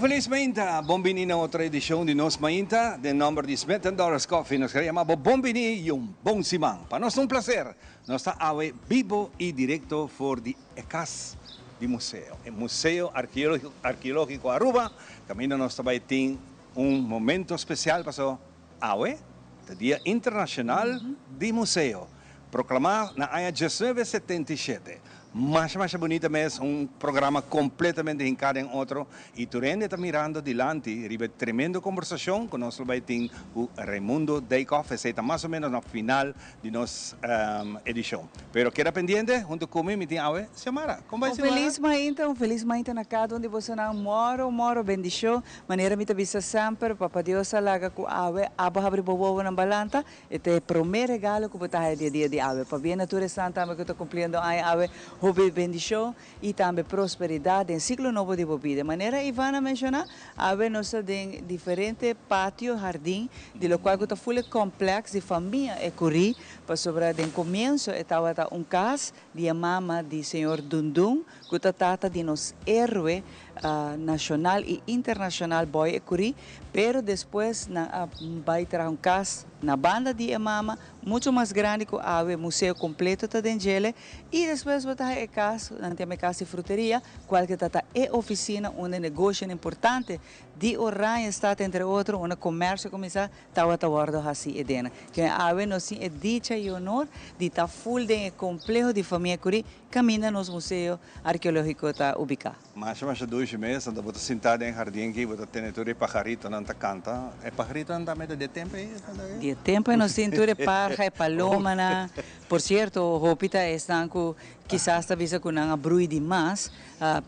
Felis mainta, bon bini na otro edicion di Nos Mainta. Den nomber di Smith Dollars Coffee, nos kier yama bo bon bini y un bon siman. Pa nos ta un placer, nos ta awe bibo y directo for di e cas di museo, e Museo Arqueologico Aruba, caminda nos ta bay tin un momento special paso awe ta Dia Internacional di Museo, proclama na aña 1977. Masha masha bunita mes, un programa completamente hinca den otro y tur hende ta mirando dilanti riba tremendo conversacion cu nos lo bay tin cu Raimundo Dijkhoff. Esey ta mas o menos na final di nos edicion. Pero keda pendiente, hunto cu mi, mi tin awe Xiomara. Con bay, Un Xiomara? Felis mainta, un felis mainta na cada un di bosonan. Moro, moro bendicion. Manera mi ta bisa semper, Papa Dios a laga cu awe abo habri bo wowonan balanta. E ta e prome regalo cu bo ta haya di e dia di awe. Pabia na tur esnan tambe cu ta cumpliendo aña awe, hopi bendicion y tambe prosperidad den ciclo nobo di bo bida. Manera Ivan a menciona, awe nos ta den diferente patio, hardin, di locual cu ta full e complex di famia Ecury, pasobra den comienso e tawata un cas di e mama di señor Dundun, cu ta tata di nos héroe nacional y internacional Boy Ecury, pero despues nan a bay traha un cas na banda di e mama, mucho mas grandi cu awe, museo completo ta den djele, y despues bo ta haya e cas, nan ta yama e cas di fruteria, cual cu ta ta e oficina unda e negocionan importante di Oranjestad, entre otro, unda comercio a cuminsa, tawata wordo haci e dena. Ke awe nos tin e dicha y honor di ta full den e compleho di famia Ecury, caminda nos Museo Arqueologico ta ubica. Masha masha dushi mes, anto bo ta sinta den jardin aki, bo ta tene tur e pajaritonan ta canta. E pajaritonan tambe ta di e tempo ei? Di e tempo ei nos tin tur e parha, e palomanan. Por cierto, hopi ta esnan cu kisas ta bisa cu nan a brui di mas,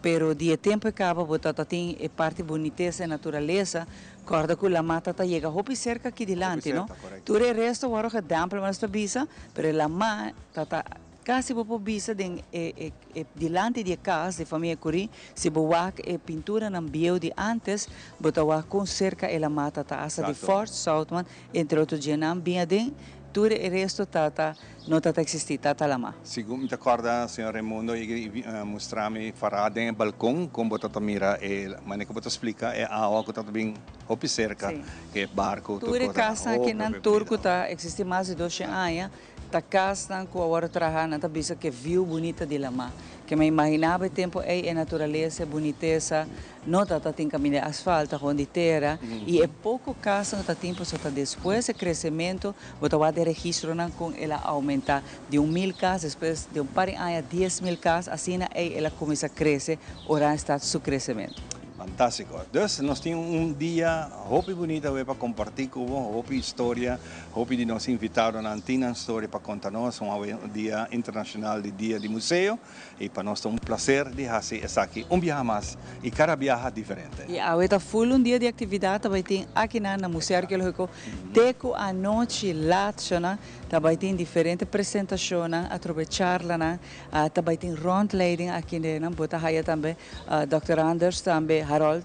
pero di e tempo ei caba bo ta tin e parti bunitesa e naturalesa. Corda cu la mata ta yega hopi cerca aki dilanti, no? Tur e resto worde gedempel, nos ta bisa, pero e lama ta ta casi bo por bisa den e dilanti di e cas di famia Ecury, si bo wak e pinturanan bieu di antes, bo ta wak con cerca e lama ta ta, hasta di Fort Zoutman, entre otro djenan bin aden, tur e resto ta ta no ta ta existi, ta ta lama. Segun mi ta corda, señor Raimundo a mustra mi fara den e balcon con bo ta ta mira e manera cu bo ta splica e awa cu ta ta bin hopi cerca cu e barco. Tur e casnan akinan tur cu ta existi mas di 200 aña ta casnan cu awor a traha, nan ta bisa cu e view bunita di lama. Ke mi a imaginaba e tempo ey e naturalesa, e bunitesa no ta ta tin caminda di asfalt, ta gewoon di tera y e poco casnan cu ta tin pasobra ta despues e crecemento bo ta wak den registronan con el a aumenta di un mil cas, despues di un par di aña 10,000 cas, asina ey el a cuminsa crece Oranjestad su crecemento. Fantastico. Dus nos tin un dia hopi bunita awe pa comparti cu bo, hopi historia, hopi di nos invitadonan tin nan storia pa conta nos, un awe dia internacional di dia di museo y pa nos ta un placer di haci esaki un biaha mas y cada biaha diferente. Y awe ta full un dia di actividad, ta bay tin akinan na Museo Arqueologico te cu anochi laat shona, ta bay tin diferente presentacionnan, atrobe charlanan, ta bay tin rondleiding aki den, bo ta haya tambe Dòkter Anders, tambe Harold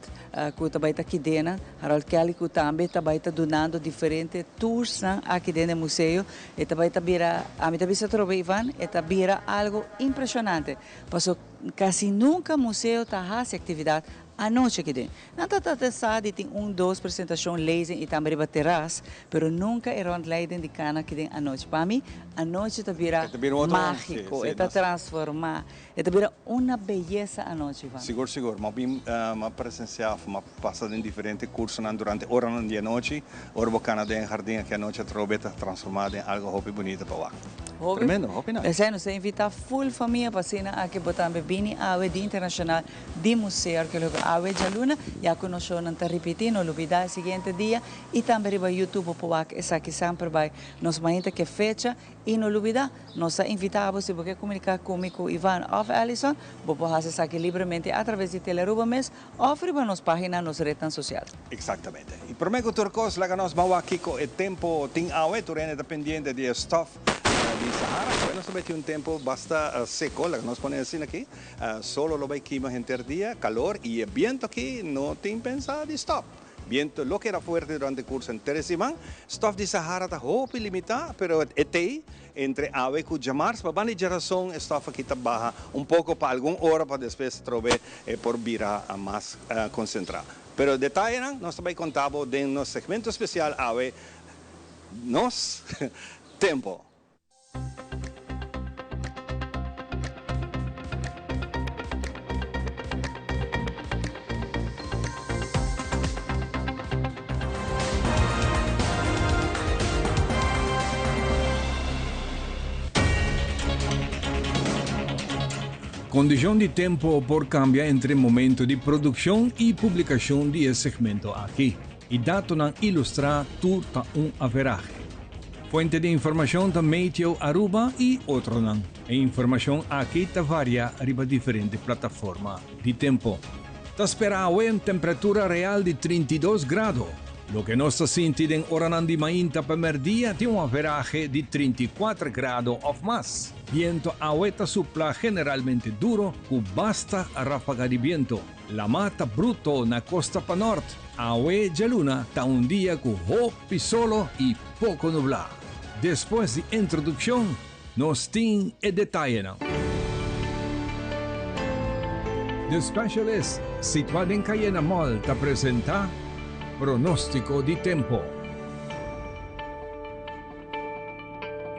cu ta bay ta kidena, Harold Kelly cu tambe ta bay ta dunando diferente toursnan aki den e museo. E ta bay ta bira, ami ta bisa atrobe Ivan, e ta bira algo impresionante, paso casi nunca museo ta haci actividad anochi aki den. Nan ta trata sa di tin un dos presentacion lezing y tambe riba terras, pero nunca e rondleiding di cana aki den anochi. Pa mi, anochi ta bira magico, e ta transforma. E ta bira una beyesa anochi, Ivan. Sigur, sigur. M'a bin, m'a presencia of m'a pasa den diferente cursonan durante oranan di anochi. Ora bo cana den e jardin aki anochi atrobe ta transforma den algo hopi bunita pa wak. Hopi. Tremendo, hopi nice. Esei nos ta invita full famia pa asina aki bo tambe bini awe Dia Internacional di Museo Arqueologico awe djaluna, ya cu nos shownan ta ripiti, no lubida e siguiente dia y tambe riba YouTube bo por wak esaki semper bay nos mainta ke fecha. I no lubidá, nos ta invitá bo si bo ke komuniká ku mi ku Ivan òf Allison, bo por hasi esaki libremente atraves di Telearuba mes òf riba nos página nos retnan sosial. Eksaktamente. I promé ku tur kos, laga nos ban wak kiko e tempu tin awe. Tur hende ta pendiente di e stòf di Sahara. Awe nos ta bai tin un tempu basta seko, laga nos pone asina aki. Solo lo bai kima henter dia, kalor i e bientu aki no tin pensá di stòp. Biento lo keda fuerte durante curso henter e siman. Stof di Sahara ta hopi limita, pero e tei entre awe cu djamars. Pa banda di djarason e stof aki ta baha un poco pa algun ora pa despues atrobe e por bira mas concentra. Pero detayenan nos ta bay conta bo den nos segmento especial awe, Nos Tempo. Kondishon di tempu por kambia entre momento di produkshon i publikashon di e segmento aki. E datonan ilustrá tur ta un averahe. Fuente di informashon ta Meteo Aruba i otronan. E informashon aki ta varia riba diferente plataforma di tempu. Ta spera awe un temperatura real di 32 grado. Loke nos ta sinti den oranan di mainta pa merdia tin un averahe di 34 grado of mas. Biento awe ta supla generalmente duro ku basta rafaga di biento. Lama ta bruto na kosta panort. Awe djaluna ta un dia ku hopi solo i poko nublá. Despues di introdukshon nos tin e detayenan. The Specialist, situá den Cayena Mall, ta presentá Pronóstiko di Tempo.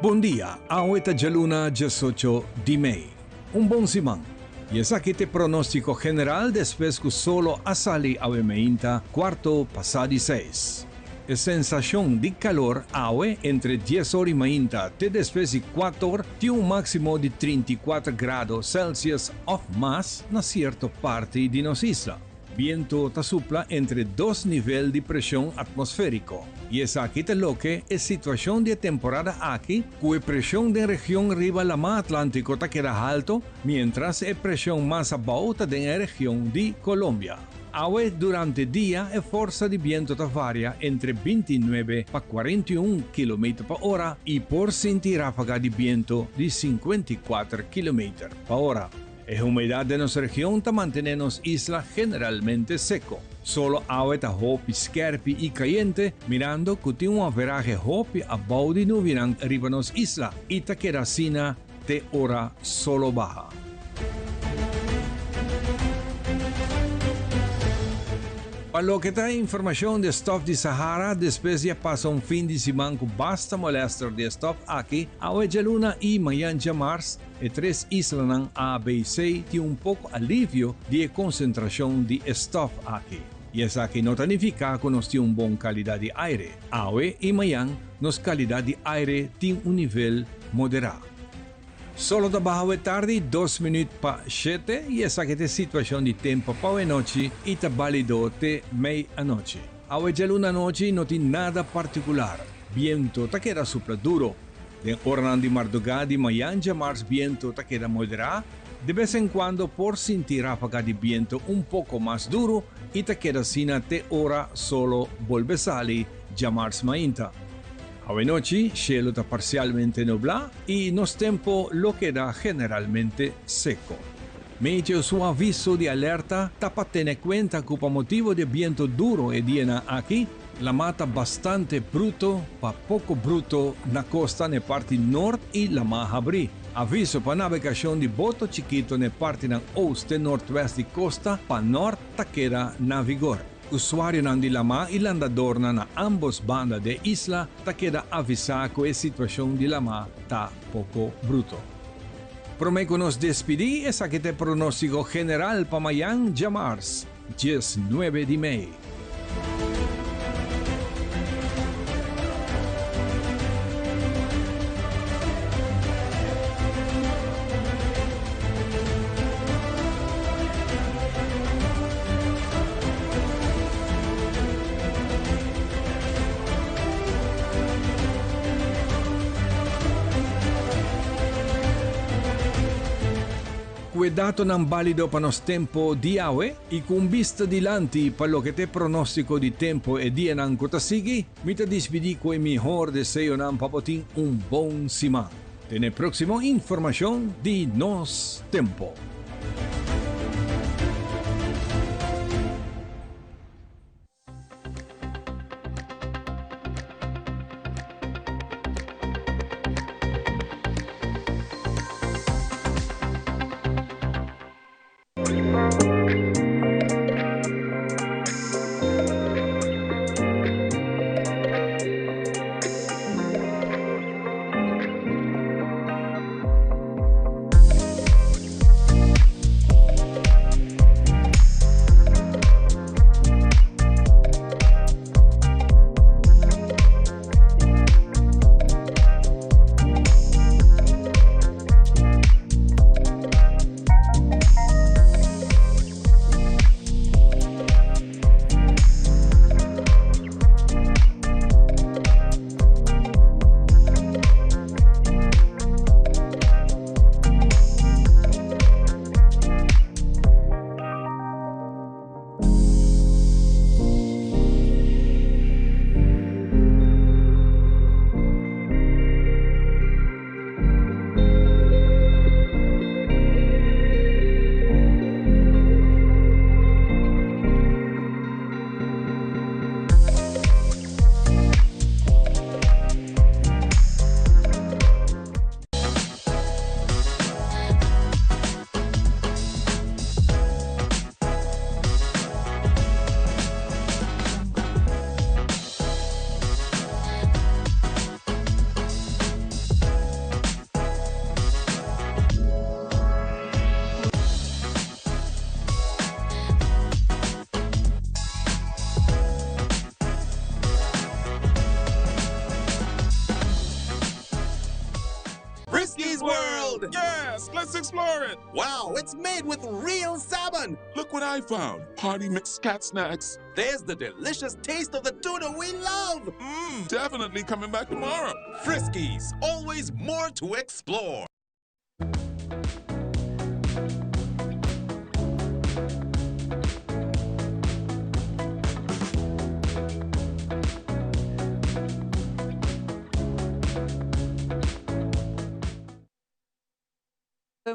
Bon dia, awe ta djaluna 18 di mei. Un bon siman. I esaki ta e pronóstiko general despues ku solo a sali awe meinta kuarto pasá di seis. E sensashon di kalor awe entre dies or i mainta te despues di kuator tin un máksimo di 34 grado Celsius òf mas na sierto parti di nos isla. Biento ta supla entre dos nivel di preshon atmosfériko i esaki ta loke e situashon di e temporada aki ku e preshon den region riba Laman Atlántiko ta keda halto miéntras e preshon mas abou ta den e region di Colombia. Awe durante dia e forsa di biento ta varia entre 29 pa 41 kilometer pa ora i por sinti ráfaga di biento di 54 kilometer pa ora. E humedat den nos region ta mantené nos isla generalmente seko. Solo awe ta hopi skèrpi i kayente, mirando ku tin un averahe hopi abou di nubinan riba nos isla i ta keda asina te ora solo baha. Pa loke ta e informashon di e stòf di Sahara, despues di a pasa un fin di siman ku basta molèster di e stòf aki, awe djaluna i mañan djamars, E tres islanan A, B i C tin un poko alivio di e konsentrashon di e stòf aki. I esaki no ta nifiká ku nos tin un bon kalidat di aire. Awe i mañan nos kalidat di aire tin un nivel moderá. Solo ta baha awe tardi dos minüt pa shete i esaki ta e situashon di tempu pa awe nochi i ta bálido te mei anochi. Awe djaluna anochi no tin nada partikular. Bientu ta keda supla duro. Den oranan di mardugá di mayan djamars bientu ta keda moderá, de bes en kuando por sinti ráfaga di bientu un poko mas duru i ta keda asina te ora solo bolbe sali djamars mainta. Awenochi shelu ta parsialmente nublá i nos tempu lo keda generalmente seko. Meteo su aviso di alerta ta pa tene kuenta ku pa motibu di e bientu duru e dianan aki, Lamá ta bastante bruto pa poko bruto na kosta n'e parti nort i lamá habrí. Aviso pa nabegashon di boto chikito n'e partinan oost te nortwest di kosta pa nort ta keda na vigor. Usuarionan di lamá i landadornan na ambos banda d'e isla ta keda avisá ku e situashon di lamá ta poko bruto. Promé ku nos despidí esaki ta e pronóstiko general pa mayan djamars, 19 di mei. Ku e datonan bálido pa nos tempo di awe i ku un bista dilanti pa loke ta e pronóstiko di tempo e dianan ku ta sigui, mi ta dispidí ku e mihor deseonan pa bo tin un bon siman. Te n'e próksimo informashon di Nos Tempo. world! Yes, let's explore it! Wow, it's made with real salmon! Look what I found. Party mix cat snacks. There's the delicious taste of the tuna we love! Definitely coming back tomorrow. Friskies, always more to explore.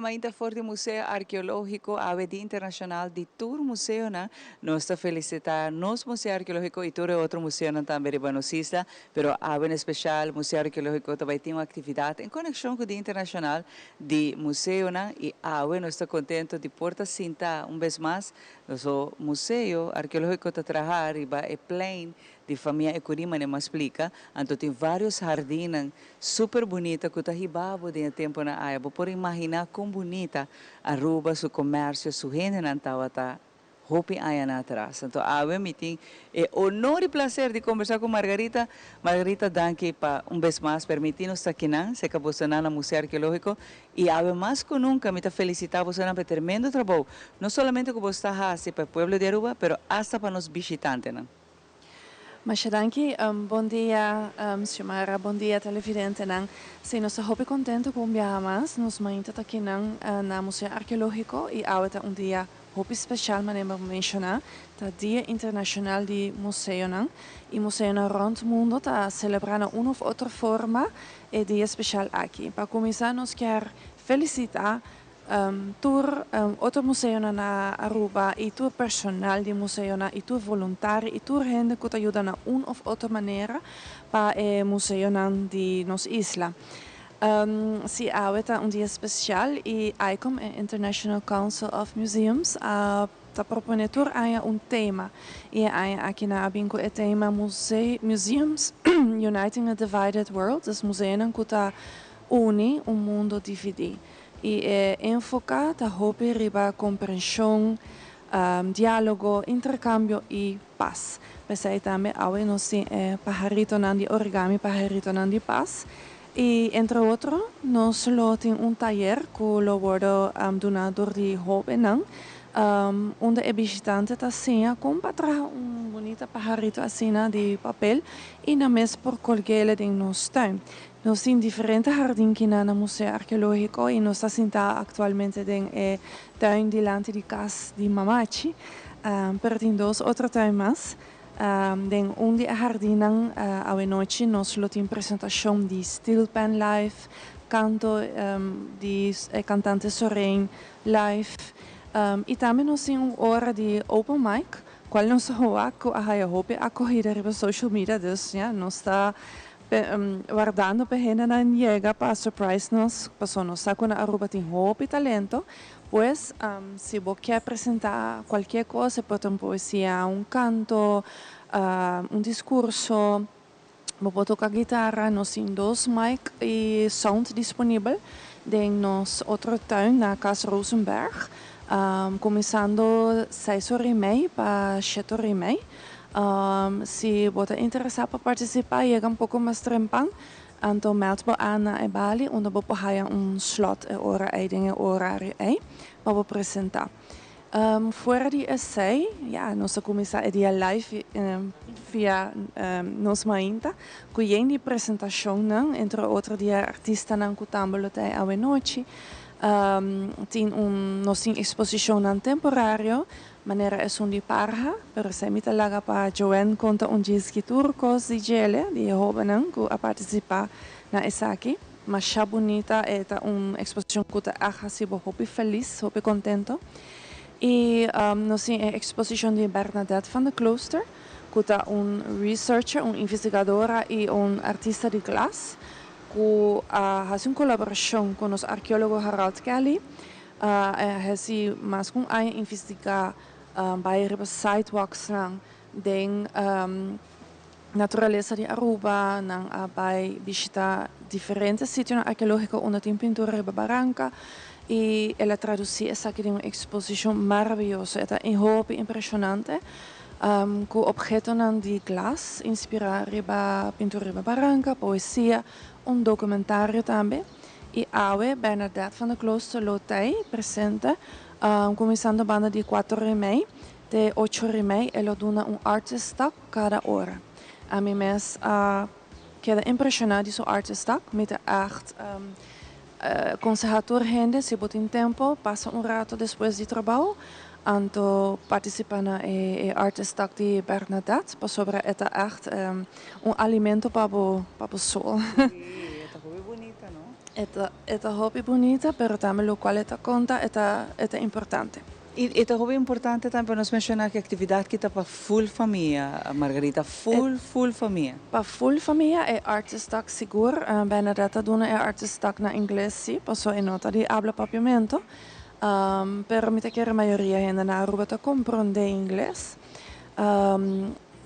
Mainta for di Museo Arkeológiko, awe Dia Internashonal di tur Museonan. Nos ta felisitá nos Museo Arkeológiko i tur e otro museonan tambe riba nos isla, pero awe en espesial Museo Arkeológiko ta bai tin un aktividat en konekshon ku Dia Internashonal di Museonan i awe nos ta kontentu di por ta sinta un bes mas nos Museo Arkeológiko ta traha riba e plein di famia Ecury manera mi a splica, anto tin varios hardinnan super bunita cu ta hiba bo den e temponan aya. Bo por imagina con bunita Aruba su comercio, su hendenan tabata hopi añanan atras. Anto awe mi tin e honor y placer di conversa cu Margarita. Margarita, danki pa un bes mas permiti nos ta akinan cerca bosonan na Museo Arqueologico y awe mas cu nunca mi ta felicita bosonan pa e tremendo trabou, no solamente cu boso ta haci pa e pueblo di Aruba, pero hasta pa nos bishitantenan. Masha danki. Bon dia, Xiomara. Bon dia, televidentenan. Sí, nos ta hopi contento cu un biaha mas nos mainta ta akinan na Museo Arqueologico y awe ta un dia hopi special manera bo menciona, ta Dia Internacional di Museonan y museonan rond mundo ta celebra na un of otro forma e dia special aki. Pa cuminsa nos kier felicita Tur otro museonan na Aruba y tur personal di museonan y tur voluntario y tur hende cu ta yuda na un of otro manera pa e museonan di nos isla. Si awe ta un dia special y ICOM, e International Council of Museums, a ta propone tur aña un tema y e aña aki nan a bin cu e tema Museums Uniting a Divided World, dus museonan cu ta uni un mundo dividi. I e enfoká ta hopi riba komprenshon, diálogo, interkambio i pas. P'esei tambe awe nos tin e paharitonan di origami, paharitonan di pas. I entre otro nos lo tin un tayer ku lo wòrdu duná dor di hóbennan, unda e bishitante ta siña kon pa traha un bunita paharito asina di papel i nan mes por kolg'el den nos tuin. Nos tin diferente hardin kinan na Museo Arkeológiko i nos ta sintá aktualmente den e tuin dilanti di kas di Mamachi. Pero tin dos otro tuin mas. Den un di e hardinnan awenochi nos lo tin presentashon di Steel Pan Live, kanto di e kantante Sorein live i tambe nos tin un ora di open mic kual nos ta wak ku a haya hopi akohida riba social media dus ya nos ta Wardando pa e hendenan yega pa surprise nos, pasobra nos sa ku na Aruba tin hopi talento. Pues, si bo kier presenta cualkier cos, e por ta un poesia, un canto, un discurso, bo por toca guitarra, nos tin dos mic y sound disponibel den nos otro tuin na Cas Rosenberg, cuminsando seis ora y mei pa shete ora y mei. Si bo ta interesá pa partisipá, yega un poko mas trempan, anto mèld bo aan na e bali unda bo por haya un slòt e ora ei den e orario ei pa bo presentá. Fuera di esei, ya, nos a kuminsá e dia live via Nos Mainta ku yen di presentashonnan, entre otro di e artistanan ku tambe lo ta ei awenochi. Tin un, nos tin eksposishonnan temporario Manera esun di parha, pero esei mi ta laga pa Joanne konta un djis ki tur kos di djele di e hóbennan ku a partisipá na esaki. Masha bunita, e ta un eksposishon ku ta ègt hasi bo hopi felis, hopi kontento. I nos tin e eksposishon di Bernadette van de Klooster, ku ta un researcher, un investigadora i un artista di glas ku a hasi un kolaborashon ku nos arkeólogo Harald Kelly. A hasi mas ku un aña investigá bai riba sidewalksnan den naturalesa di Aruba. Nan a bai bishitá diferente sitionan arkeológiko unda tin pintura riba baranka i el a tradusí esaki den un eksposishon maravioso. E ta hopi impreshonante ku ophetonan di glas inspirá riba pintura riba baranka, poesia, un dokumentario tambe. Y awe Bernadette van der Klooster lo t'ey presente, cuminsando banda di 4:30 te 8:30, e lo duna un artist talk cada ora. Ami mes a keda impresiona di su artist talk. Mi ta echt conseha tur hende, si bo tin tempo, pasa un rato despues di trabou, anto participa na e artist talk di Bernadette, pasobra e ta echt un alimento pa bo soul. Si, ta hopi bunita, no? E ta hopi bunita, pero tambe loke e ta conta e ta importante. Y ta hopi importante tambe nos menciona cu e actividad aki ta pa full famia, Margarita, full, full famia. Pa full famia e artist talk sigur. Bernadette duna e artist talk na Ingles, si, paso e no ta di abla Papiamento. Pero mi ta kere mayoria hende na Aruba ta comprende Ingles.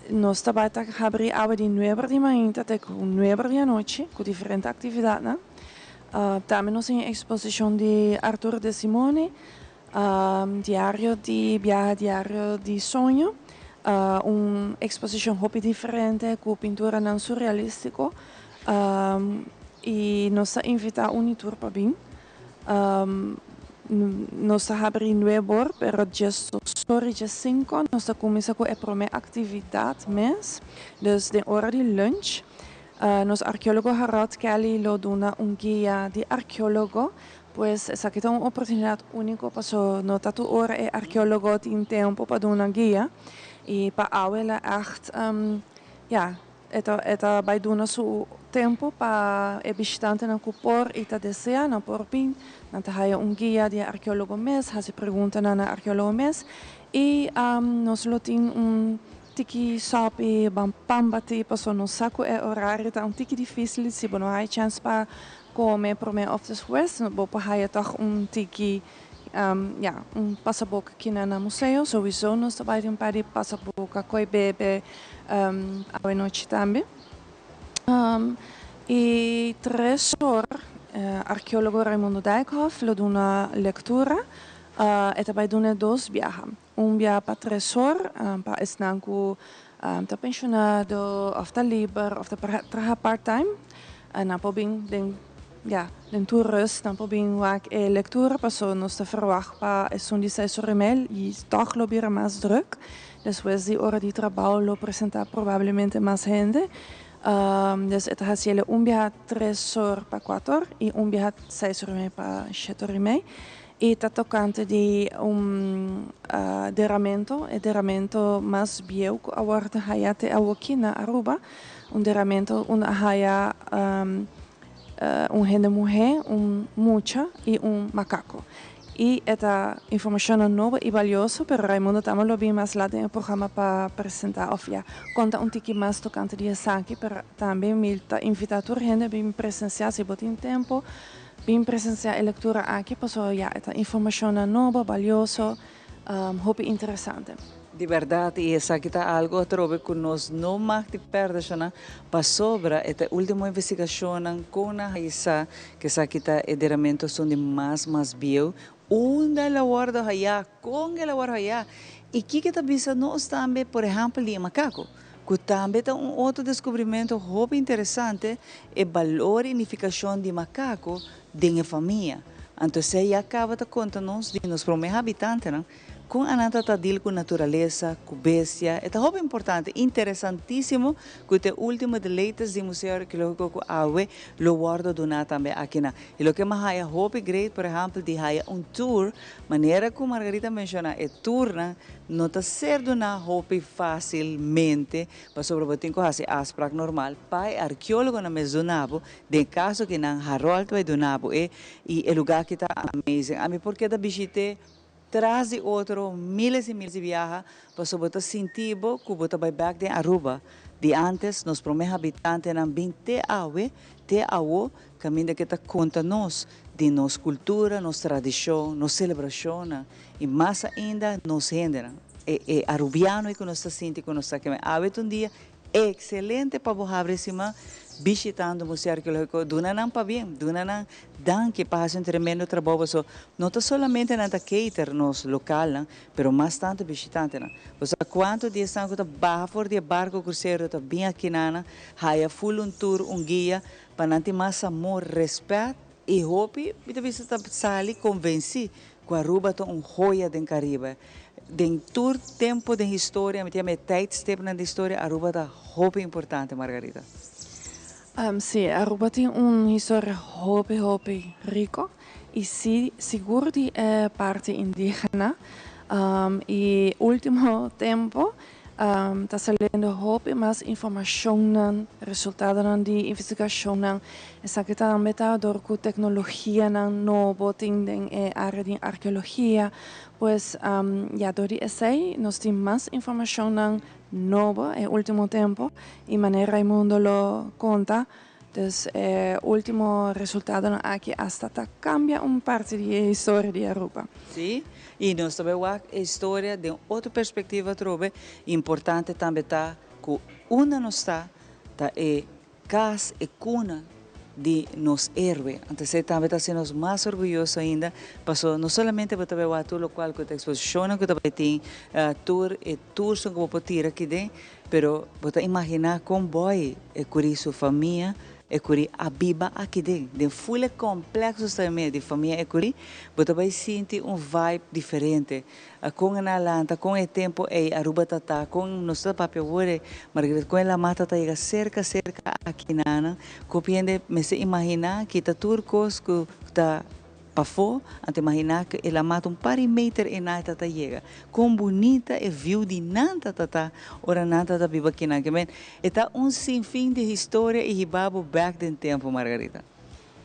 Nos ta bay ta habri awe di 9 di mainta te 9 di anochi, cu diferente actividad, no? Tambe nos tin exposicion di Arthur De Simone, Diario di Biahe, Diario di Soño, un exposicion hopi diferente cu pintura nan surrealistico. Y nos ta invita un tour pa bin. Nos ta habri 9 or, pero just sorry, just 5, nos ta cuminsa cu e prome actividad mes. Dus den ora di lunch, nos arkeologo Harold Kelly lo duna un guia di arkeologo, pues esaki ta un oportunidad unico, paso no ta tur ora e arkeologo tin tempo pa duna guia. Y pa awe el a echt, ja, e ta bay duna su tempo pa e bishitantenan cu por y ta desea, nan por bin, nan ta haya un guia di arkeologo mes, haci pregunta na arkeologo mes y nos lo tin un tiki sopi, ban pan bati, paso nos sa cu e horario ta un tiki dificil, si bo no haya chance pa come prome of despues, bo por haya toch un tiki ja, un pasaboca aki na museo. Sowieso nos ta bay tin un par di pasaboca, coy bebe anochi tambe. Y 3 or, arkeologo Raimundo Dijkhoff lo duna lectura. E ta bay duna dos biaha. Un biaha pa 3 or, pa esnan cu ta pensionado, of ta liber, of ta traha part-time. Nan por bin den, ja, den tur rust, nan por bin wak e lectura, paso nos ta verwacht pa esun di 6:30 y toch lo bira mas druk. Despues di ora di trabou lo presenta probablemente mas hende. Dus e ta haci'e un biaha 3 or pa 4 or y un biaha 6:30 pa 7:30. Y ta tocante di un deramento, e deramento mas bieu cu awor ta haya te aki na Aruba. Un deramento unda a haya un hende muhe, un mucha y un macaco. Y e informacion nobo y valioso, pero Raimundo tambe lo bin mas laat den e programa pa presenta of ja, conta un tiki mas tocante di esaki, pero tambe mi ta invita tur hende bin presencia, si bo tin tempo, bin presencia e lectura aki, paso ja, e informacion nobo, valioso, hopi interesante. Di berdad, y esaki ta algo atrobe cu nos no mag di perde, na pasobra e ultimo investigacion cu a hisa cu esaki ta e deramento esun di mas bieu, unda el a wordo haya, con el a wordo haya. Y kico ta bisa nos tambe, por ehempel, di macaco, cu tambe ta un otro descubrimento hopi interesante, e balor y significacion di macaco den famia. Anto, esey a caba di conta nos di nos prome habitantenan, con nan ta deal cu naturalesa, cu bestia. Ta hopi importante, interesantisimo, cu e ultimo the latest di Museo Arkeologico cu awe lo wordo duna tambe aki na. Y loke mi a haya hopi great, por ehempel, di haya un tour, manera cu Margarita menciona, e tour na, no ta ser duna hopi facilmente, pasobra bo tin cu haci afspraak normal, pa e arkeologo nan mes dunabo, den caso cu nan Harold bay dunabo, y e lugar cu ta amazing. Ami por keda bishita tras di otro miles y miles di biaha, paso bo ta sinti bo cu bo ta bay back den Aruba. Di antes, nos prome habitantenan bin te awe, te awo, caminda cu ta conta nos di nos cultura, nos tradicion, nos celebracion, y mas ainda nos hende. E arubiano cu nos ta sinti cu nos ta cu awe un dia excelente pa bo habri siman bishitando Museo Arkeologico. Duna nan pabien, duna nan danki pa un tremendo trabou. So, no ta solamente nan ta cater nos local, nan, pero mas tanto bishitantenan. Bo cuanto dia nan ta baha for di barco crucero ta bin aki nan, haya full un tour, un guia, pa nan tin mas amor, respet. Y hopi, mi ta bisa, ta sali convenci cu Aruba ta un joya den Caribe. Den tur tempo di historia, mi tin tijdstip na historia, Aruba ta hopi importante, Margarita. Si, Aruba tin un historia hopi, hopi rico. Y si, sigur di parti indigena. Y ultimo tempo ta saliendo hopi mas informacion, resultado di investigacion. Esaki tambe ta door cu tecnologia nobo tin den area di arkeologia. Pues ja, door di esey nos tin mas informacion nobo e ultimo tempo y manera Raimundo lo conta. Dus ultimo resultado aki hasta ta cambia un parti di historia di Aruba. Si, y nos tambe e historia di otro perspectiva trobe importante tambe ta cu unda nos ta, ta e cas e cuna di nos heroe. Anto, esey tambe ta haciendo mas orguyoso ainda. Paso no solamente bo ta bay tur locual cu e exposicion cu tambe tin tour e tour son cu bo tira aki den, pero bo ta imagina con Boy Ecury su famia Ecury a biba aki den. Den full complex tambe di famia Ecury, bo ta bay sinti un vibe diferente. Con nan a lanta, con e tempo ey Aruba tata, con nos papia worde, Margaret, con lama ta yega cerca cerca aki nan, cu hende mester imagina cu ta tur cos cu ta pafo, anto imagina cu e lama un par di meter y nan ta yega. Con bunita e view di nan ta ora nan ta biba aki nan. Kiermen, ta un sinfin di historia y hiba bo back den tempo, Margarita.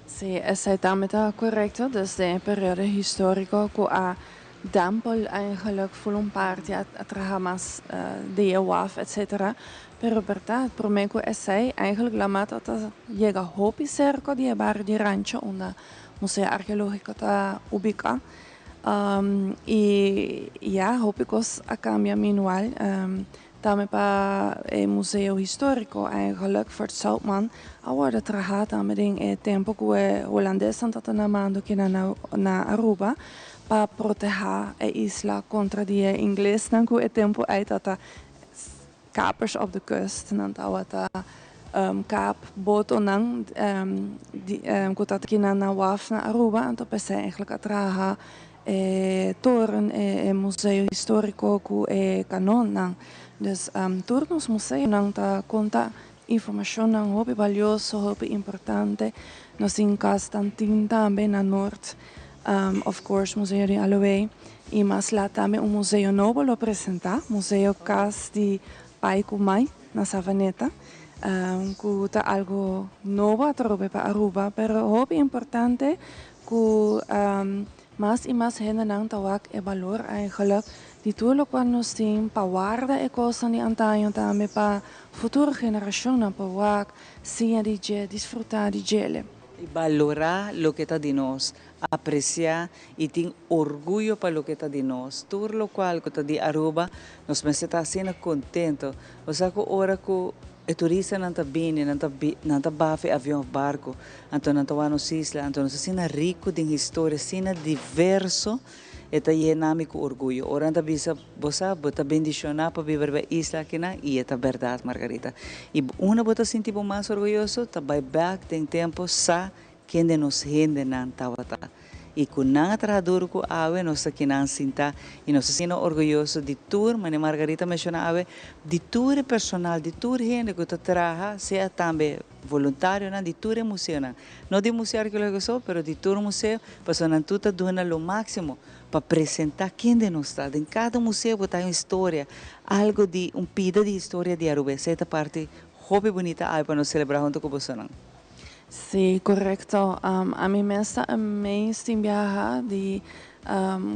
Si, esey tambe ta correcto. Dus e periodo historico cu a dempel eigenlijk full un parti a traha mas di waf, etc. Pero berdad, prome cu esey eigenlijk lama ta yega hopi cerca di bario di Rancho, unda Museo Arkeologico ta ubica. Y ja, hopi cos a cambia meanwhile. Tambe pa e museo historico eigenlijk Fort Zoutman a wordo traha tambe den e tempo cu e Hulandes tabata na mando aki na Aruba pa proteha e isla contra di ingles nan cu e tempo ey tata kapers op de kust nan tawata kap boto nan di cu tata na waf na Aruba. Anto p'esey eigenlijk a traha e toren e museo historico cu e kanon nan. Dus tur nos museo nan ta conta informacion nan hopi valioso, hopi importante. Nos tin Cas Tantin tambe na Noord. Of course, Museo di Aloe. Y mas laat tambe un museo nobo lo presenta, Museo Cas di Pai cu Mai na Savaneta. Cu ta algo nobo atrobe pa Aruba, pero hopi importante cu mas y mas hende nan ta wak e balor eigenlijk di tur loke nos tin pa warda e cos di antaño tambe pa futuro generacion nan pa wak, siña di dje, disfruta di dje. Y valora loke ta di nos, aprecia y tin orguyo pa loke ta di nos. Tur locual cu ta di Aruba, nos mester ta asina contento. Osea, cu ora cu e turista nan ta bini, nan ta baha avion of barco, anto nan ta wak nos isla, anto nos asina rico di historia, asina diverso, e ta yena mi cu orguyo. Ora nan ta bisa, bo sa, bo ta bendiciona pa biba riba isla aki nan, y ta berdad, Margarita. Y unda bo ta sinti mas orguyoso, ta bay back den tempo sa kende nos hende nan tawata. Y cu nan a traha duro cu awe, nos aki nan sinta, y nos asina orguyoso di tur, manera Margarita menciona awe, di tur personal, di tur hende cu ta traha, sea tambe voluntario nan, di tur museo nan. No di Museo Arkeologico so, pero di tur museo, paso nan tur ta duna lo maximo pa presenta kende nos ta. Den cada museo tin un historia, algo di un pida di historia di Aruba. Esey ta parti hopi bunita ay pa nos celebra hunto cu boso. Si, correcto. Ami mes ta amazed tin biaha di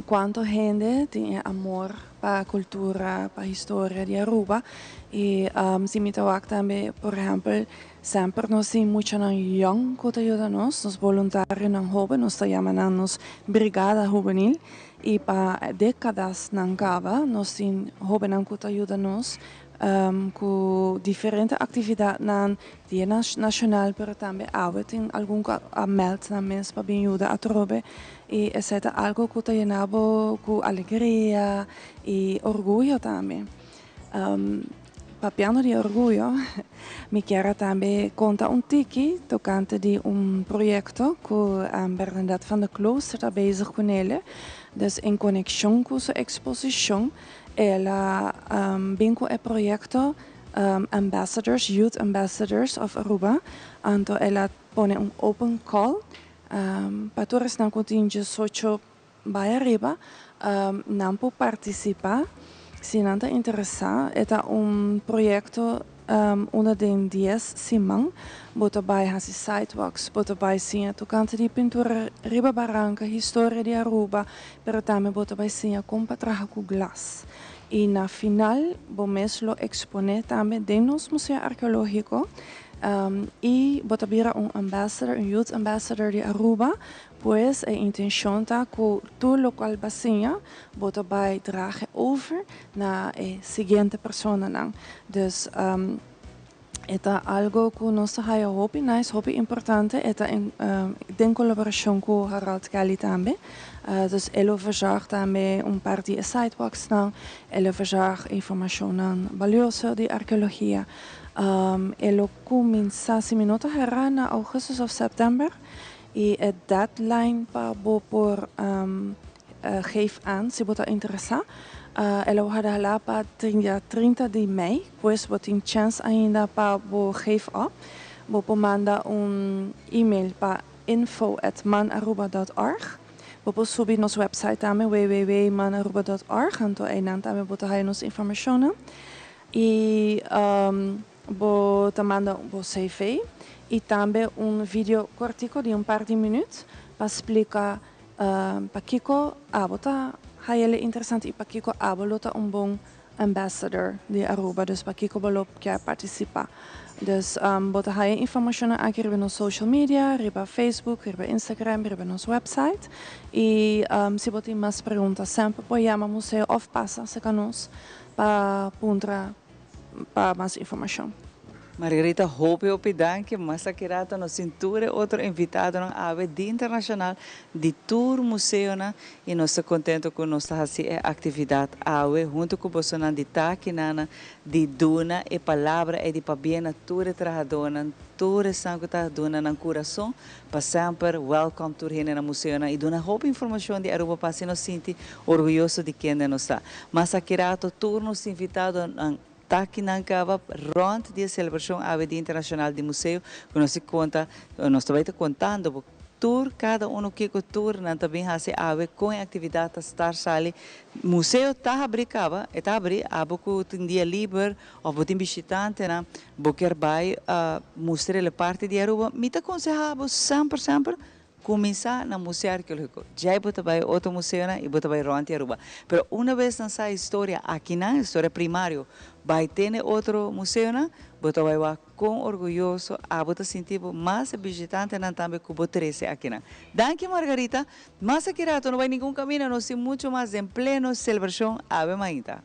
cuanto hende tin amor pa cultura, pa historia di Aruba. Y si mi ta wak tambe, por ehempel, semper nos tin mucha nan young cu ta yuda nos, nos voluntario nan hoben, nos ta yama nan nos brigada juvenil. Y pa decadas nan caba, nos tin hoben nan cu ta yuda nos cu diferente actividad nan dia nacional, pero tambe awe tin algun a meld nan mes pa bin yuda atrobe y esey ta algo cu ta yena bo cu alegria y orguyo tambe. Papiando di orguyo, mi kier tambe conta un tiki tocante di un proyecto cu Bernadette van der Klooster ta bezig cu ne. Dus en conexion cu su exposicion, el a bin cu e proyecto Ambassadors, Youth Ambassadors of Aruba. Anto el a pone un open call pa tur esnan cu tin 18 bay ariba, nan por participa si nan ta interesa. E ta un proyecto unda den 10 siman bo ta bay haci sidewalks, bo ta bay siña tocante di pintura riba baranca, historia di Aruba, pero tambe bo ta bay siña con pa traha cu glas. Y na final, bo mes lo expone tambe den nos Museo Arkeologico y bo ta bira un ambassador, un youth ambassador di Aruba. Pues e intencion ta cu tur locual bo a siña, bo ta bay draag over na e siguiente personanan. Dus e ta algo cu nos ta haya hopi nice, hopi importante. E ta den colaboracion cu Harald Kelly tambe. Dus e lo verzorg tambe un par di sidewalks nan, e lo verzorg informacion valioso di arkeologia. E lo cuminsa, si mi no ta hera, na augustus of september. Y e deadline pa bo por geef aan si bo ta interesa, e lo hala pa dia 30 di mei, pues bo tin chance ainda pa bo geef op. Bo por manda un e-mail pa info@manaruba.org. Bo por subi nos website tambe, www.manaruba.org, anto einan tambe bo ta haya nos informacion. Y bo ta manda bo CV y tambe un video cortico di un par di minuut pa splica pakico abo ta haya interesante y pakico abo lo ta un bon ambassador di Aruba, dus pakico bo lo kier participa. Dus bo ta haya informacion aki riba nos social media, riba Facebook, riba Instagram, riba nos website. Y si bo tin mas pregunta, semper por yama museo of pasa serca nos pa puntra pa mas informacion. Margarita, hopi hopi danki. Mas aki rato nos tin tur otro invitadonan awe Dia Internacional di tur museonan y nos ta contento cu nos ta haci e actividad awe hunto cu bosonan di takinan di duna e palabra e di pabien na tur e trahadornan, tur esnan cu ta duna nan curason pa semper welcome tur hende na museonan y duna hopi informacion di Aruba pa asina nos sinti orguyoso di kende nos ta. Mas aki rato tur nos invitadonan takinan caba rond di celebracion awe Dia Internacional di Museo, cu nos conta, nos ta contando tur cada uno kico tur nan tambe haci awe cu actividad ta start sali. Museo ta habri caba, ta habri, abo cu tin dia liber of bo tin bishitantenan, bo kier bay mustra e parti di Aruba, mi ta conseha semper semper cuminsa na Museo Arkeologico. Ya bo ta bay otro museonan y bo ta bay rond Aruba. Pero un bes nan sa historia aki na historia primario, bay tin otro museonan, bo ta bay con orguyoso, abo ta sinti mas bishitantenan tambe cu bo trece aki. Danki, Margarita. Mas aki rato no bay ningun caminda, nos tin mucho mas den pleno celebracion awe mainta.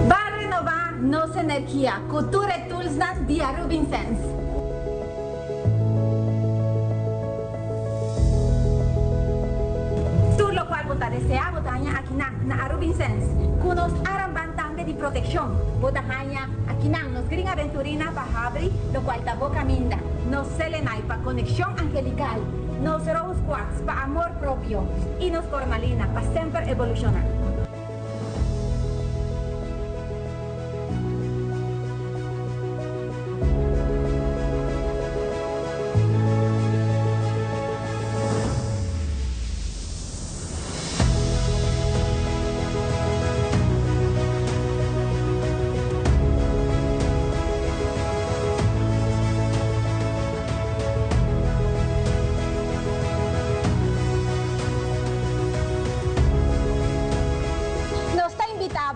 Ban renova nos energia cu tur e toolsnan di Aruba Incense. Tur locual bo ta desea, bo ta haya akinan na Aruba Incense. Cu nos armband tambe di proteccion. Bo ta haya akinan nos Green Aventurina pa habri, locual ta bo caminda. Nos Selenite pa conexion angelical. Nos Rose Quartz pa amor propio. Y nos Cormalina pa semper evoluciona. Nos ta invita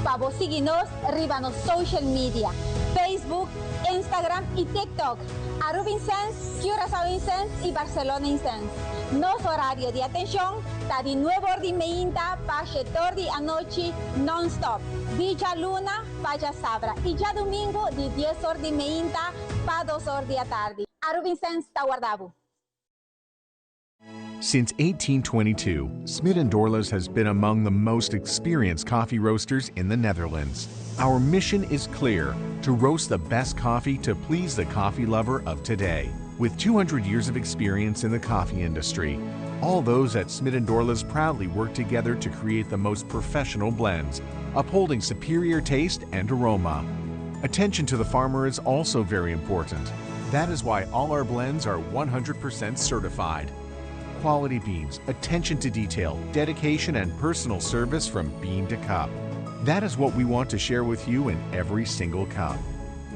pa sigui nos riba nos social media, Facebook, Instagram y TikTok. Aruba Incense, Curaçao Incense y Barcelona Incense. Nos horario di atencion ta di 9 or di mainta pa 7 or di anochi non-stop. Di dialuna pa diasabra y diadomingo di 10 or di mainta pa 2 or di atardi. Aruba Incense ta warda bo. Since 1822, Smit & Dorlas has been among the most experienced coffee roasters in the Netherlands. Our mission is clear, to roast the best coffee to please the coffee lover of today. With 200 years of experience in the coffee industry, all those at Smit & Dorlas proudly work together to create the most professional blends, upholding superior taste and aroma. Attention to the farmer is also very important. That is why all our blends are 100% certified. Quality beans, attention to detail, dedication, and personal service from bean to cup. That is what we want to share with you in every single cup.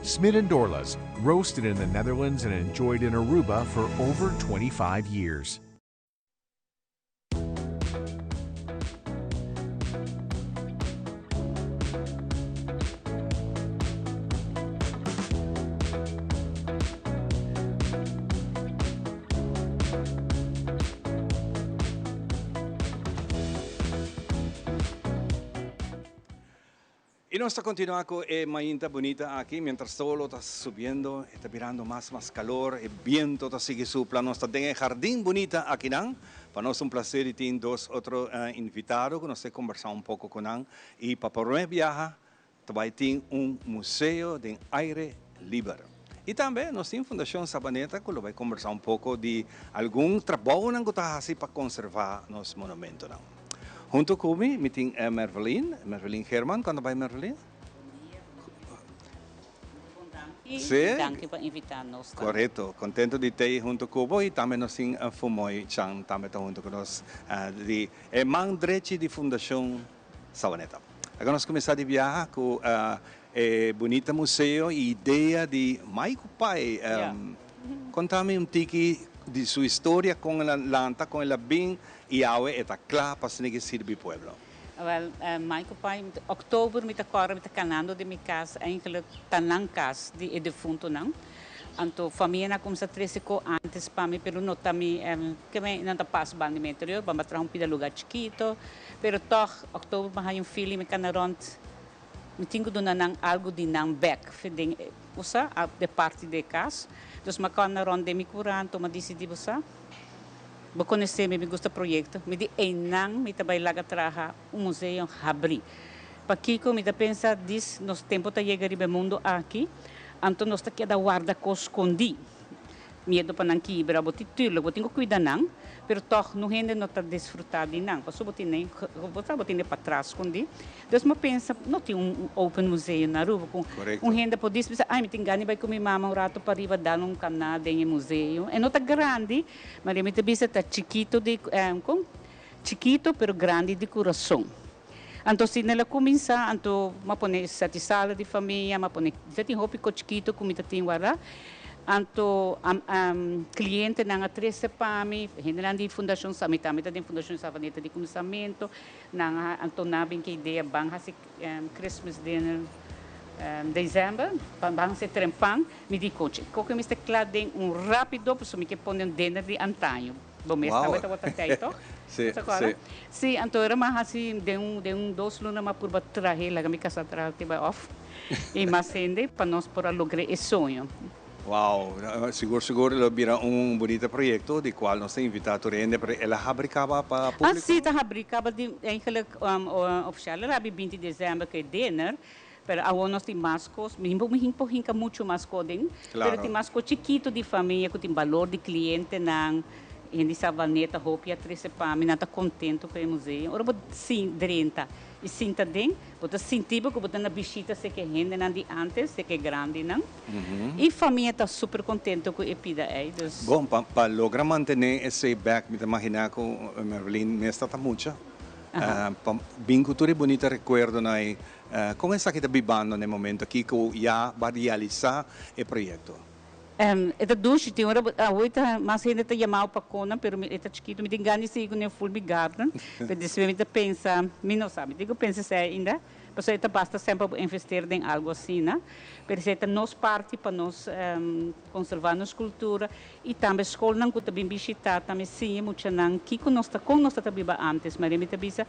Smit & Dorlas, roasted in the Netherlands and enjoyed in Aruba for over 25 years. Y nos ta continua cu e mainta bunita aki, mientras solo ta subiendo, e ta birando mas mas calor, e biento ta sigui supla, nos ta den e jardin bunita akinan. Pa nos un placer di tin dos otro invitado cu nos ta conversa un poco cu nan. Y pa prome biaha ta bay tin un museo den aire liber. Y tambe nos tin Fundacion Sabaneta cu lo bay conversa un poco di algun trabounan cu ta haci pa conserva nos monumentonan. Hunto cu mi, mi tin Mervelin, Mervelin Geerman. Cuando bay Mervelin? Bon danki. Sí. Danki pa invita nos tambe. Correcto. Contento di tey hunto cu bo y tambe nos tin Fumoy Chan tambe ta hunto cu nos di e man drechi di Fundacion Sabaneta. Ago nos cuminsa di biaha cu e bunita museo y idea di Maico Pai. Conta mi un tiki di su historia con el a lanta, con el a bin y awe e ta cla pa asina ke sirbi pueblo. Wel, Maico Pai, october mi ta corda mi ta canando di mi cas, eigenlijk ta nan cas di e defuntonan. Anto famia nan a cuminsa trece co antes pa mi, pero no ta mi, ke mi nan ta pas banda di mi anterior, bamba traha un pida lugar chikito. Pero toch, october mi haya un feeling, mi cana rond, mi tin cu duna nan algo di nan bek, den, bo sa, de parti di e cas. Dus mi a cana rond den mi cura, anto mi a dicidi, bo sa, bo conoce mi, mi gusta proyecto, mi di eynan mi ta bay laga traha un museo habri. Pakico mi ta pensa dis nos tempo ta yega riba e mundo aki, anto nos ta keda warda cos scondi. Miedo pa nan kibra, bo tin tuurlijk, bo tin cu cuida nan, pero toch no hende no ta disfruta di nan, pasobra bo tin bo sa bo tin e patras scondi. Dus mi a pensa, no tin un open museo na Aruba cu un hende por dis bisa, ay mi tin gana di bay cu mi mama un rato pariba dal un cana den e museo. E no ta grandi, maar mi ta bisa ta chikito di, con? Chikito pero grandi di curason. Anto si nel a cuminsa, anto m'a pone seti sala di famia, m'a pone, ya tin hopi co chikito cu mi ta tin warda. Anto clientenan a trece pa mi, hendenan di Fundacion Sa, mi tambe ta den Fundacion Savaneta di cuminsamento, nan a, anto nan a bin cu e idea ban haci Christmas dinner december, ban haci trempan, mi di coche, coge mester cla den un rapido pasobra mi ke pone un dinner di antaño. Bo mes tambe tabata tei toch? Sí, Bo ta acorda? sí. Sí, anto era m'a haci den un, den un dos luna m'a purba trahe, laga mi casa traha te bai off y mas hende pa nos por a logra e soño. Wow, sigur sigur lo bira un bunita proyecto di cual nos ta invita tur hende, pero el a habri caba pa Ah, publico? sí, ta habri caba di, eigenlijk oficial el a habri binti december cu e dinner, Pero awor nos tin mas cos, mi mi por hinca mucho mas cos den, pero tin mas cos chikito di famia cu tin balor di clientenan, hende Savaneta hopi a trece pa mi, nan ta contento cu e museo. Ora bo drenta y sinta den, bo ta sinti bo cu bo ta na bishita seke hendenan di antes, seke grandinan, y famia ta super contento cu e pida ey, dus. Bon, pa logra mantene esey bek, mi ta imagina cu Merveline mes ta ta mucha, pa bin cu tur e bunita recuerdonan ey. Kon esaki ta bibando na e momento aki ku ya bo a realisá e proyekto? E ta dushi, tin ora bo awor ta mas hende ta yama bo pa kona pero mi e ta chikitu mi tin gana di sigui ku e full mi garden pero despues mi ta pensa mi no sa mi tin ku pensa esei ainda pasobra e ta basta semper bo investeer den algo asina pero esei ta nos parti pa nos konserva nos kultura i tambe skolnan ku ta bin bishita tambe siña muchanan kiko nos ta kon nos ta ta biba antes Maria mi ta bisa.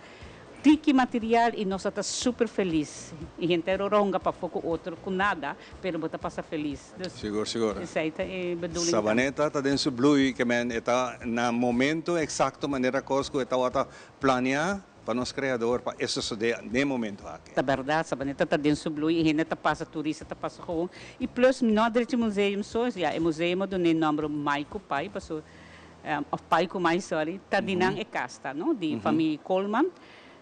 Tiki material y nos ta super feliz. Y hende ronga pa poco otro cu nada, pero bo ta pasa feliz. Dus, Sigur, sigur. Esey ta e bedoeling. Savaneta ta den su bloei, kiermen ta na momento exacto manera cos cu ta planea pa nos creador pa esey sucede na momento aki. Ta berdad, Savaneta ta den su bloei y hende ta pasa, turista ta pasa gewoon. Y plus, no drechi museum so, ja, e museum ta duna nomber Maico Pai, paso, of Pai cu Mai, sorry, ta di nan e cas ta, no? Di famia Coleman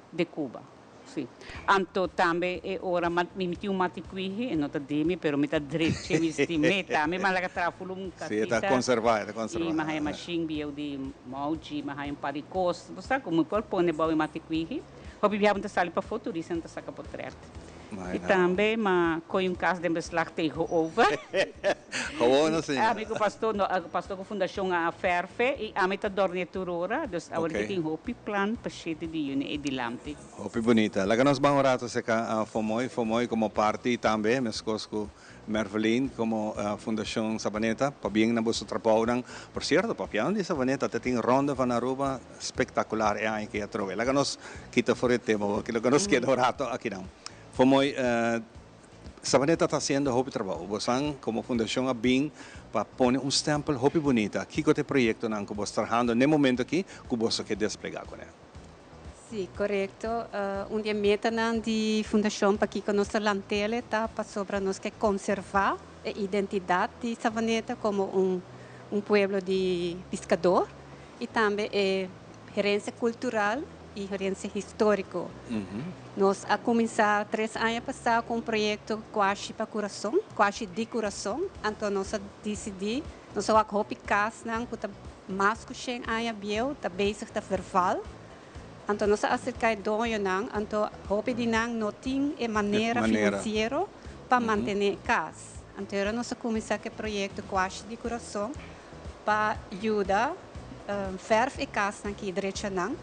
de Cuba. Si. Anto tambe e ora mi tin un mati kwihi, e no ta di mi, pero mi ta drechi, mi stim'e tambe, ma laga trafolo un Si, ta conserva, ta conserva. Y m'a haya machine bieu di mouji, m'a haya un par di cos. Bo sa como por pone bou e mati kwihi. Hopi biaha ta sali pafo, turista ta saca portret. Y tambe m'a coy un cas den beslag tegenover. Gewoon asina. Ami cu pastor, no, pastor cu fundacion a verf e y ami ta dorni tur ora. Dus awor tin hopi plan pa 7 di juni e dilanti. Hopi bunita. Laga nos ban un rato serca Fomoy, Fomoy como parti tambe, mescos cu Mervelin como Fundacion Savaneta, pabien na boso trabounan. Por cierto, papiando di Savaneta, te tin Ronde van Aruba espectacular e aña cu a trobe. Laga nos kita for e tema, porque laga nos keda un rato aki nan. Fomoy, Savaneta ta haciendo hopi trabou. Bosan como fundacion a bin pa pone un stempel hopi bunita. Kico ta e proyectonan cu bos trahando na e momento aki cu bos kier desplega cu ne? Si, corecto. Un di e metanan di Fundacion Pakico Nos Ta Lantele ta pasobra nos kier conserva e identidad di Savaneta como un pueblo di piscador y tambe e herencia cultural y herencia historico. Nos a cuminsa 3 aña pasa cu un proyecto Cuashi pa Curason, Cuashi di Curason. Anto nos a dicidi, nos a wak hopi casnan cu ta mas cu 100 aña bieu, ta bezig ta verval. Anto nos a acerca e doñonan, anto hopi di nan no tin e manera manera financiero pa mantene cas. Anto nos a cuminsa cu e proyecto Cuashi di Curason pa yuda verf e casnan aki drecha nan.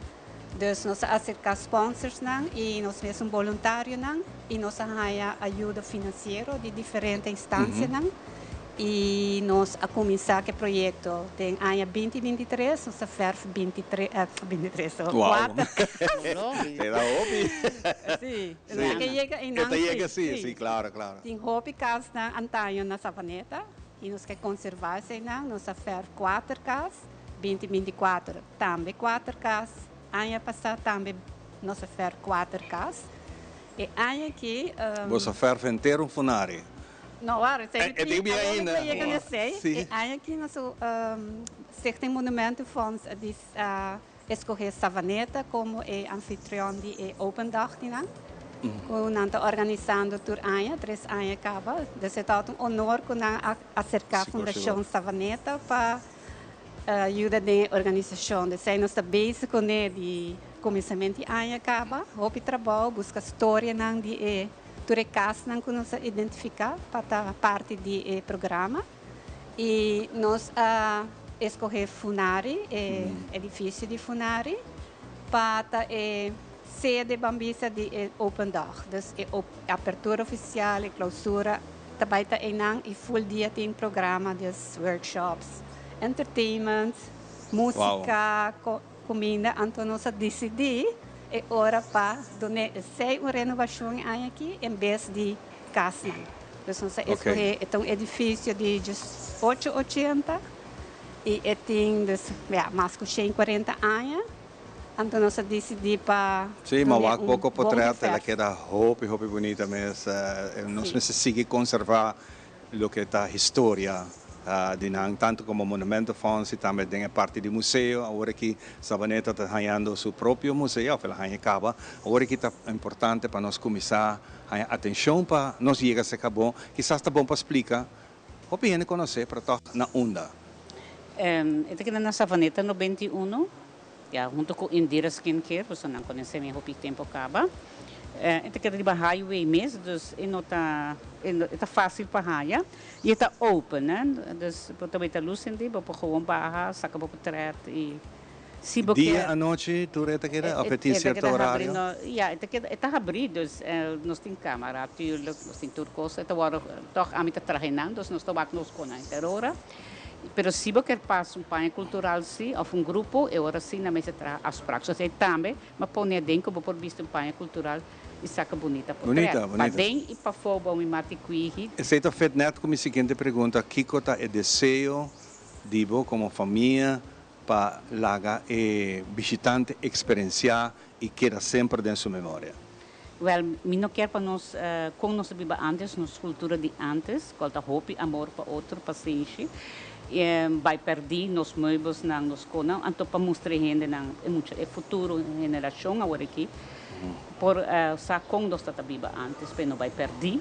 Dus nos a acerca sponsors nan y nos mes voluntarionan y nos a haya ayudo financiero di diferente instancianan. Y nos a cuminsa cu e proyecto den aña 2023, nos a verf 23, 23, oh, 4. Era hopi. Si, cu yega y Esta yega, si, claro. Tin hopi cas na antaño na Savaneta y nos kier conserva nan, nos a verf 4 cas, 2024 tambe 4 cas, aña pasa tambe nos a verf 4 cas. E aña aki Bos a verf henter un Funari. No, waar, E tin bien ainda. Yega na sei. E aña aki nos Stichting Monumentenfonds a escoge Savaneta como e anfitrion di e Open Dag di nan cu nan ta organisando tur aña, 3 aña caba. Dus e ta un honor cu nan a acerca Fundacion Savaneta pa yuda den organisacion. Dus nos ta bezig cu di cuminsamento di aña caba, hopi trabou, busca storianan di e tur e casnan cu nos a identifica pa ta parti di e programa. Y nos a escoge Funari, e edificio di Funari, pa e sede ban bisa di e Open Dag. Dus e apertura oficial y clausura tambe ta eynan y full dia tin programa, dus workshops, entertainment, musica, cuminda. Anto nos a dicidi e ora pa duna esey un renovacion aki en bes di cas. Dus nos a escoge un edificio di 880 y e tin dus, ja, mas cu 140 aña. Anto nos a dicidi pa Si, mas wak poco portret, el a keda hopi, hopi bunita mes. Nos mester sigui conserva loke ta historia di nan, tanto como Monumentenfonds y tambe den parti di museo. Awor aki Savaneta ta hayando su propio museo, el a haya caba. Awor aki ta importante pa nos cuminsa atencion pa nos yega serca bo. Kisas ta bon pa splica. Hopi hende conoce, pero toch na unda. E ta na Savaneta 91, ja, hunto cu Indira Skincare, bo nan conoce mi hopi tempo caba. E ta riba highway mes, dus e no ta e ta facil pa haya. Y ta open, hè? Dus bo ta ta luz in die, bo por gewoon baha, saca bo portret y si bo Dia, anochi, tur e ta keda? Of tin cierto horario? No, ja, e ta habri, dus nos tin camera, natuurlijk, nos tin tur cos. E ta toch ami ta trahando, dus nos ta wak nos con ora. Pero si bo kier pas un paña cultural si, of un grupo, e ora si nan mester traha afspraak. So esey tambe m'a pone aden cu bo por bisti un paña cultural y saca bunita potret. Bunita, bunita. Paden y pafó bo mi mati cuihi. Esey ta fit net cu mi siguiente pregunta, kico ta e deseo di bo como famia pa laga e bishitante experiencia y keda semper den su memoria? Wel, mi no kier pa nos, con nos a biba antes, nos cultura di antes, cual ta hopi amor pa otro, pasenshi, bay perdi, nos meubelsnan, nos conan, anto pa mustra e hendenan, e mucha, e futuro generacion awor aki, por sa con nos ta ta biba antes, pa e no bay perdi.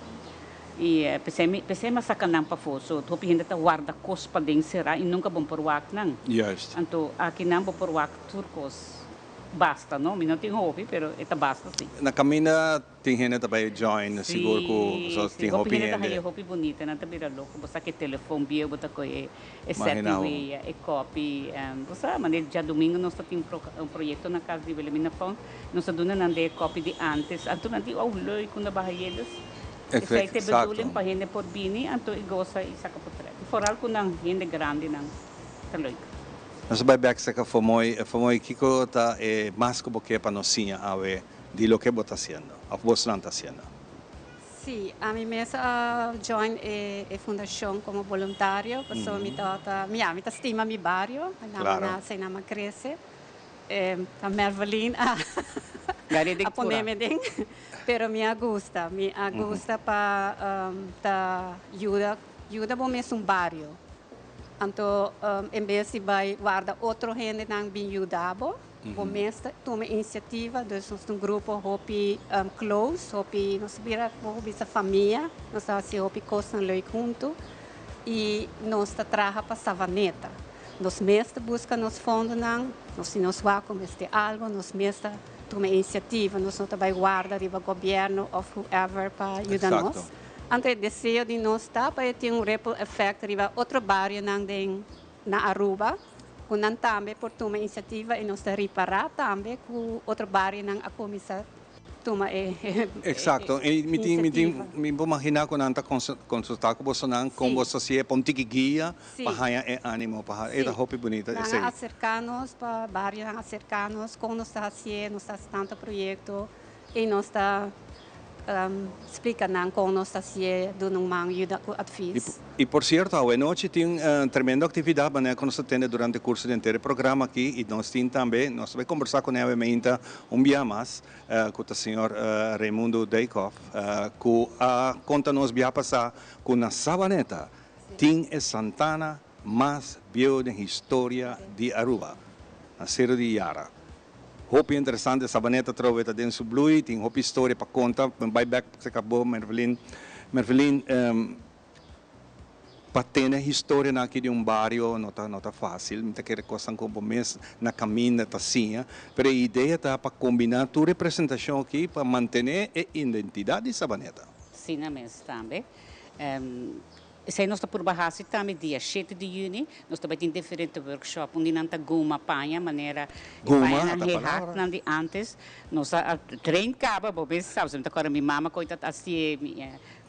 Y p'esey mi, p'esey mi a saca nan pafó, so hopi hende ta warda cos paden cera y nunca bon por wak nan. Anto akinan bo por wak tur cos. Basta no, mi no tin hopi pero e ta basta si. Na caminda tin hende ta bay join sigur cu so tin hopi hende. Si, hopi hende ta haye hopi bunita, nan ta bira loco, bo sa cu e telefon bieu bo ta coge e set di wea, e copy, bo sa manera djadomingo nos ta tin un proyecto na cas di Wilhelmina Fond, nos ta duna nan de e copy di antes, anto nan di oh leuk cu nan baha yedes, esey ta e bedoeling pa hende por bini anto e gosa y saca potret, y vooral cu nan hende grandinan ta leuk. Nos a bai bek serka Fomoy. Fomoy, kiko ta e mas ku bo ke pa nos siña awe di loke bo ta hasiendo òf bosnan ta hasiendo? Sí, ami mes a join e fundashon komo boluntario pasobra mi tabata, mi ya, mi ta stima mi bario, mi nama nase, mi nama krese. Ta Mervelin a pone mi den, pero mi a gusta, mi a gusta pa ta yuda, yuda bo mes un bario. Anto en bes di bai warda otro hendenan bin yuda bo, bo mes ta tuma inisiativa. Dus nos ta un grupo hopi close, hopi nos ta bira bo por bisa famia. Nos ta hasi hopi kosnan leuk huntu i nos ta traha pa Savaneta. Nos mes ta buska nos fondonan, nos si nos wak ku mester algu nos mes ta tuma inisiativa. Nos no ta bai warda riba gobièrnu òf whoever pa yuda nos. Anto e deseo di nos ta pa e tin un ripple effect riba otro barionan den na Aruba, cu nan tambe por tuma iniciativa y nos ta ripara tambe cu otro barionan a cuminsa tuma e Exacto, y mi tin, mi tin, mi por magina cu nan ta consulta cu bosonan con boso hacié pa un tiki guia pa haña e animo pa haci, e ta hopi bunita esey. Nan a acerca nos pa barionan acerca nos con nos ta hacié, nos ta haci tanto proyecto y nos ta Splika nan kon nos ta hasié, duna un man, yuda ku advis. I por sierto, awe nochi tin tremendo aktividat manera ku nos ta tende durante kurso di henter e programa aki i nos tin tambe, nos ta bai kombersá ku Neve Meinta un bia mas, ku ta señor Raimundo Dijkhoff, ku a konta nos bia pasá ku na Sabaneta tin e santana mas bieu den historia di Aruba, na Sero di Yara. Hopi interesante, Sabaneta atrobe ta den su blui, tin hopi historia pa konta, mi bai bek serka bo Mervelin. Mervelin, pa tene historianan aki di un bario no ta no ta fácil, mi ta kere kosnan ku bo mes na kaminda ta siña, pero e idea ta pa kombiná tur e presentashon aki pa mantené e identidat di Sabaneta. Asina mes tambe. Esei nos ta purba hasi tambe dia shete di yüni. Nos ta bai tin diferente workshop. Un di nan ta guma paña, manera e pañanan hehaknan di ántes. Nos a train kaba, bo mes sa, mi ta kòrda mi mama ku ta hasié,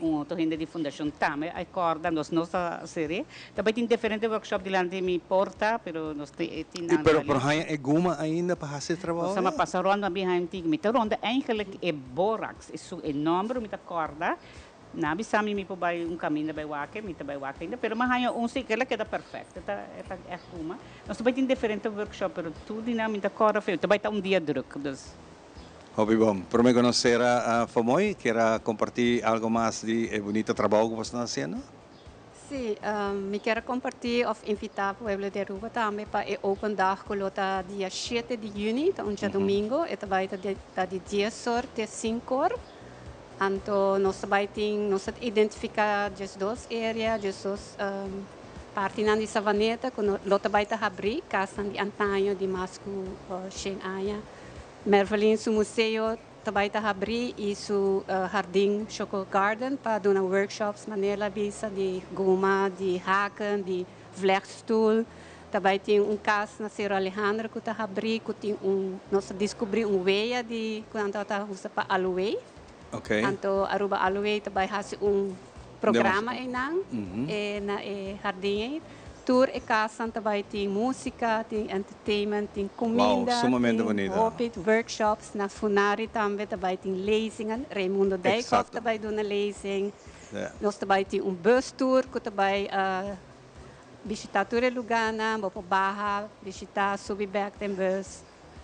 un otro hende di fundashon tambe a kòrda, nos nos ta haser'é. Ta bai tin diferente workshop dilanti mi porta, pero nos tin nan. Pero por haña e guma ainda pa hasi e trabou? Nos a pasa rònt, a bin haña un tiki. Mi ta ronda eigenlijk e boraks, e nòmber mi ta kòrda. Nan bisa mi mi por bai un caminda bai wak, mi ta bai wak ainda, pero mi haña un si, kela keda perfecto, e ta e ta echt guma. Nos ta bai tin diferente workshop, pero tur di nan mi ta corda feo, ta bai ta un dia druk, dus. Hopi bon. Prome cu nos cera Fomoy, kier a comparti algo mas di e bunita trabou cu boso ta haciendo? Si, mi kier a comparti of invita pueblo di Aruba tambe pa e open dag cu lo ta dia shete di juni, ta un djadomingo, e ta bai ta di dies or te sinku or. Anto nos ta bai tin, nos ta identifiká diesdos area, diesdos partinan di Savaneta ku lo ta bai ta habrí, kasnan di antaño di mas ku shen aña. Mervelin su museo ta bai ta habrí i su hardin Choco Garden pa duna workshops manera el a bisa di guma, di haken, di vlechtstoel. Ta bai tin un kas na Sero Alejandro ku ta habrí ku tin un nos ta diskubrí un wea di ku nan tabata usa pa aloe. Anto Aruba Aloe ta bai hasi un programa einan e na e hardin ei. Tur e kasnan ta bai tin músika, tin entertainment, tin Wow, kuminda, sumamente tin bunita. hopi workshops. Na Funari tambe ta bai tin lezingen. Raimundo Dijkhoff ta bai duna lezing. Nos ta bai tin un bus tour ku ta bai bishitá tur e lugánan. Bo por baha, bishitá, subi bèk den bus.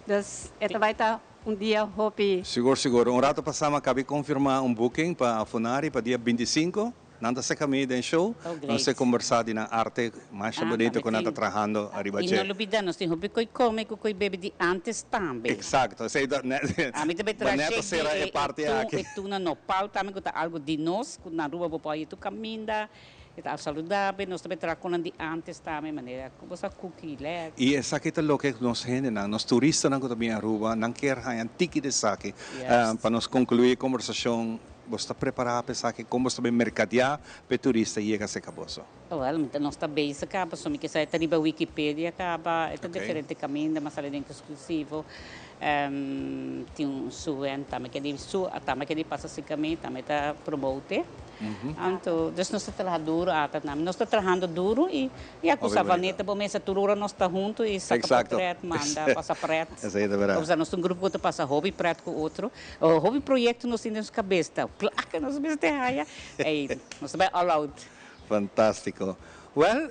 Dus e ta bai ta un dia hopi. Sigur, sigur. Un rato pasá mi a kabi konfirmá un booking pa Funari pa dia 25. Nan ta seka mi den show. Oh, Nos great. ta kombersá di nan arte masha Ah, bunito tambe ku nan ta tin. trahando ariba I no dje. lubidá, nos tin hopi koi kome ku koi bebe di ántes tambe. Eksakto. Esei ta net, Ami ta bay bo traha net a shake di sera e e parti e aki. e tuna nopal tambe ku ta algu di nos, ku na Aruba bo por haña tur kaminda. E ta saludabel, nos ta bay traha konan di ántes tambe, manera ku bo sa kuki, lek. I esaki ta loke nos hendenan, nos turistanan ku ta bini Aruba, nan kier haña tiki di esaki. Juist. Pa nos konkluí e kombersashon, bo ta prepará pa esaki? Kon bo ta bay merkadiá pa e turista yega serka boso? Wèl, mi ta nos ta bezig kaba, so mi ke sa e ta riba Wikipedia kaba, e ta diferente kaminda, mas sali den eksklusivo. Tin un suen tambe ke di su tambe ke di pasa serka mi, tambe ta promote. Anto, dus nos ta traha duro ata tambe. Nos ta trahando duro y ya cu Hopi Savaneta bonito. bo mesa tur ora nos ta hunto y saca potret, manda, pasa pret. Esey ta berdad. Osea, nos ta un grupo cu ta pasa hopi pret cu otro. Hopi proyecto nos tin den nos cabes, ta placa nos mester haya. Ey, nos ta bay all out. Fantastico. Well,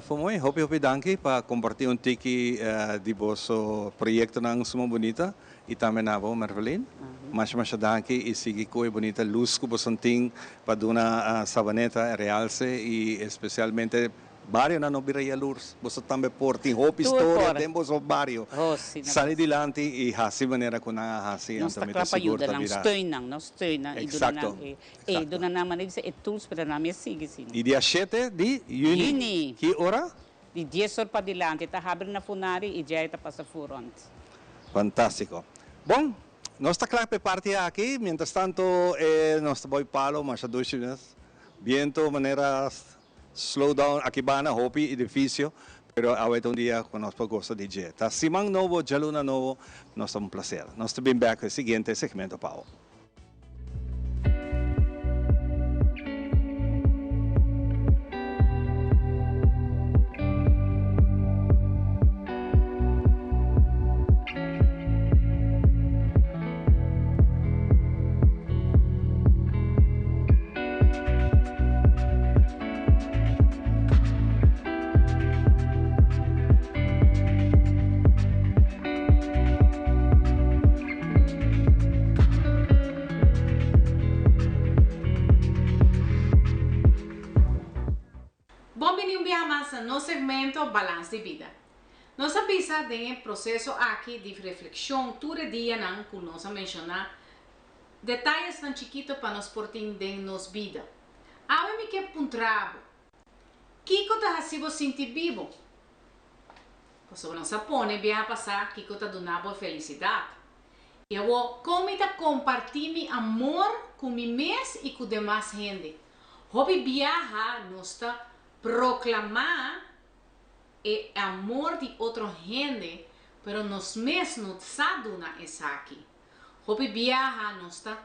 Fomoy, hopi hopi danki pa comparti un tiki di boso proyectonan suma bunita y tambe na bo, Mervelyn. Masha masha danki y sigui cu e bunita luz cu boso tin pa duna Sabaneta e realce y especialmente barionan no bira yalurs. Boso tambe por tin hopi Tur storia por. den boso bario. Oh, si, na Sali bes. dilanti y haci manera cu nan a haci, Nos anto ta mi cla ta pa sigur yuda ta nan, bira. steun nan, nos steun nan y duna nan Exacto, e, e exacto. duna nan manera di bisa e tools pero nan mes sigui si. Y dia shete di juni. Juni. Ki ora? Di dies or padilanti ta habri na Funari y djei ta pasa Furont. Fantastico. Bon, nos ta cla p'e parti aki. Mientras tanto e nos ta boy palo masha dushi mes. Biento manera slow down aki bana hopi edificio, pero awe ta un dia cu nos por goza di dje. Ta siman nobo, djaluna nobo, nos ta un placer. Nos ta bin bek cu e siguiente segmento pa awo. Bon bini un biaha mas na nos segmento Balans di Bida. Nos a bisa den e proceso aki di reflexion tur e dianan cu nos a menciona detayesnan chikito pa nos por tin den nos bida. Awe mi ke puntra bo, Kiko ta hasi bo sinti bibo? Pasobra nos a pone biaha pasá kiko ta duna bo felisidat. I awor, kon mi ta kompartí mi amor ku mi mes i ku demas hende? Hopi biaha nos ta proklamá e amor di otro hende, pero nos mes no sa duna esaki. Hopi biaha nos ta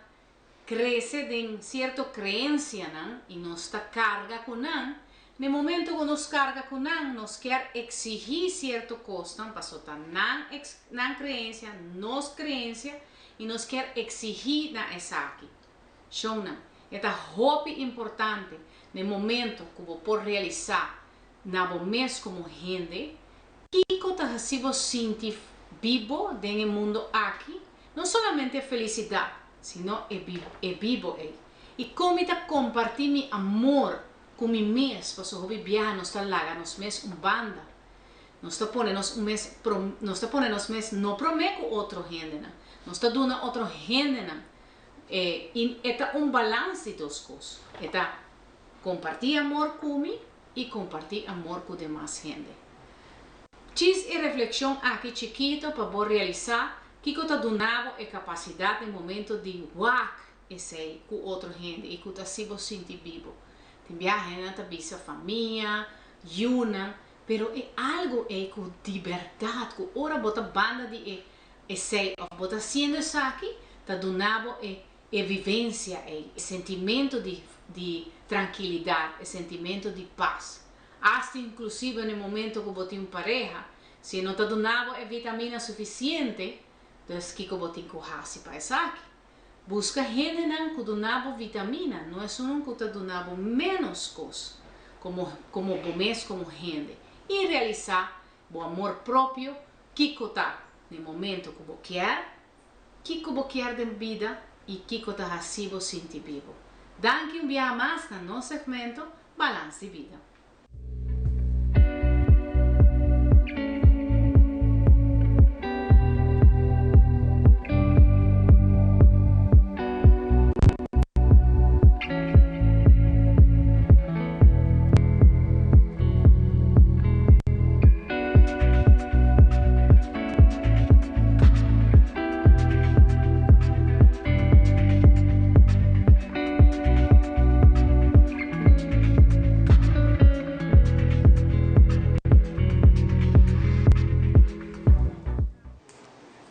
krese den sierto kreensianan i nos ta karga ku nan, na e momento ku nos karga ku nan, nos kier eksigí sierto kosnan paso ta nan nan kreensia, nos kreensia i nos kier eksigí na esaki. Shownan, e ta hopi importante na e momento ku bo por realisá na bo mes komo hende, kiko ta hasi bo sinti bibo den e mundo aki, No solamente e felisidat, sino e e bibo ei. I kon mi ta kompartí mi amor ku mi mes, pasobra hopi biaha nos ta laga nos mes un banda. Nos ta pone nos un mes nos ta pone nos mes no promé ku otro hendenan. Nos ta duna otro hendenan e i e ta un balans di dos kos. E ta kompartí amor ku mi i kompartí amor ku demas hende. Djis e reflekshon aki chikito pa bo realisá kiko ta duna bo e kapasidat den momento di wak esei ku otro hende i ku ta hasi bo sinti bibo. Tin biaha hendenan ta bisa famia, yunan, pero e algu ei ku di bèrdat ku ora bo ta banda di e esei òf bo ta hasiendo esaki ta duna bo e e vivensia ei, e sentimento di di trankilidat, e sentimento di pas. Hasta inclusive na e momento cu bo tin un pareha, si e no ta duna bo e vitamina suficiente, dus kico bo tin cu haci pa esaki? Busca hendenan cu duna bo vitamina, no esunnan cu ta duna bo menos cos, como como bo mes como hende. Y realisa bo amor propio kico ta na e momento cu bo kier, kico bo kier den bida y kico ta haci bo sinti bibo. Danki un biaha mas na nos segmento Balans di Bida.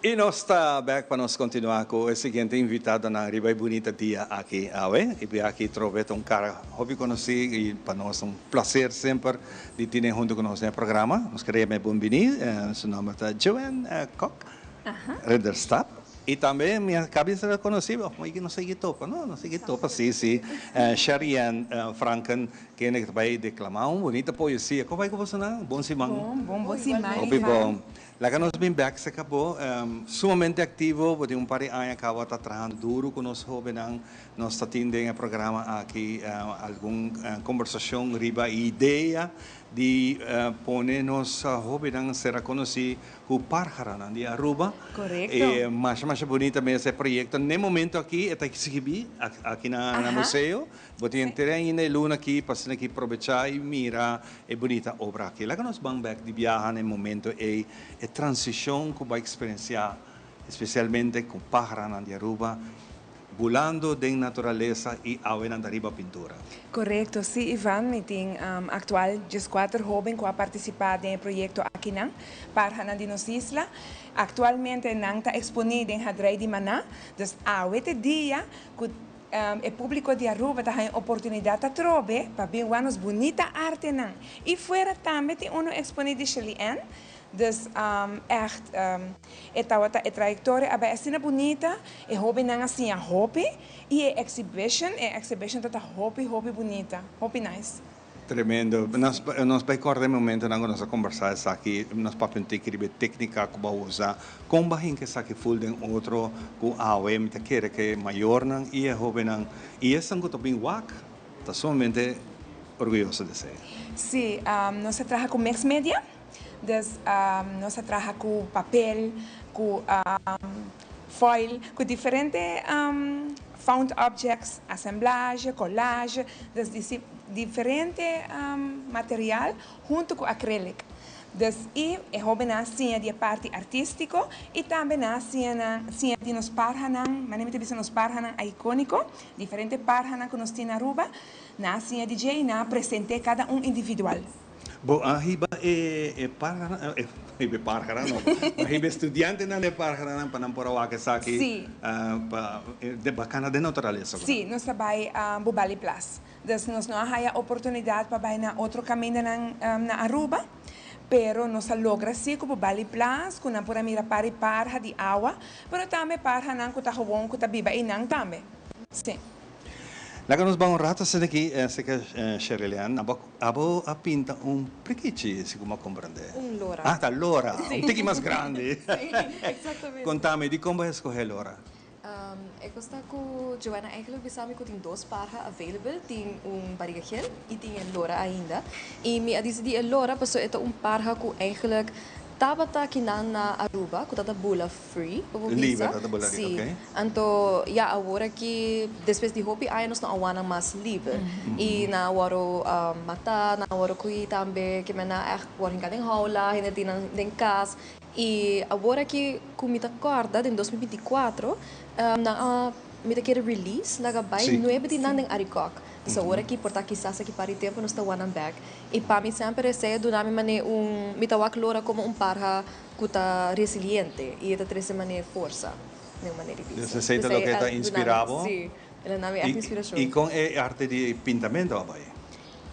Y nos ta bek pa nos continua cu e siguiente invitadonan riba e bunita dia aki awe. Y bia aki trobe ta un cara hopi conoci y pa nos ta un placer semper di tine hunto cu nos den e programa. Nos queria yam'e bon bini. Su nomber ta Joanne Kok Ridderstap. Y tambe mi a caba di ser reconoci, of no sigui topa, no, no sigui topa, si, si, Sherrianne Franken, kende ta bay declama un bunita poesia. Con bay cu bosonan? Bon siman. Bon, bon, bon siman. Hopi bon. Laga nos bin bek cerca bo. Sumamente activo, bo tin un par di aña caba ta trahando duro cu nos hobennan. Nos ta tin den e programa aki algun conversacion riba e idea di pone nos hobennan ser reconoci cu parharanan di Aruba. Correcto. E masha masha bunita mes e proyecto. N'e momento aki e ta exhibi aki na museo. Bo tin henter ainda e luna aki pa asina aki probecha y mira e bunita obra aki. Laga nos ban bek di biaha n'e momento ey, e transicion cu bo a experiencia especialmente cu paharanan di Aruba bulando den naturalesa y awenan ta riba pintura. Corecto, si Ivan, mi tin actual dieskuater hoben cu a participa den e proyecto akinan, Parhanan di nos isla. Actualmente nan ta exponi den Hadrei di Maná, dus awe t'e dia cu e publico di Aruba ta haña oportunidad atrobe pa bin wak nos bunita artenan. Y fuera tambe tin uno exponi di Shirley Ann, dus echt e tabata e trayectoria a bay asina bunita, e hobennan a siña hopi y e exhibition, e exhibition ta ta hopi hopi bunita, hopi nice. Tremendo. Nos nos bay corda e momentonan cu nos a combersa esaki, nos papia un tiki riba e tecnica cu bo a usa, con bo a hinca esaki full den otro cu awe mi ta kere cu e mayornan y e hobennan y esnan cu ta bin wak ta sumamente orguyoso di esey. Si, nos a traha cu mix media, dus nos a traha cu papel, cu foil, cu diferente found objects, assemblage, collage, dus diferente material hunto cu acrylic. Dus y e hobennan a siña di e parti artistico y tambe nan a siña nan siña di nos parhanan, manera mi ta bisa nos parhanan iconico, diferente parhanan cu nos tin na Aruba, nan a siña di dje y nan a presente cada un individual. Bo a hiba e parhanan, hiba e parhanan no, bo a hiba e studiantenan di e parhanan pa nan por a wak esaki pa de bacana den naturalesa. Sí, nos ta bai Bubali Plas. Dus nos no a haya oportunidad pa bai na otro camindanan na Aruba, pero nos a logra sí cu Bubali Plas, cu nan por a mira par y parha di awa, pero tambe parhanan cu ta gewoon cu ta biba eynan tambe. Sí. Laga nos bai un rato asina aki, seca Sherelian, abo abo a pinta un prikichi, si cu mi a comprende. Un lora. Ah, ta lora, un tiki mas grandi. Sí, exactamente. Contami, dicon bo a escoge lora? E cos ta cu Joanna eigenlijk bisa mi cu tin dos parha available, tin un bariga gel y tin e lora ainda. Y mi a dicidi e lora pasobra e ta un parha cu eigenlijk tabata akinan na Aruba cu ta bula free, pa bo bisa. Liber ta bula riba, Si. ok. Anto ya awor aki despues di hopi aña nos no a wak nan mas liber. Y nan a wòrdu mata, nan a wòrdu kohi tambe, ke men nan a echt wòrdu hinká den houla, hende tin nan den kas. Y awor aki cu mi ta corda den 2024 nan a mi ta kere release laga bay nuebe di nan den Arikok. Dus awor aki por ta kisas aki par di tempo nos ta wak nan bek. Y pa mi semper esey a duna mi mane un mi ta wak Lora como un parha cu ta resiliente y e ta trece mane forsa den un manera di bisa. Dus esey ta loke ta inspira bo? Si, el a duna mi echt inspiracion. Y con e arte di pintamento a bay?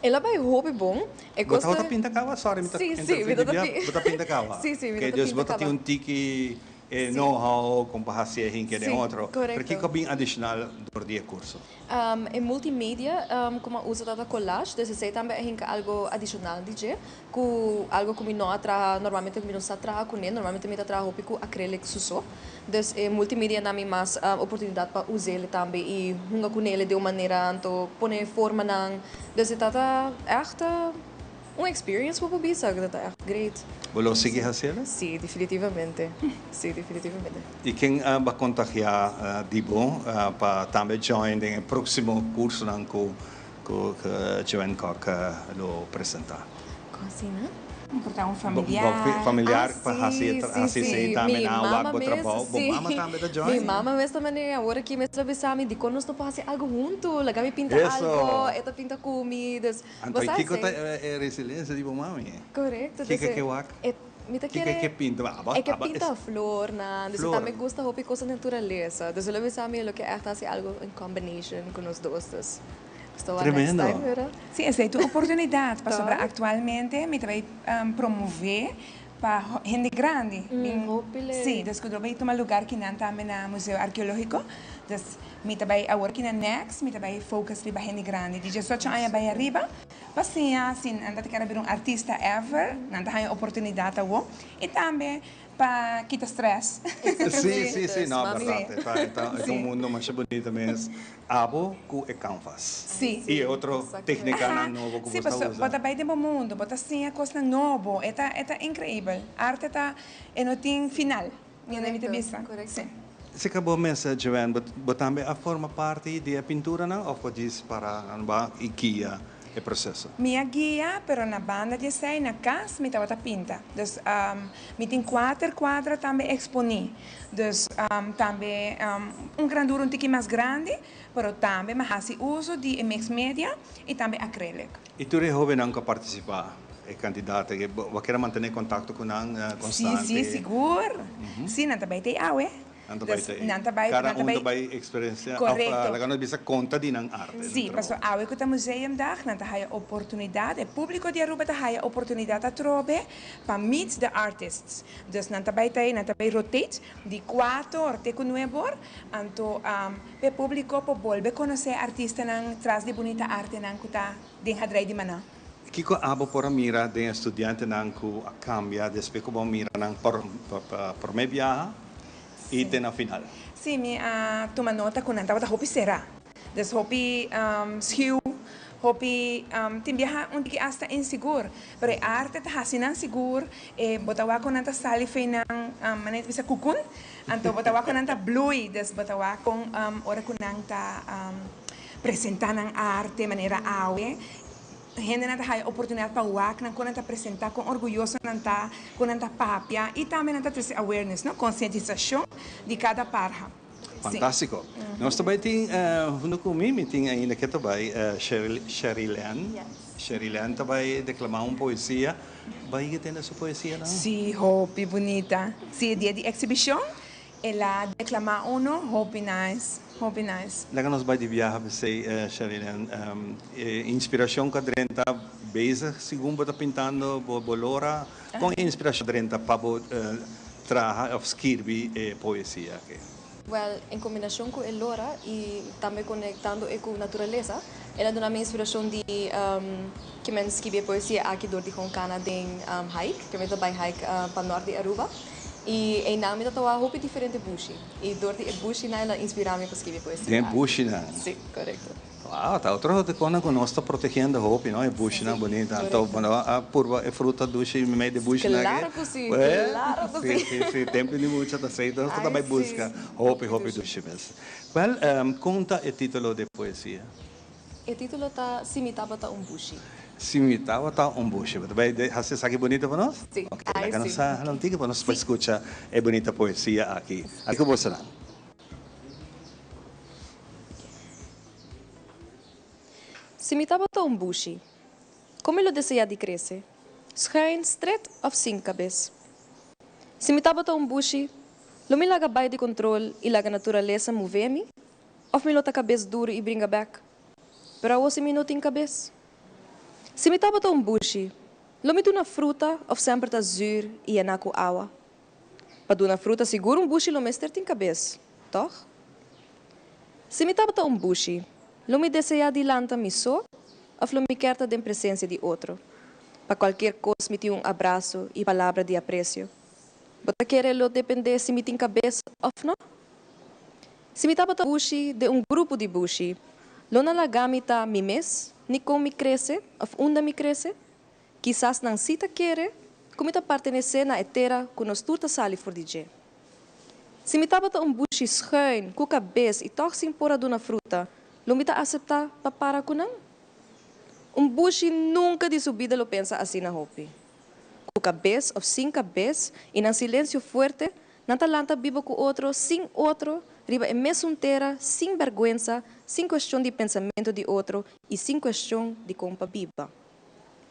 El a bai hopi bon. E Bo kos tabata ta. pinta kawa? Sorry mi ta Sí, sí, mi interrumpí di ta bia. pi. Bo ta pinta kawa? Sí, sí, mi Oké, ta ta dus bo pinta ta tin kaba. un tiki e Sí. know-how kon pa hasi e hinke den Sí, otro. Pero korekto. kiko a bin adishonal dor di e kurso? E multimedia ku mi a usa tabata collage, dus esei tambe a hinka algo adishonal di dje, ku algo ku mi no a traha, normalmente mi no sa traha kuné, normalmente mi ta traha hopi ku acrylic suso. Dus e multimedia na mi mas oportunidat pa us'el tambe i hunga kun'el den un manera anto pone formanan. Dus e tabata ègt un experience bo por bisa ku ta ègt great. Bo lo sigui hasiel? Sí, definitivamente. Sí, definitivamente. I ken a kontagiá di bo pa tambe join den e próksimo kursonan ku ku Joanne Kok lo presentá? Kon asina? Por ta un familiar. Bo familiar Ah, pa hasi sí, sí, hasi esei sí. tambe Mi nan a mama wak bo mes, trabou. Bo sí. mama tambe ta Mi join? mama mes ta manera awor aki mes ta bisa mi dikon nos no por hasi algu huntu, laga mi pinta Eso! algu, e ta pinta ku mi, dus Anto bo sa kiko ta esei. e resiliencia di bo mami? Korekto, Kiko dus e ke wak? e mi ta Kiko e kere ke pinta? Abo e ke abo pinta es flornan, dus e flor. tambe gusta hopi kos di naturalesa, dus el a bisa mi lo ke ègt hasi algu in combination ku nos dos, dus. Tremendo. Sí, esei ta un oportunidat, pasobra aktualmente mi ta bai promové pa hende grandi. Sí, dus ku lo bai tuma lugar kinan tambe na Museo Arkeológiko. Dus mi ta bai awor kinan next mi ta bai focus riba hende grandi di diesocho aña bai ariba pa siña si nan ta kere bira un artista ever, nan ta haña oportunidat awor i tambe Pa kita stress. Sí, sí, sí, no, berdad. E ta, e ta, e ta un mundo masha bunita mes. Abo cu e canvas. Sí. Y e otro tecnicanan nobo cu Sí, bo ta paso usa. bo ta bay den bo mundo, bo ta siña cosnan nobo. E ta, e ta increibel. Arte ta, e no tin final. Mi a mi ta bisa. Correcto. Sí. Si ka bo mes, Joanne, bo, bo tambe a forma parti di e pinturanan of bo djis para nan ba y guia e proceso? Mi a guia, pero na banda di esei, na cas, mi tabata pinta. Dus, Mi tin kuater kuadra tambe eksponí. Dus tambe un grandura un tiki mas grandi, pero tambe mi a hasi uso di e mix media i tambe acrylic. I tur e hóbennan ku a partisipá, e kandidato, bo a kere mantené kontakto ku nan konstante? Sí, sí, sigur. Sí, nan ta bai te awe. Nan ta bai ta ei. Nan ta bai, Kada nan ta un bai. ta bai eksperensia òf Korekto. laga nos bisa konta di nan arte, nan Sí, trabou. pasobra awe ku ta Museumdag nan ta haya oportunidat, e públiko di Aruba ta haya oportunidat atrobe pa meet the artists. Dus nan ta bai ta ei, nan ta bai rotate di kuater te ku nuebor, anto p'e públiko por bolbe konosé artistanan tras di bunita artenan ku ta den Hadrei di Maná. Kiko abo por a mira den e studiantenan ku a kambia despues ku bo a mira nan por promé biaha i te na final? Sí, mi a tuma nota ku nan tabata hopi será. Dus hopi schuw, hopi tin biaha un tiki asta insigur. Pero e arte ta hasi nan sigur, e bo ta wak ku nan ta sali fei nan manera ta bisa kukun, anto bo ta wak ku nan ta blui, dus bo ta wak kon ora ku nan ta presentá nan arte manera awe. Hendenan ta haya oportunidat pa wak nan kon nan ta presentá, kon orguyoso nan ta, kon nan ta papia i tambe nan ta trese awareness, no, konsientisashon di kada parha. Sí. Fantástiko. Nos ta bai tin huntu ku mi, mi tin ainda ke ta bai Sherylann. Sherylann ta bai deklamá un poesia. Bai ke tende su poesia nan? Sí, hopi bunita. Sí, e dia di eksibishon El a declama uno hopi nice, hopi nice. Laga nos bai di biaha p'esei, Sherilyn. E inspiracion cu a drenta bezig segun bo ta pintando bo lora, con e inspiracion a drenta pa bo traha of skirbi e poesia aki? Well, en combinacion cu e lora y tambe conectando e cu naturalesa, el a duna mi inspiracion di ke men skibi e poesia aki door di gewoon cana den hike, ke men ta bai hike pa nort di Aruba. I einan mi ta toa hopi diferente bushi. I dor di e bushinan el a inspirá mi pa skibi poesia. Den bushinan? Sí, korekto. Wow, ta otro kosnan ku nos ta protegiendo hopi, no? E bushinan bunita. Anto bo no a purba e fruta dushi meimei di bushinan aki? Klaro ku sí, klaro ku sí. Sí, sí, sí. Tempu di mucha ta así. Nos ta bai buska hopi, hopi dushi mes. Wèl, kon ta e título di e poesia? E título ta Si mi tabata un bushi. Si mi tabata un bushi. Bo ta bai hasi esaki bunita pa nos? Si. Ok, Ai laga nos si. sa hala un tiki pa nos por skucha e bunita poesia aki. Aki ku bosonan. Si mi tabata un bushi, kon mi lo deseá di krese? Schuin, stret òf sin kabes? Si mi tabata un bushi, lo mi laga bai di kontrol i laga naturalesa move mi? Of mi lo ta kabes duru i bringa bek? Pero awo si mi no tin kabes. Si mi tabata un bushi, lo mi duna fruta of semper ta zuur i yená ku awa? Pa duna fruta sigur un bushi lo mester tin kabes, tòg? Si mi tabata un bushi, lo mi deseá di lanta mi so of lo mi kier ta den presensia di otro? Pa kualkier kos mi tin un abraso i palabra di apresio. Bo ta kere lo dependé si mi tin kabes of no? Si mi tabata bushi den un grupo di bushi, lo nan laga mi ta mi mes, ni kon mi krese of unda mi krese? Kisas nan sí ta kere ku mi ta pertenesé na e tera ku nos tur ta sali for di dje. Si mi tabata un bushi schuin, ku kabes i tòg sin por a duna fruta, lo mi ta aseptá pa para ku nan? Un bushi nunka di su bida lo pensa asina hopi. Ku kabes òf sin kabes i nan silensio fuerte, Nan ta lanta biba ku otro sin otro riba e mesun tera sin bèrgwensa, sin kuestion di pensamentu di otro i sin kuestion di kon pa biba.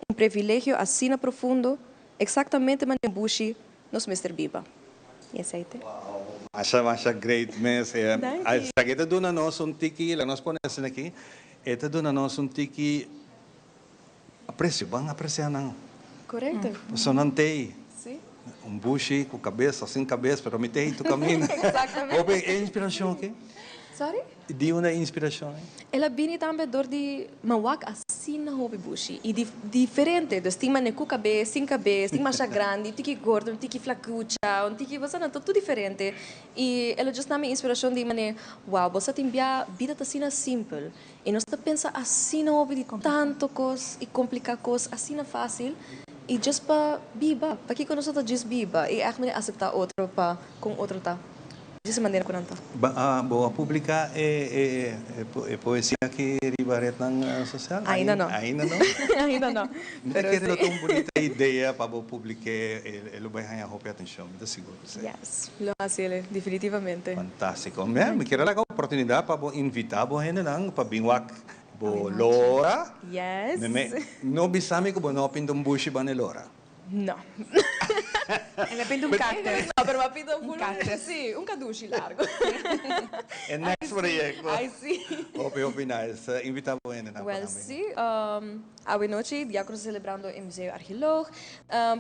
Un previlegio asina profundo, eksaktamente manera un bushi nos mester biba. I esei te. Wow, masha masha great mes. Danki. Esaki ta duna nos un tiki, laga nos pone asina aki, e ta duna nos un tiki Aprecio, ban aprecia nan. Correcto. Pasobra nan t'ey. Sí. Un bushi cu cabes of sin cabes, pero mi t'ey tu caminda. Exactamente. Hopi e inspiracion aki? Sorry? Di unda e inspiracion ey? El a bini tambe door di mi wak asina hopi bushi y diferente. Dus tin mane cu cabes, sin cabes, tin masha grandi, tiki gordo, un tiki flacucha, un tiki, bo sa nan ta tur diferente. Y el a just na mi inspiracion di mane, wow, bo sa tin bia bida ta asina simpel. I nos ta pensa asina hopi di tanto kos i kompliká kos asina fásil i djis pa biba. Pakiko nos no ta djis biba i ègt manera aseptá otro pa kon otro ta? Djis e manera ku nan ta. Bo a publiká e poesia aki riba retnan sosial? Ainda no. Ainda no? Ainda no. Mi ta kere lo ta un bunita idea pa bo publik'é, e lo bai haña hopi atenshon, mi ta sigur ku esei. Yes, lo hasi el, definitivamente. Fantástiko. Mi kier a laga oportunidat pa bo invitá bo hendenan pa bin wak bo lora. Yes. No bisa mi ku bo no a pinta un bushi banda e lora. No. El a pinta un cactus. No, pero mi a pinta un cactus. Sí, un cadushi largo. E next proyecto. Ay, sí. Hopi, hopi nice. Invitá bo hendenan pa Well, nan bin. sí. Awe nochi ya ku nos ta selebrando e Museo Argeoloog.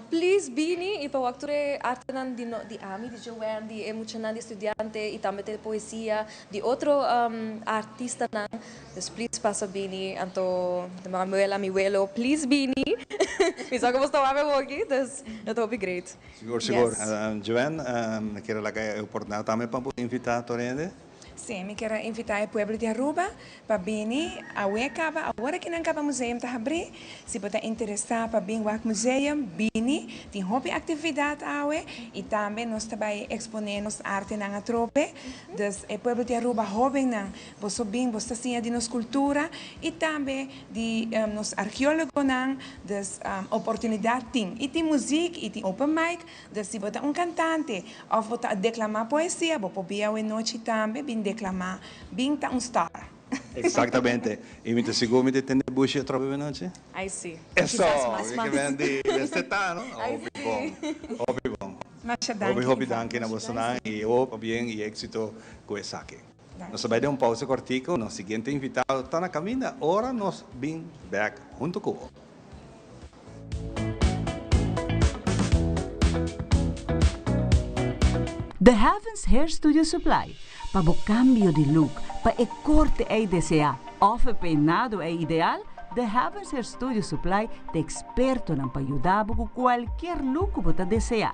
Please bini i pa wak tur e artenan di no di ami, di Joanne, di e muchanan, di estudiante i tambe te poesia di otro artistanan. Dus please pasa bini. Anto mi abuela, mi welo, please bini. Mi sa ku bo sta wak awoki, dus lo ta hopi great. Sigur, sigur. Joanne, mi kier a laga e oportunidat tambe pa bo invita tur hende. Sí, mi kier a invitá e pueblo di Aruba pa bini awe kaba, awor aki nan kaba museum ta habrí. Si bo ta interesá pa bin wak museum, bini. Tin hopi aktividat awe i tambe nos ta bai eksponé nos artenan atrobe. Dus e pueblo di Aruba, hóbennan, boso bin, boso ta siña di nos kultura i tambe di nos arkeólogonan. Dus oportunidat tin. I tin muzik i tin open mic. Dus si bo ta un kantante òf bo ta deklamá poesia, bo por bia awe nochi tambe bin deklamá. Bin ta un star. Exactamente. Y mi ta sigur mi ta tende Bushi atrobe awe nochi. Ay si. Eso! Kisas mas mas. Mi ke men di mester ta, no? Ay Hopi si. bon. Hopi bon. Masha danki, Hopi hopi Ivan. danki na Masha bosonan danki. y hopi bien y éxito cu esaki. Danki. Nos ta bay den un pausa cortico. Nos siguiente invitado ta na caminda ora nos bin bek hunto cu bo. The Heavens Hair Studio Supply, pa bo cambio di look, pa e corte ey desea of e peinado ey ideal, The Heavens Hair Studio Supply ta expertonan pa yuda bo cu cualkier look cu bo ta desea.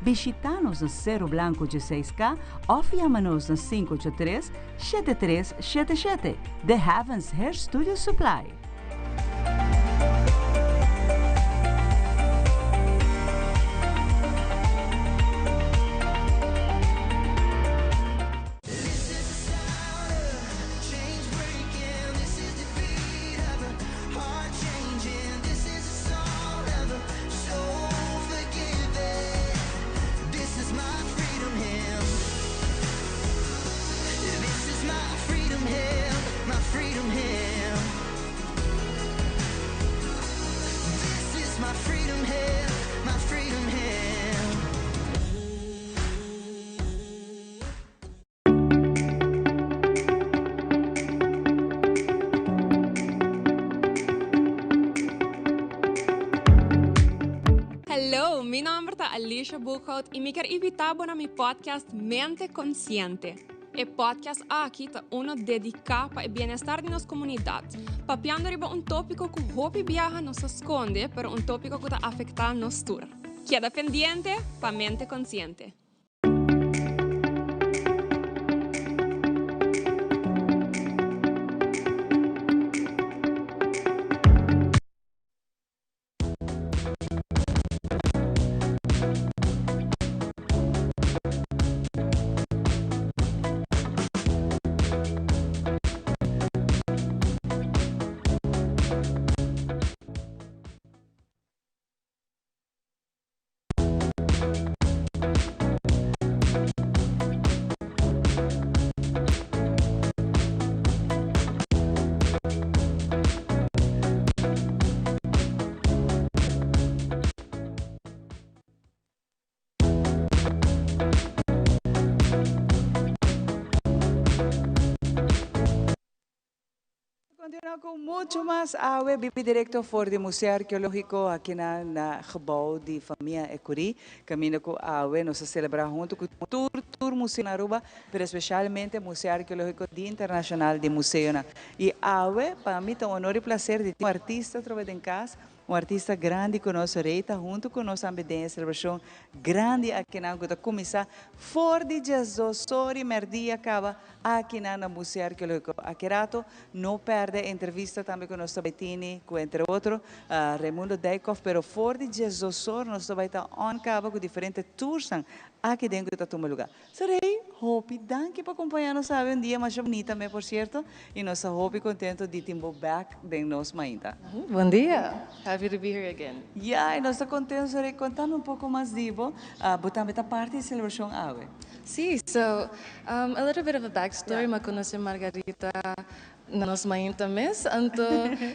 Bishita nos na Cerro Blanco 16K of yama nos na 583 7377. The Heavens Hair Studio Supply. Alicia Boekhout y mi kier invita bo na mi podcast Mente Consciente. E podcast aki ta uno dedica pa e bienestar di nos comunidad, papiando riba un topico cu hopi biaha nos ta sconde, pero un topico cu ta afecta nos tur. Keda pendiente pa Mente Consciente. Continua cu mucho mas awe bibi directo for di Museo Arqueologico aki na na gebouw di famia Ecury. Caminda cu awe nos a celebra hunto cu tur tur museo na Aruba, pero especialmente Museo Arqueologico di Internacional di Museonan. Y awe pa mi ta un honor y placer di tin un artista atrobe den cas, Un artista grandi cu nos rey ta hunto cu nos tambe den e celebracion grandi akinan cu ta cuminsa for di diesdos or y merdia caba akinan na Museo Arqueologico. Aki rato no perde e entrevista tambe cu nos ta bay tini cu entre otro Raimundo Dijkhoff pero for di diesdos or nos ta bay ta on caba cu diferente toursnan aki den cu ta tuma lugar. Sorey, hopi danki pa acompaña nos awe un dia masha bunita me por cierto y nos ta hopi contento di tin bo back den nos mainta. Bon dia, happy to be here again. Ya, y nos ta contento Sorey, contame un poco mas di bo, bo tambe ta parti di celebracion awe. Si, so, a little bit of a backstory, mi a conoce Margarita Na nos mainta mes, anto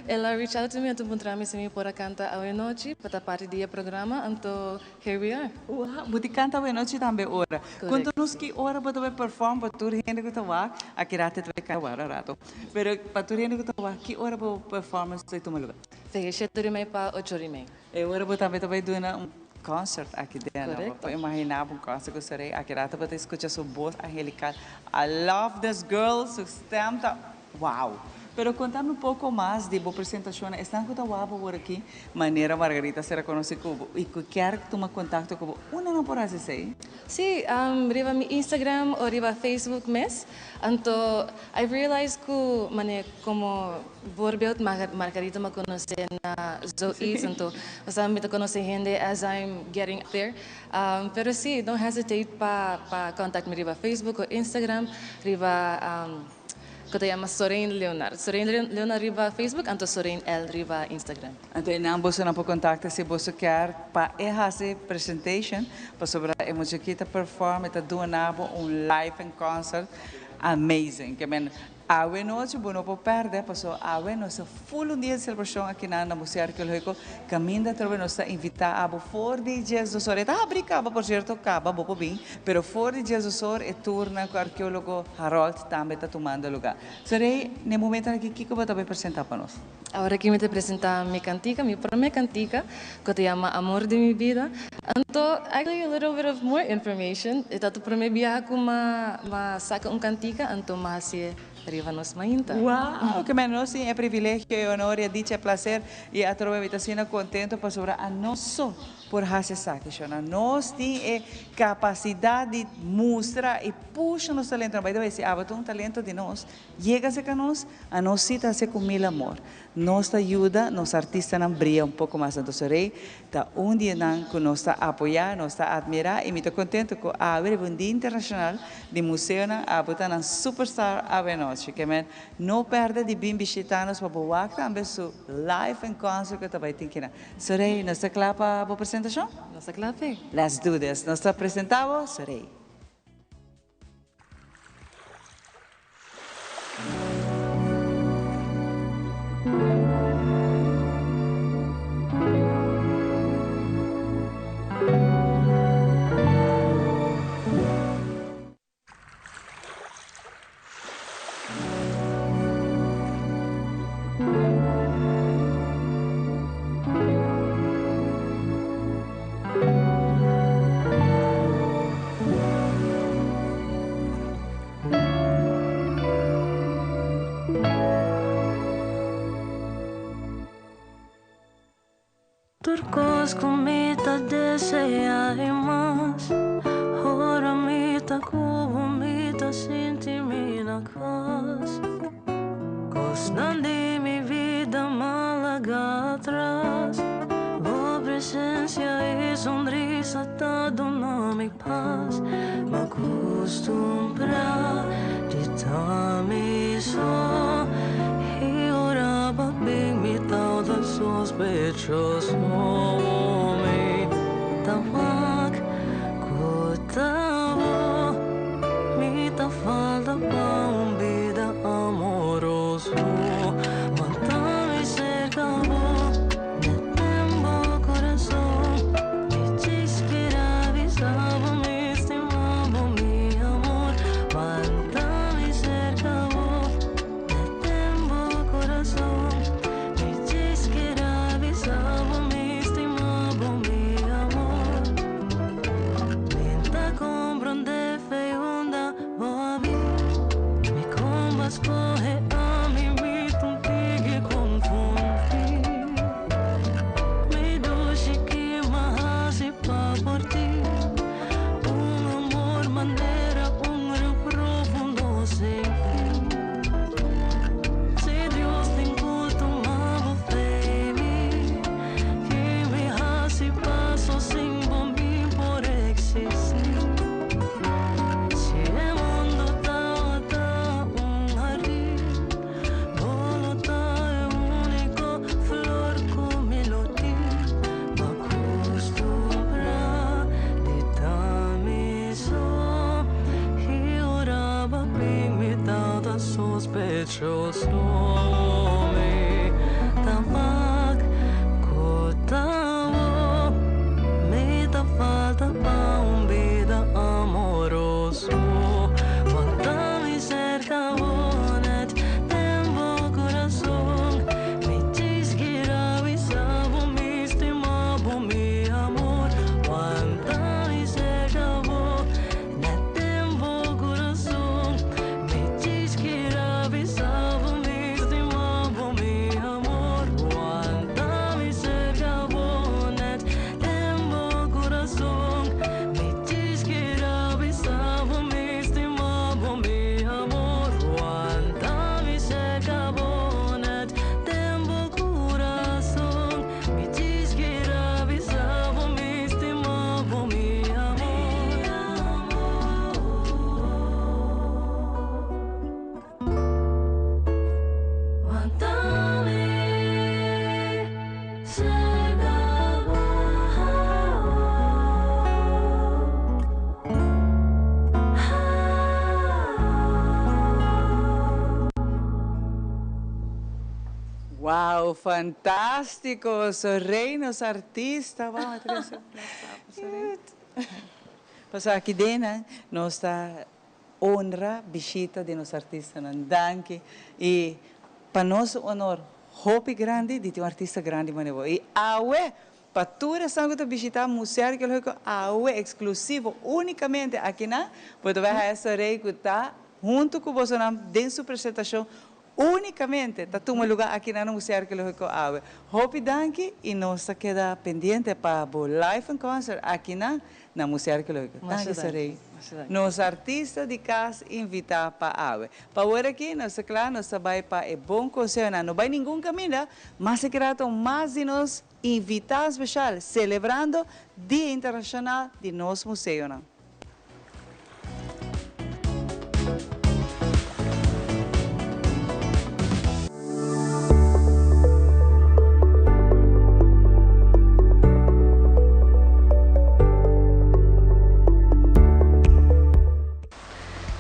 el a reach out to mi anto puntra mi si mi por a canta awe nochi pa ta parti di e programa, anto here we are. Wow, bo di canta awe nochi tambe ora. Correcto. Conta nos ki ora bo ta bay perform pa tur hende cu ta wak, aki rato ta bay canta wara rato, pero pa tur hende cu ta wak ki ora bo performance ta tuma lugar? Tegen shete ora y mei pa ocho ora y mei. E ora bo tambe ta bay duna un concert aki den, Correcto. bo por imagina bo un concert cu Sorey, aki rato bo ta scucha su voz angelical. I love this girl, su stem ta wow! Pero contame un poco mas di bo presentacionnan, esnan cu ta wak bo awor aki, manera Margarita a sera conoci cu bo y cu kier tuma contacto cu bo, unda nan por haci esey? Si, riba mi Instagram o riba Facebook mes. Anto I realize cu mane como Voorbeeld, Margarita mi a conoce na Zoiets, anto osea mi ta conoce hende as I'm getting up there. Pero si, don't hesitate pa pa contact mi riba Facebook o Instagram riba cu ta yama Sorain Leonard. Sorain Leonard riba Facebook anto Sorain L riba Instagram. Anto einan bosonan por contacta si boso kier pa e haci presentation pasobra e muchachita ta perform e ta duna bo un live en concert amazing. Ke men Awe nochi bo no por pèrdè, pasobra awe nos ta ful un dia di selebrashon akinan na Museo Arkeológiko. Kaminda atrobe nos ta invitá abo for di diesdos or. E ta habrí kaba, por sierto, kaba bo por bin, pero for di diesdos or e tournan ku arkeólogo Harold tambe ta tumando lugá. Sorey, na e momentonan aki kiko bo ta bai presentá pa nos? Awor aki mi ta presentá mi kantika, mi promé kantika, ku ta yama Amor di mi bida. Anto, actually a little bit of more information, e ta promé biaha ku m'a saka un kantika, anto m'a hasié riba nos mainta. Wow! Ke men nos tin e privilegio, e honor, e dicha, e placer i atrobe mi ta asina kontento pasobra anos so por hasi esaki, shona. Nos tin e kapasidat di mustra i pusha nos talentonan. By the way, si abo ta un talento di nos, Yega cerca nos, anos si ta hacié cu mil amor. Nos ta yuda nos artistanan bria un poco mas. Anto Sorey ta un di enan cu nos ta apoya, nos ta admira y mi ta contento cu awe riba un dia internacional di museonan abo ta nan superstar awe anochi. Ke men no perde di bin bishita nos pa bo wak tambe su live en concert cu ta bay tin kina. Sorey, nos ta cla pa bo presentacion? Nos ta cla p'e. Let's do this. Nos ta presenta bo Sorey. cos cu mi ta desea y mas. Ora mi ta cu bo mi ta sinti mi na cas. Cosnan di mi vida m'a laga atras. Bo presencia y sonrisa ta duna mi pas. M'a custumbra di ta mi so. Y ora bo bin mi ta sospechoso. Mi ta wak cu ta bo. Mi ta falta pa un bida amoroso. Wanta mi cerca bo. Den bo curason. Mi djis kier a bisa bo mi stima bo mi amor. Wanta mi cerca bo. Den bo curason. Mi djis kier a bisa bo mi stima bo mi amor. Mi n'ta comprende fei unda bo a bin. Mi con b'a scohe ami mi t'un tiki confundi. Mi dushi ki m'a hasi pa por ti. Un amor manera un riu profundo sin fin. Si Dios tin cu tuma bo fei mi. Ki mi hasi paso sin bo mi por existi. Si e mundo tawata un hardin, bo lo ta e unico flor cu mi lo tin. M'a custumbra di ta mi so y ora b'a bin mi tawata sospechoso. Mi ta wak cu ta bo. Mi ta falta pa un bida amoroso. Wanta mi cerca bo net den bo curason. Mi djis kier a bisa bo mi stima bo mi amor. Wanta mi cerca bo net den bo curason. Mi djis kier a bisa bo mi stima bo mi amor. Wanta mi cerca bo net den bo curason. Mi djis kier a bisa bo mi stima bo mi amor. Wanta mi cerca bo net den bo curason. Mi djis kier a bisa bo mi stima bo mi amor. Wanta mi cerca bo. Wow, fantastico! Sorey nos artista. Wow, Paso aki den nan nos ta honra bishita di nos artistanan. Danki. Y pa nos un honor hopi grandi di tin un artista grandi manera bo. Y awe pa tur esnan cu ta bishita Museo Arqueologico awe exclusivo unicamente aki nan bo ta bay haya Sorey cu ta hunto cu bosonan den su presentacion Unicamente ta tuma luga aki na Museo Arqueologico awe. Hopi danki y nos ta keda pendiente pa bo live en concert aki na na Museo Arqueologico. Danki Sarey. Nos artista di cas invita pa awe. Pa awor aki nos ta cla nos ta bay pa e bon consehonan. No bay ningun caminda mas e kerato mas di nos invitado special celebrando Dia Internacional di nos Museonan.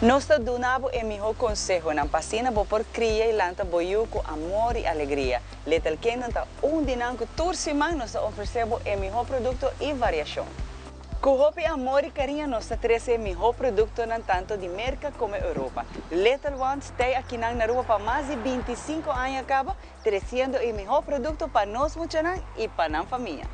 Nos ta duna bo e mihó konsehonan pa asina bo por kria i lanta bo yu ku amor i alegria. Little Kingdom ta un di nan ku tur siman nos ta ofresé bo e mihó produkto i variashon. Ku hopi amor i kariño nos ta trese e mihó produktonan tanto di Merka komo Europa. Little Ones tei akinan na Aruba pa mas di 25 aña kaba, tresiendo e mihó produkto pa nos muchanan i pa nan famia.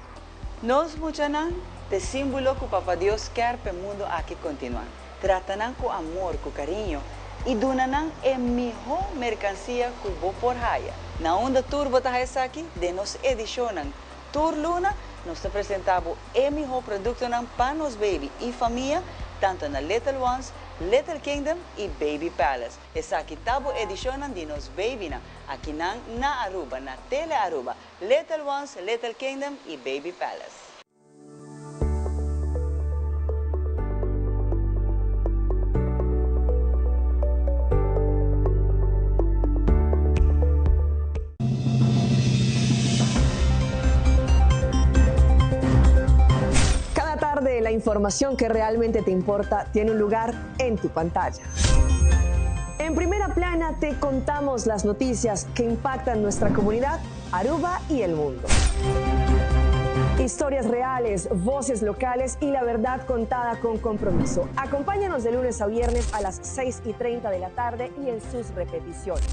Nos muchanan t'e símbolo ku Papa Dios kier p'e mundu aki kontinuá. Trata nan ku amor, ku kariño i duna nan e mihó merkansia ku bo por haya. Na unda tur bo ta haya esaki? Den nos edishonnan tur luna. Nos ta presenta bo e miho productonan pa nos baby y famia, tanto na Little Ones, Little Kingdom y Baby Palace. Esaki ta bo edicionnan di nos babynan, akinan na Aruba, na Tele Aruba, Little Ones, Little Kingdom y Baby Palace. Cada tarde la información que realmente te importa tiene un lugar en tu pantalla. En primera plana te contamos las noticias que impactan nuestra comunidad, Aruba y el mundo. Historias reales, voces locales y la verdad contada con compromiso. Acompáñanos de lunes a viernes a las 6 y 30 de la tarde y en sus repeticiones.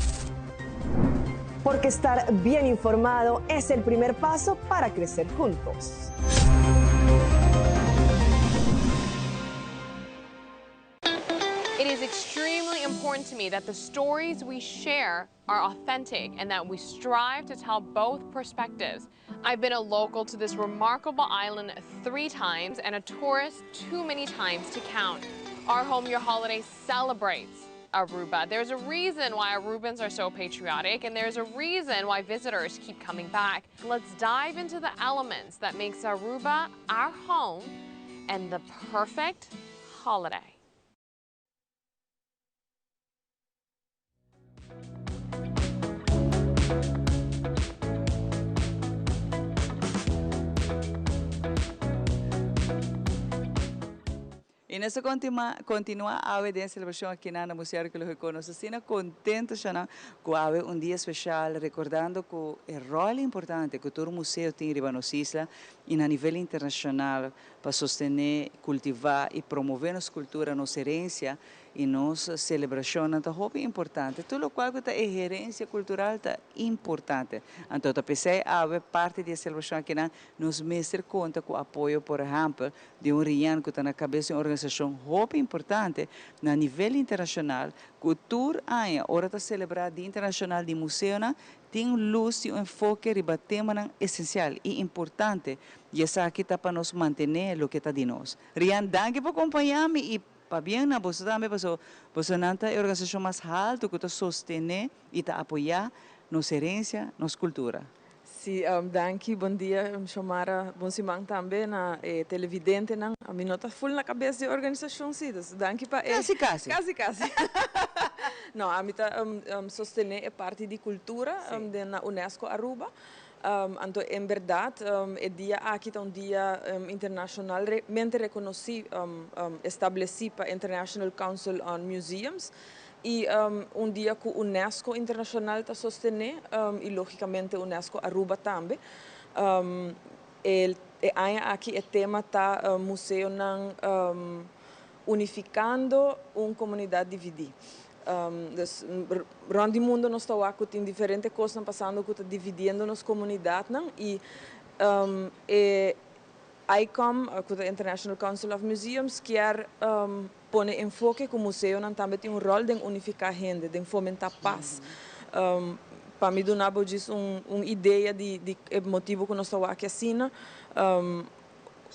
Porque estar bien informado es el primer paso para crecer juntos. It is extremely important to me that the stories we share are authentic and that we strive to tell both perspectives. I've been a local to this remarkable island three times and a tourist too many times to count. Our Home Your Holiday celebrates Aruba. There's a reason why Arubans are so patriotic and there's a reason why visitors keep coming back. Let's dive into the elements that makes Aruba our home and the perfect holiday. Y nos ta continua awe den celebracion aki na Museo Arqueologico. Nos ta asina contento Shana cu awe un dia special recordando cu e rol importante cu tur museo tin riba nos isla y na nivel internacional pa sostene, cultiva y promove nos cultura, nos herencia y nos celebracionnan ta hopi importante. Tur locual cu ta e herencia cultural ta importante. Anto ta pesey awe parti di e celebracion akinan nos mester conta cu apoyo por ehempel di un Rian cu ta na cabes di un organisacion hopi importante na nivel internacional cu tur aña ora ta celebra Dia Internacional di Museonan tin lus di un enfoke riba temanan esencial y importante y esaki ta pa nos mantene loke ta di nos. Rian danki pa compaña mi y pabien na boso tambe paso bosonan ta e organisacion mas halto cu ta sostene y ta apoya nos herencia, nos cultura. Si, danki. Bon dia, Xiomara. Bon siman tambe na e televidentenan. Mi no ta full na cabes di e organisacion si, dus danki pa e. Casi casi. Casi casi. No, ami ta sostene e parti di cultura den na UNESCO Aruba. Anto en berdad e dia aki ta un dia internacionalmente reconoci, estableci pa International Council on Museums. Y un dia cu UNESCO Internacional ta sostene y logicamente UNESCO Aruba tambe. E aña aki e tema ta Museonan Unificando un Comunidad Dividi. Dus rond di mundo nos ta wak cu tin diferente cosnan pasando cu ta dividiendo nos comunidadnan y e ICOM, cu ta International Council of Museums, kier pone enfoke ku museonan tambe tin un ròl den unifiká hende, den fomentá pas. Pa mi duna bo djis un un idea di di e motibu ku nos ta wak asina,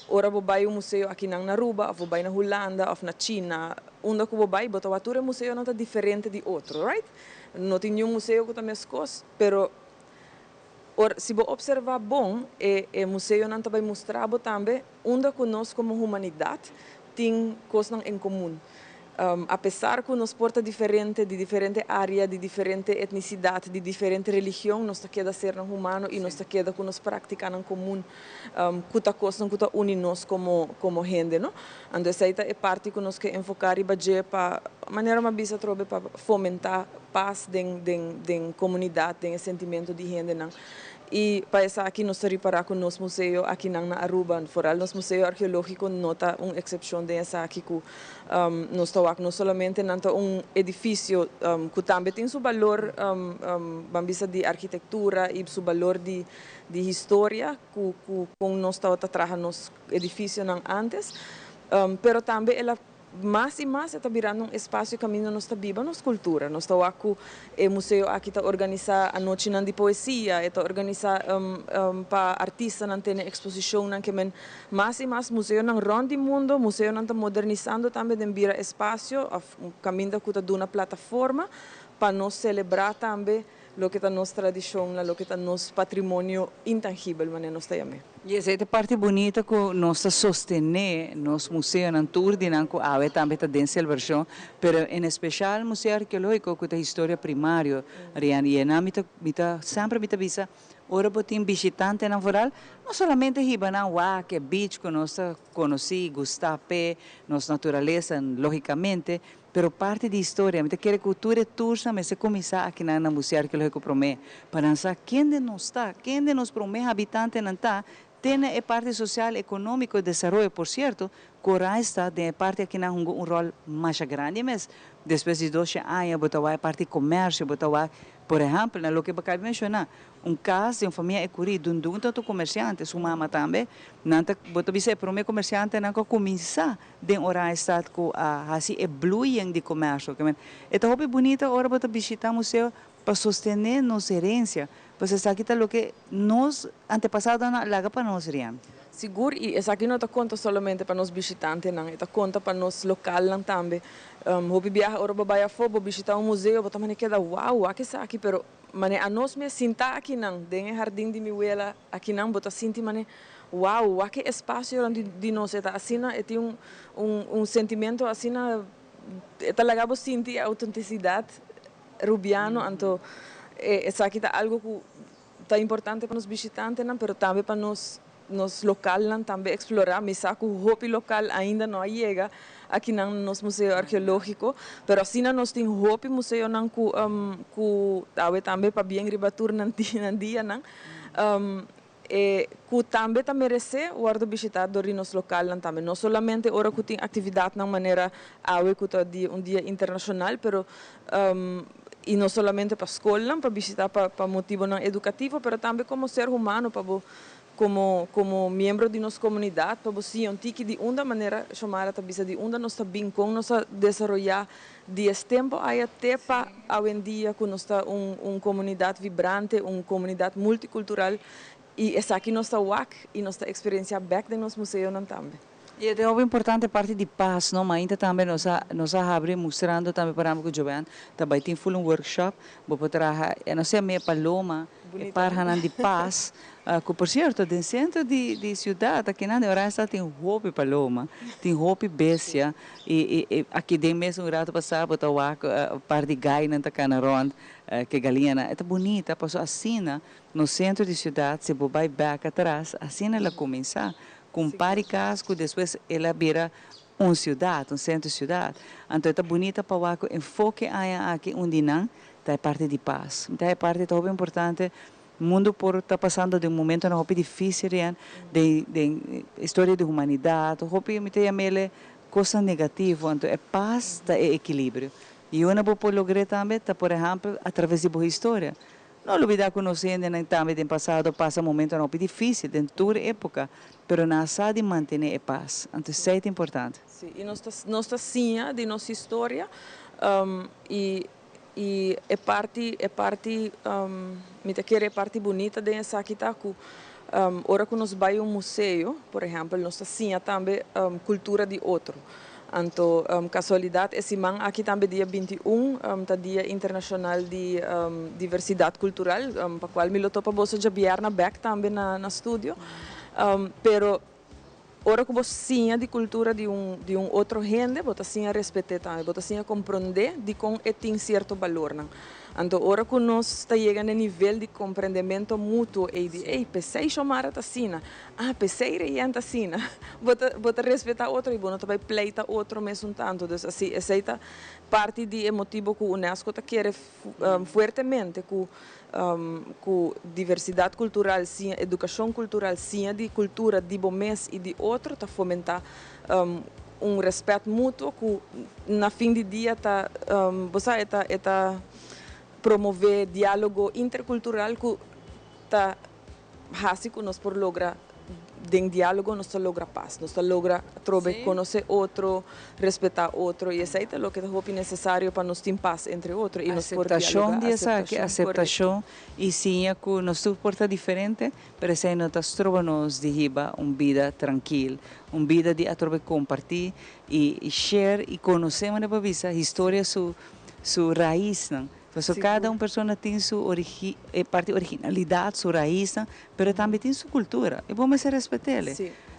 ora bo bai un museo akinan na Aruba òf bo bai na Hulanda òf na China, unda ku bo bai bo ta wak tur e museonan ta diferente di otro, right? No tin niun museo ku ta meskos, pero ora si bo opservá bon e e museonan ta bai mustra bo tambe unda ku nos komo humanidat tin kosnan en komun. Apesar ku nos por ta diferente, di diferente área, di diferente etnisidat, di diferente religion, nos ta keda sernan humano i nos ta keda ku nos práktikanan komun, ku ta kosnan ku ta uni nos komo komo hende, no? Anto esei ta e parti ku nos ke enfoká riba dje pa, manera mi a bisa atrobe, pa fomentá pas den den den komunidat, den e sentimentu di hendenan. I pa esaki nos ta ripará ku nos museo akinan na Aruba, foral nos museo arkeológiko no ta un eksepshon den esaki ku nos ta wak no solamente nan ta un edifisio ku tambe tin su balor ban bisa di arkitektura i su balor di di historia ku ku kon nos tabata traha nos edifisionan ántes, pero tambe el a. Mas i mas e ta birando un espasio kaminda nos ta biba nos kultura. Nos ta wak ku e museo aki ta organisá anochinan di poesia, e ta organisá pa artistanan tene eksposishonnan ke men mas i mas museonan rònt di mundo, museonan ta modernisando tambe den bira espasio òf kaminda ku ta duna plataforma pa nos selebrá tambe Loke ta nos tradishon, loke ta nos patrimonio intangibel, manera nos ta yam'é. I esei ta e parti bunita ku nos ta sostené nos museonan, tur di nan ku awe tambe ta den selebrashon, pero en espeshal Museo Arkeológiko ku ta historia primario, Rian. I einan mi ta mi ta semper mi ta bisa ora bo tin bishitantenan foral, no solamente hiba nan wak e beach ku nos ta konosí, gustá p'e, nos naturalesa lógikamente, Pero parti di historia, mi ta kere ku tur e tournan mester kuminsá akinan na Museo Arkeológiko promé, pa nan sa kende nos ta, kende nos promé habitantenan ta, te na e parti sosial, ekonómiko i desaroyo. Por sierto, Koraista den e parti akinan hunga un ròl masha grandi mes. Despues di doshe aña bo ta wak e parti komersio, bo ta wak, por ehèmpel, na loke bo a kaba di menshoná, Un kas di un famia ekurí, Dundun ta otro komersiante, su mama tambe. Nan ta, bo ta bisa e promé komersiantenan ku a kuminsá den Oranjestad ku a hasi e bloeiing di komersio. Ke men, e ta hopi bunita ora bo ta bishitá museo pa sostené nos herensia, pasobra esaki ta loke nos antepasadonan a laga pa nos, Rian. Sigur, i esaki no ta konta solamente pa nos bishitantenan, e ta konta pa nos lokalnan tambe. Hopi biaha ora bo bai afó, bo bishitá un museo, bo ta mane keda, wow, wak esaki, pero Mane anos mes sinta akinan den e hardin di mi wela akinan bo ta sinti mane wow wak e espacio rond di nos e ta asina e tin un un un sentimento asina e ta laga bo sinti e autenticidad Rubiano anto e esaki ta algo cu ta importante pa nos bishitantenan pero tambe pa nos Nos lokalnan tambe eksplorá. Mi sa ku hopi lokal ainda no a yega akinan na nos museo arkeológiko, pero asina nos tin hopi museonan ku ku awe tambe pabien riba tur nan nan dianan e ku tambe ta meresé wòrdu bishitá dor di nos lokalnan tambe. No solamente ora ku tin aktividatnan manera awe ku ta di un dia internashonal, pero i no solamente pa skolnan pa bishitá pa pa motibonan edukativo, pero tambe komo ser humano pa bo Komo komo miembro di nos komunidat pa bo siña un tiki di unda manera Xiomara ta bisa di unda nos ta bin kon nos a desaroyá di es tempu aya te pa awendia ku nos ta un un komunidat vibrante un komunidat multikultural i esaki nos ta wak i nos ta eksperensiá bèk den nos museonan tambe. I e ta hopi importante parti di pas no, mainta tambe nos a nos a habri mustrando tambe por ehempel ku Joanne ta bai tin ful un workshop bo por traha e no sea mea paloma e parhanan di pas ku por sierto den sentro di di siudat akinan den Oranjestad tin hopi paloma tin hopi bestia i i aki den mes un rato pasa bo ta wak un par di gainan ta kana rònt ke galiñanan e ta bunita pasobra asina nos sentro di siudat si bo bai bèk atras asina el a kuminsá Ku un par di kas ku despues el a bira un siudat, un sentro siudat. Anto e ta bunita pa wak ku enfoke aña aki un di nan ta e parti di pas. Mi ta e parti ta hopi importante, mundu por ta pasando den momentonan hopi dificil rian den den historia di humanidat, hopi mi ta yam'ele kosnan negativo, anto e pas ta e ekilibrio. I unda bo por logr'é tambe ta por ehèmpel atraves di bo historia. No lubida ku nos hendenan tambe den pasado pasa momentonan hopi difísil den tur époka, pero nan a sa di mantené e pas. Anto esei ta importante. Sí, i nos ta nos ta siña di nos historia i i e parti e parti mi ta kere e parti bunita den esaki ta ku ora ku nos bai un museo, por ehèmpel, nos ta siña tambe kultura di otro. Anto casualidad e siman aki tambe dia 21 ta dia internacional di diversidad cultural pa cual mi lo topa boso djabierna bek tambe na studio. Pero ora cu bo siña di cultura di un di un otro hende bo ta siña respete tambe, bo ta siña comprende dicon e tin cierto balornan. Anto ora cu nos ta yega na e nivel di comprendemento mutuo ey di ey pesey Xiomara ta asina, Ah, p'esei Reyen ta asina. Bo ta bo ta respetá otro i bo no ta bai pleita otro mesun tantu. Dus asi esei ta parti di e motibu ku UNESCO ta kere fuertemente ku ku diversidat kultural siña edukashon kultural siña di kultura di bo mes i di otro ta fomentá un rèspèt mutuo ku na fin di dia ta bo sa e ta e ta promové diálogo interkultural ku ta hasi ku nos por logra. Den dialogo nos ta logra paz, nos ta logra atrobe conoce otro, respeta otro y esey ta loke ta hopi necesario pa nos tin paz entre otro y nos por Aceptacion dialoga, di esaki, aceptacion, aceptacion y siña cu nos tur por ta diferente, pero esey no ta stroba nos di hiba un bida trankil, un bida di atrobe comparti y share y conoce manera bo a bisa historia su su raiznan. Pasobra cada un persona tin su origi e parti originalidad, su raiznan, pero tambe tin su cultura y bo mester respet'el.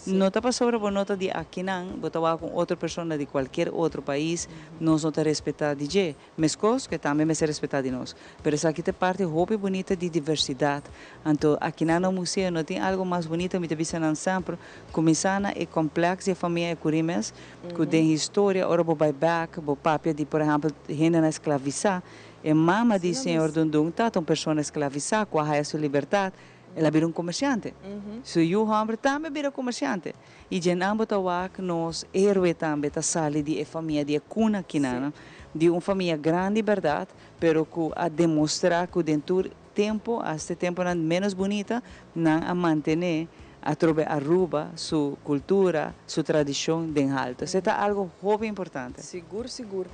No ta pasobra bo no ta di akinan, bo ta wak un otro persona di cualkier otro pais, nos no ta respeta di dje. Mescos cu e tambe mester respeta di nos. Pero esaki ta e parti hopi bunita di diversidad. Anto akinan na museo no tin algo mas bunita, mi ta bisa nan semper, cuminsa na e complex di e famia Ecury mes, Ku den historia ora bo bai bek bo papia di por ehèmpel hendenan esklavisá, e mama di señor Dundun tata un persona esklavisá ku a haya su libertat, el a bira un komersiante. Su yu hòmber tambe a bira komersiante. I dje nan bo ta wak nos héroe tambe ta sali di e famia di e kuna kinan, di un famia grandi bèrdat, pero ku a demostrá ku den tur tempu, hasta e tempunan ménos bunita, nan a mantené atrobe Aruba su cultura, su tradicion den halto. Esei ta algo hopi importante. Sigur, sigur.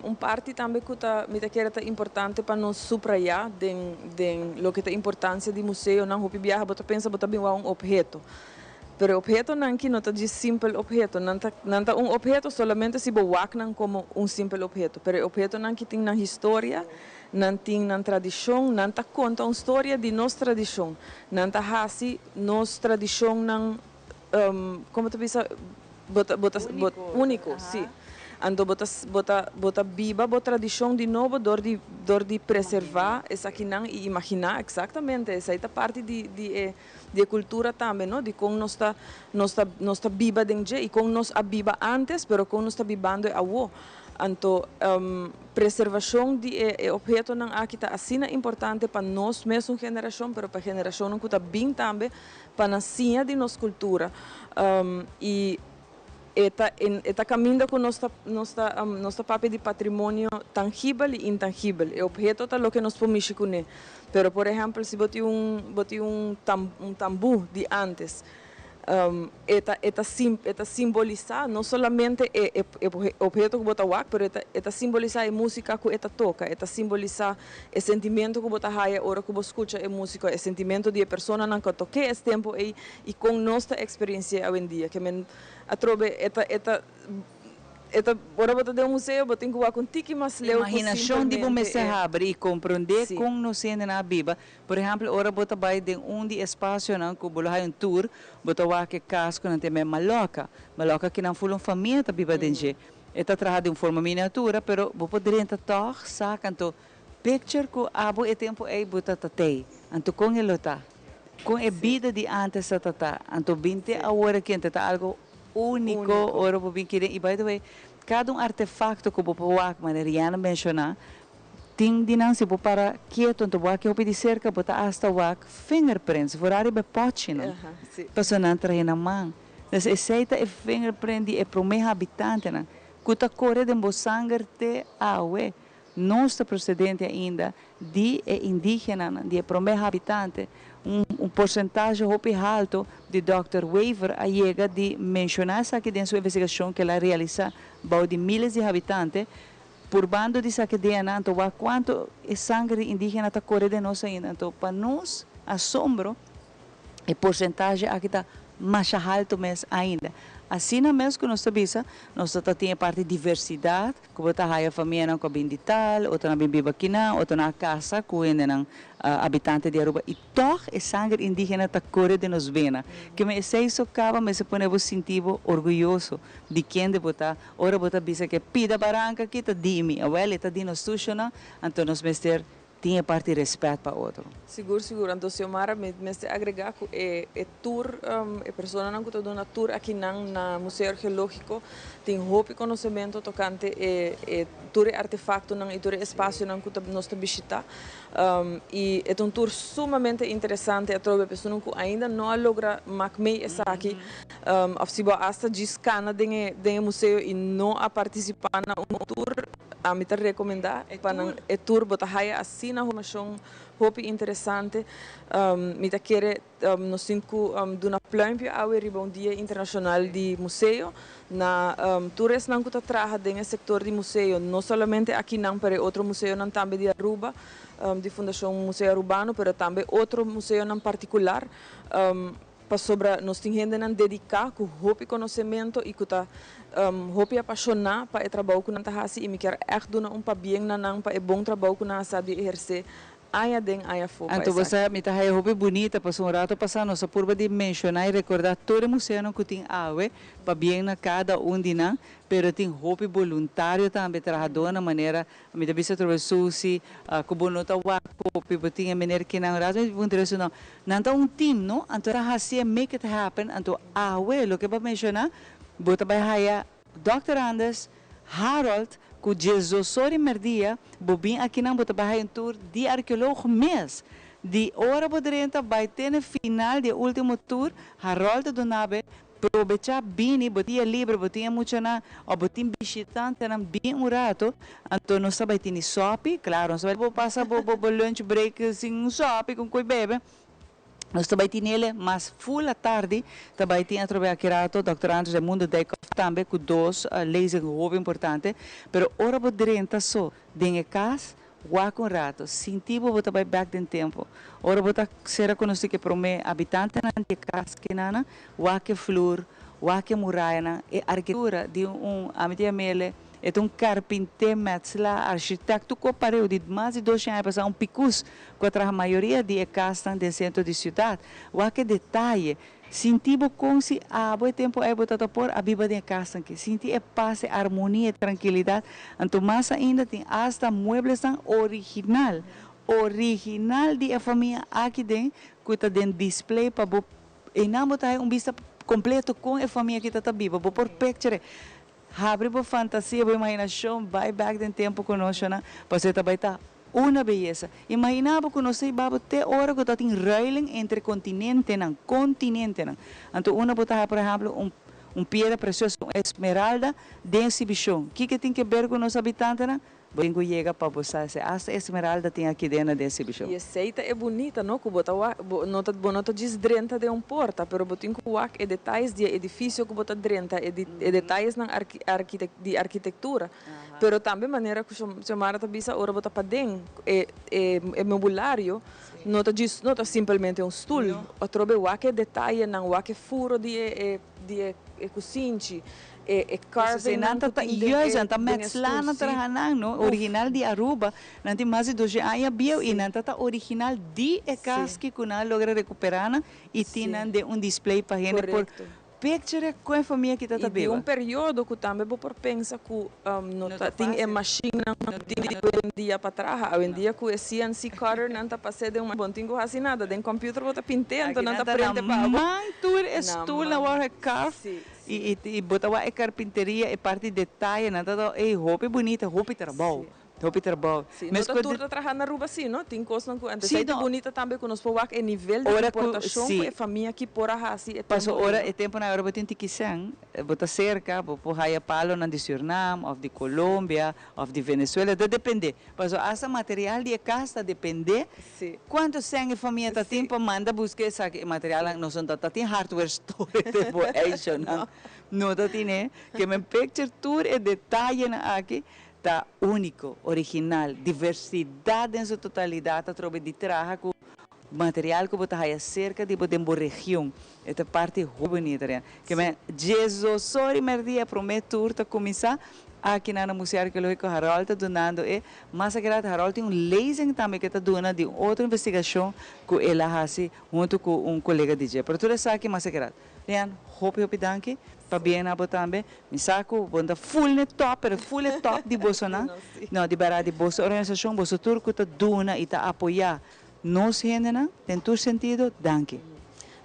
Un parti tambe cu ta, mi ta kere ta importante pa nos subraya den, den loke ta importancia di museonan, hopi biaha bo ta pensa bo ta bin wak un obheto. Pero e obhetonan ki no ta djis simpel obheto, nan ta, nan ta un obheto solamente si bo wak nan como un simpel obheto. Pero e obhetonan ki tin nan historia, Nan tin nan tradishon, nan ta konta un storia di nos tradishon, nan ta hasi nos tradishonnan, komo ta bisa, bo ta, bo ta, bo, úniko, sí. Anto bo ta, bo ta, bo ta biba bo tradishon di nobo dor di, dor di preservá esakinan i imaginá, eksaktamente, esei ta parti di, di e, di e kultura tambe, no, di kon nos ta, nos ta, nos ta biba den dje i kon nos a biba ántes, pero kon nos ta bibando e awo. Anto, preservashon di e e ophetonan aki ta asina importante pa nos mesun generashon, pero pa generashonnan ku ta bin tambe, pa nan siña di nos kultura. I e ta e ta kaminda ku nos ta nos ta nos ta papia di patrimonio tangibel i intangibel. E opheto ta loke nos por mishi kuné. Pero por ehèmpel si bo tin un bo tin un un tambú di ántes, E ta e ta e ta simbolisá no solamente e e e obheto ku bo ta wak, pero e ta e ta simbolisá e músika ku e ta toka, e ta simbolisá e sentimentu ku bo ta haya ora ku bo skucha e músika, e sentimentu di e personanan ku a tok'é es tempu ei i kon nos ta eksperensi'é awendia. Ke men atrobe e ta e ta. E ta, ora bo ta den un museo, bo tin ku wak un tiki mas leu ku Imaginashon di bo simpelmente mester e. habri i komprondé Sí. kon nos hendenan a biba. Por ehèmpel, ora bo ta bai den un di e spasionan ku bo lo haña un tour, bo ta wak e kas ku nan ta yama e maloka. Maloka kinan ful un famia ta biba den dje. E ta traha di un forma miniatura, pero bo por drenta tòg saka. Anto, picture ku abo e tempu ei bo ta tatei. Anto kon e lo ta? Kon e bida di ántes ta ta? Anto bin te awor aki, anto ta algu Úniko ora bo bin kere. I by the way, kada un artefakto ku bo por wak, manera Rianna menshoná, tin di nan si bo para ketu anto bo wak e hopi di serka, bo ta asta wak fingerprints, vooral riba e pòchinan, pasobra nan trahe na man. Dus esei ta e fingerprint di e promé habitantenan ku ta kore den bo sanger te awe. Nos ta procedente ainda di e indigenanan, di e prome habitante. Un un porcentahe hopi halto di Dòkter Wever a yega di menciona esaki den su investigacion cu el a realisa bou di miles di habitante, purbando di saki DNA anto wak cuanto e sanger di indigena ta core den nos ainda. Anto pa nos asombro, E porcentahe aki ta masha halto mes ainda. Asina mes cu nos ta bisa, nos ta ta tin e parti diversidad, cu bo ta haya famianan cu a bin di tal, otronan a bin biba akinan, otronan a casa cu hendenan habitante di Aruba y tog e sanger indigena ta core den nos bena. Keme esey so caba mester pone bo sinti bo orguyoso di kende bo ta, ora bo ta bisa cu e pida baranca aki ta di mi, awel e ta di nos tushonan, anto nos mester Tin e parti respet pa otro. Sigur sigur, anto Xiomara mi mester agrega cu e e tour e personanan cu ta duna tour akinan na Museo Archeologico tin hopi conocemento tocante e e tur e artefactonan y tur e espacionan cu ta nos ta bishita y e ta un tour sumamente interesante atrobe personanan cu ainda no a logra mak mey esaki of si bo a hasta djis cana den e den e museo y no a participa na un tour. Ami ta recomenda pa nan e tour bo ta haya asina informacion hopi interesante. Mi ta kere nos tin cu duna pluimpje awe riba un dia internacional di museo na tur esnan cu ta traha den e sector di museo, no solamente akinan pero e otro museonan tambe di Aruba, di Fundacion Museo Arubano, pero tambe otro museonan particular. Pasobra nos tin hendenan dediká ku hopi konosementu i ku ta hopi apashoná pa e trabou ku nan ta hasi i mi kier ègt duna un pabien na nan pa e bon trabou ku nan a sa di ehersé aña den aña afó pa Anto bo esaki. sa, mi ta haya hopi bunita, pasobra un rato pasá nos a purba di menshoná i rekordá tur e museonan ku tin awe, pabien na kada un di nan, pero tin hopi boluntario tambe, trahadónan manera Mi ta bisa atrobe Susi, cu bo no ta wak hopi, bo tin e meneer kinan rato mi ta puntra su no. Nan ta un team no, anto ta hacié make it happen, anto awe loke bo a menciona, bo ta bay haya Dòkter Anders, Harold, cu djesdosor y merdia bo bin akinan bo ta bay haya un tour di arkeoloog mes. Di ora bo drenta bay te na final di e ultimo tour, Harold ta duna be Probecha bini, bo dia libre, bo tin e muchanan of bo tin bishitantenan bin un rato, anto nos ta bai tini sopi, claro nos ta bai bo pasa bo bo lunch break sin un sopi con coy bebe, nos ta bai tinele mas full atardi ta bai tin atrobe aki rato Dòkter Andres Raimundo Dijkhoff tambe cu dos lezing hopi importante, pero ora bo drenta so den e cas Wak un rato, sinti bo bo ta bai bek den tempu. Ora bo ta sera konosí ku e promé habitantenan di e kas kinana, wak e flur, wak e murayanan, e arkitektura di un, ami ta yam'el, e ta un karpinté, mètslá, arshitekto ku a pareu di mas di doshen aña pasá, un pikus ku a traha mayoria di e kasnan den sentro di siudat. Wak e detaye, Sinti bo kon si abo e tempu ei bo ta ta por a biba den e kasnan aki. Sinti e pas, e armonia, e trankilidat. Anto mas ainda tin asta mueblesnan original, original di e famia aki den ku ta den display pa bo einan bo ta haña un bista kompleto kon e famia aki ta ta biba. Bo por picture. Habri bo fantasia, bo imaginashon, bai bek den tempu ku nos shona, pasobra e ta bai ta una beyesa. Imaginá bo ku nos ta hiba bo te ora ku ta tin ruiling entre kontinentenan, kontinentenan. Anto unda bo ta haña, por ehèmpel, un un piedra presioso, un esmeralda, den eksibishon. Kiko tin ke ber ku nos habitantenan? Bo tin ku yega pa bo sa esei. Asta esmeralda tin aki den na den eksibishon. I esei ta e bunita, no? Ku bo ta wak, bo no ta, bo no ta djis drenta den un porta, pero bo tin ku wak e detayes di e edifisio ku bo ta drenta, e di e detayesnan arki arkite di arkitektura. Pero tambe manera ku Xiomara ta bisa ora bo ta paden, e e e mobulario no ta djis, no ta simpelmente un stul. Atrobe wak e detayenan, wak e furo di e e di e e kusinchi. E e carving nan ku ta tin den juist e nan ta den e metsla stoel nan si. traha nan no Uf. original di Aruba nan tin mas di doshe aña bieu y nan ta ta original di e Si. kaski ku nan a logra recupera nan y tin Si. nan den un display pa hende por Correcto. picture con e famia ki ta ta Y di biba. un periodo ku tambe bo por pensa ku no No ta ta tin e fácil. mashinnan ku tin di awendia pa traha. Awendia ku e CNC cutter nan ta pas'é den un bo no tin ku hasi nada den computer bo ta pint'é anto Aki nan nan ta ta na prente pa bo. man tur e Na stoelnan man. wou gecarved Si. I i bo ta wak e karpinteria, e parti detayenan ta ta ey hopi bunita, hopi trabou, hopi trabou. Sí, no ta Meskos tur di ta traha na Aruba sí, no? Tin kosnan ku antes Sí, ei ta no. bunita tambe ku nos por wak e nivel di Ora ku importashon ku sí. e famia aki por a hasi e Paso tempu ei, ora no? e tempunan ora bo tin tikisen, bo ta serka, bo por haya palonan di Surnam òf di Colombia òf di Venezuela, ta depende. Paso asta material di e kas ta depende Sí. Cuanto seng e famia ta tin pa manda busca esaki e materialnan nos no ta tin hardware store den bo ijshonan no ta tine ke men picture tur e detayenan aki ta unico original diversidad den su totalidad ta trobe di traha cu material cu bo ta haya cerca di bo den bo region e ta parti hopi bunita rian ke men djesosori merdia prome tour ta cuminsa Aki na na Museo Arkeológiko Harold ta dunando e mas akerat Harold tin un lezing tambe ke ta duna di un otro investigashon ku el a hasi huntu ku un kolega di dje. Pero tur esaki mas akerat. Leanne, hopi hopi danki. Pabien na bo tambe. Mi sa ku bo no ta full n'e top, pero full e top di bosonan. No, di bèrdat di boso organisashon, boso tur ku ta duna i ta apoyá nos hendenan den tur sentido, danki.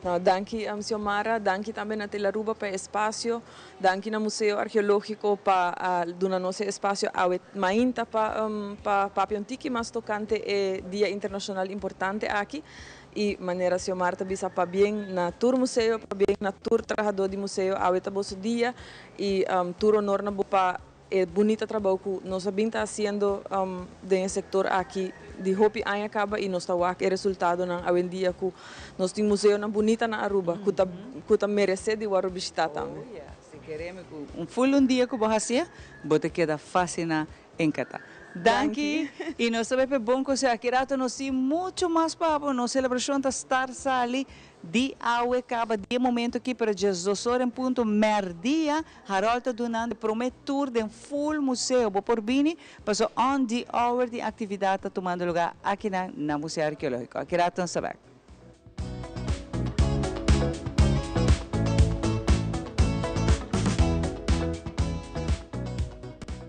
No, danki Xiomara, danki tambe na Telaruba pa e espacio, danki na Museo Arkeologico pa a duna nos e espacio awe mainta pa pa papia un tiki mas tocante e dia internacional importante aki y manera Xiomara ta bisa pabien na tur museo, pabien na tur trahador di museo, awe ta boso dia y tur honor na bo pa. e bunita trabou ku nos a bin ta hasiendo den e sektor aki di hopi aña kaba i nos ta wak e resultadonan awendia ku nos tin museonan bunita na Aruba ku ta ku ta meresé di wòrdu bishitá tambe. Oh yeah, si keremi ku un ful un dia ku bo hasié, bo ta keda fasiná enkatá. Danki i nos ta bai pa e bon konseho. Aki rato nos tin muchu mas pa bo. Nos selebrashon ta start sali di awe kaba di e momento aki, pero 12 or en punto mèrdia Harold ta dunando e prome tour den full museo. Bo por bini paso on the hour di actividad ta tumando lugar akinan na Museo Arqueologico. Aki rato nos ta bek.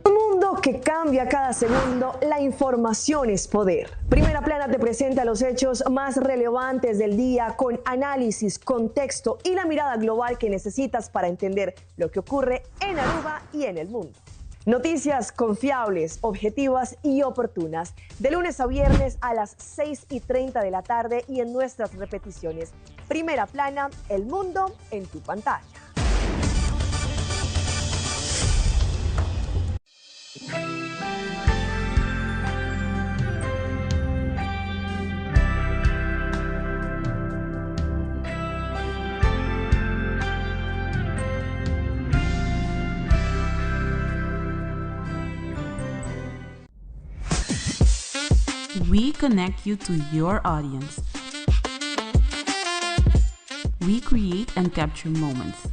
Un mundo que cambia cada segundo, la información es poder. Primera Plana te presenta los hechos más relevantes del día con análisis, contexto y la mirada global que necesitas para entender lo que ocurre en Aruba y en el mundo. Noticias confiables, objetivas y oportunas, de lunes a viernes a las 6 y 30 de la tarde y en nuestras repeticiones. Primera Plana, el mundo en tu pantalla. We connect you to your audience. We create and capture moments.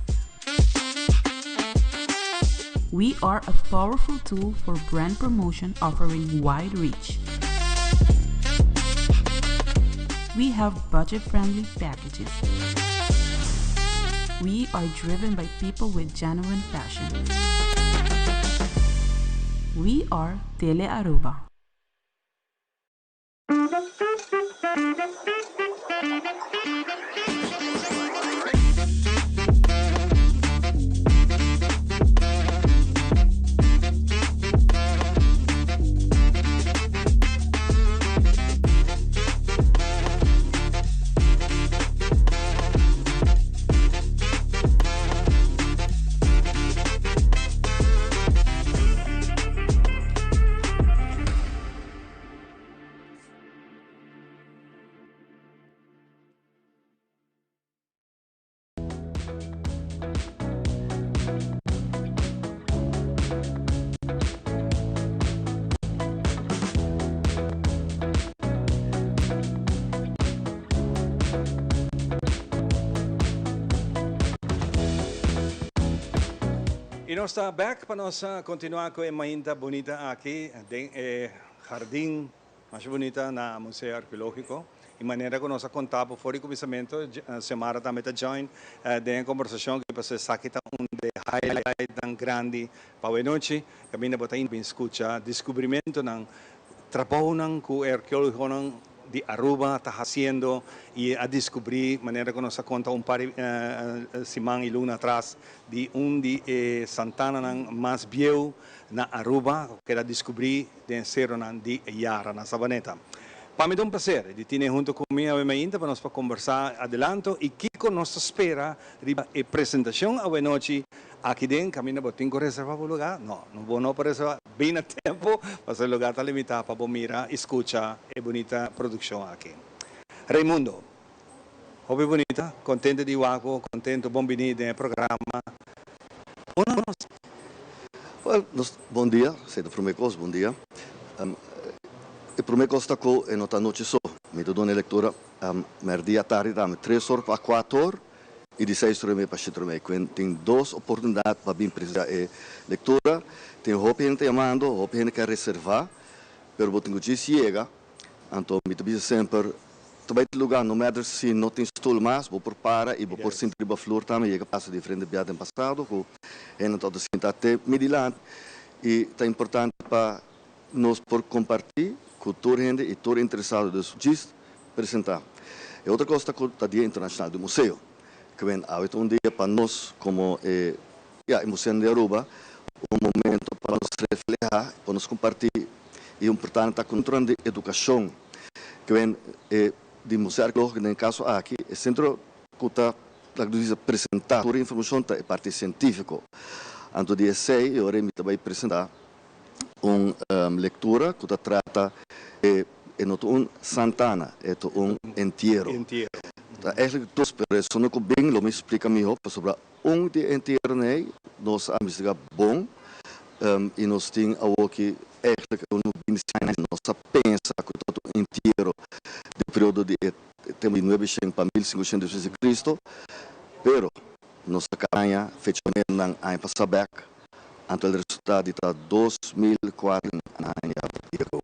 We are a powerful tool for brand promotion offering wide reach. We have budget friendly packages. We are driven by people with genuine passion. We are Tele Aruba. Y nos ta back pa nos continua cu e mainta bunita aki den e jardin masha bunita na Museo Arqueologico. Y manera cu nos a conta bo for di cuminsamento, Xiomara tambe ta join den e conversacion aki pasobra esaki ta un di e highlightnan grandi pa awe nochi. Caminda bo ta bin scucha descubrimentonan, trabounan cu e arqueologonan di Aruba ta haciendo y a descubri manera cu nos a conta un par di siman y luna atras di un di e santananan mas bieu na Aruba cu keda descubri den e seronan di Yara na Sabaneta. Pa mi ta un placer di tine hunto cu mi awe mainta pa nos pa combersa adelanto y kico nos ta spera riba e presentacion awe nochi aki den caminda bo tin cu reserva bo lugar? No, no bo no por reserva, bin na tempo pasobra e lugar ta limita pa bo mira y scucha e bunita produccion aki. Raymundo, hopi bunita, contento di wak bo, contento, bon bini den e programa. Unda nos. Wel, nos, bon dia, esei ta prome kos, bon dia. E prome kos ta ku e no ta anochi so. Mi ta duna e lektura mèrdia atardi tambe, tres or pa kuater or i di seis or i mei pa shete or i mei. Kuen tin dos oportunidat pa bin presensiá e lektura. Tin hopi hende ta yamando, hopi hende ke a reservá, pero bo tin ku djis yega. Anto mi ta bisa semper, ta bai te lugar, no matter si no tin stoel mas, bo por para y bo por sinta riba flor tambe, yega pasa diferente bia den pasado cu hende ta sinta te mi dilanti y ta importante pa nos por comparti cu tur hende y tur interesado, dus djis presenta. E otro cos ta cu ta Dia Internacional di Museo, cu ben awe ta un dia pa nos como e ya e Museo di Aruba, un momento pa nos refleha, pa nos comparti. E importante ta ku durante edukashon ke wen e di Museo Arkeológiko den e kaso aki e sentro ku ta laga nos bisa presentá tur e informashon ta e parti sientífiko. Anto di esei e ora mi ta bai presentá un lectura cu ta trata e e no ta un santana, e ta un entiero. Ta eigenlijk dos, pero esun no cu bin lo mi splica miho pasobra un di e entieronan ei nos a investiga bon y nos tin awoki eigenlijk un binti aña nos a pensa cu ta un entiero di periodo di e tempo di nuebeshen pa 1500 despues di Cristo, pero nos a caña fechanan aña pasa bek. Anto el resultá di ta 2004 aña bieu.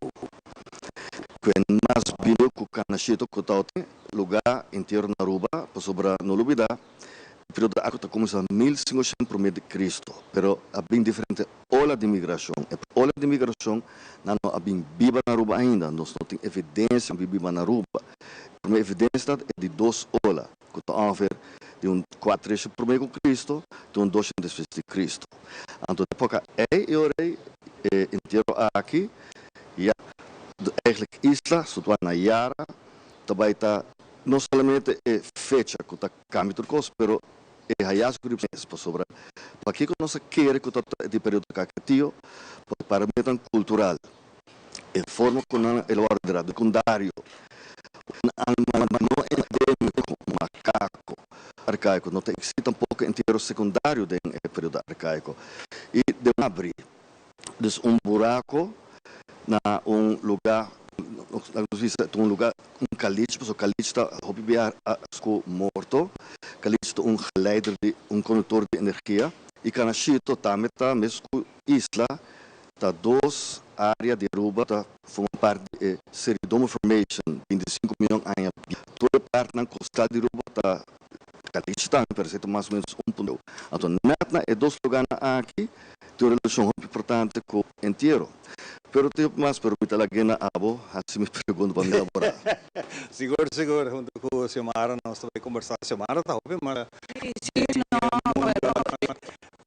Ku e mas bieu ku Canashito ku tabatin lugá entero na Aruba, pasobra no lubidá, e periodo aki ta kuminsá 1500 promé di Cristo, pero a bin diferente ola di migrashon. E ola di migrashon nan no a bin biba na Aruba ainda, nos no tin evidensia di biba na Aruba. E promé evidensia ta e di dos ola. Ku ta ongeveer di un kuatresha promé ku Kristu te un dosha despues di Kristu. Anto di epoka ei e ora ei e entiero aki ya eigenlijk isla situá na Yara ta bai ta no solamente e fecha ku ta kambia tur kos pero e hayazgo riba mes pasobra pakiko nos a kere ku ta di periodo Kakatio parameternan kultural E forma ku nan el wòrdu sekundario, un animal no endémiko, un makako arkaiko, no ta eksistí tampoko entiero sekundario den e periodo arkaiko. I den abri, dus un burako na un lugá, nos bisa ta un lugá, un kalich, pasobra kalich ta hopi bia ku morto, kalich ta un geleider di, un konduktor di energia, i kanashito tambe ta mes ku isla Ta dos area di Aruba ta forma parti di e Seridome Formation, 25 miyon aña bieu. Tur e partnan kostal di Aruba ta caliche tambe, pero esei ta mas o menos un punto. Anto net na e dos lugarnan aki tin un relashon hopi importante ku entiero. Pero tin hopi mas, pero mi ta lag'é na abo hasi mi pregunta pa mi elaborá. Sigur, sigur. Hunto ku Xiomara nos ta bai kombersá. Xiomara ta hopi mas.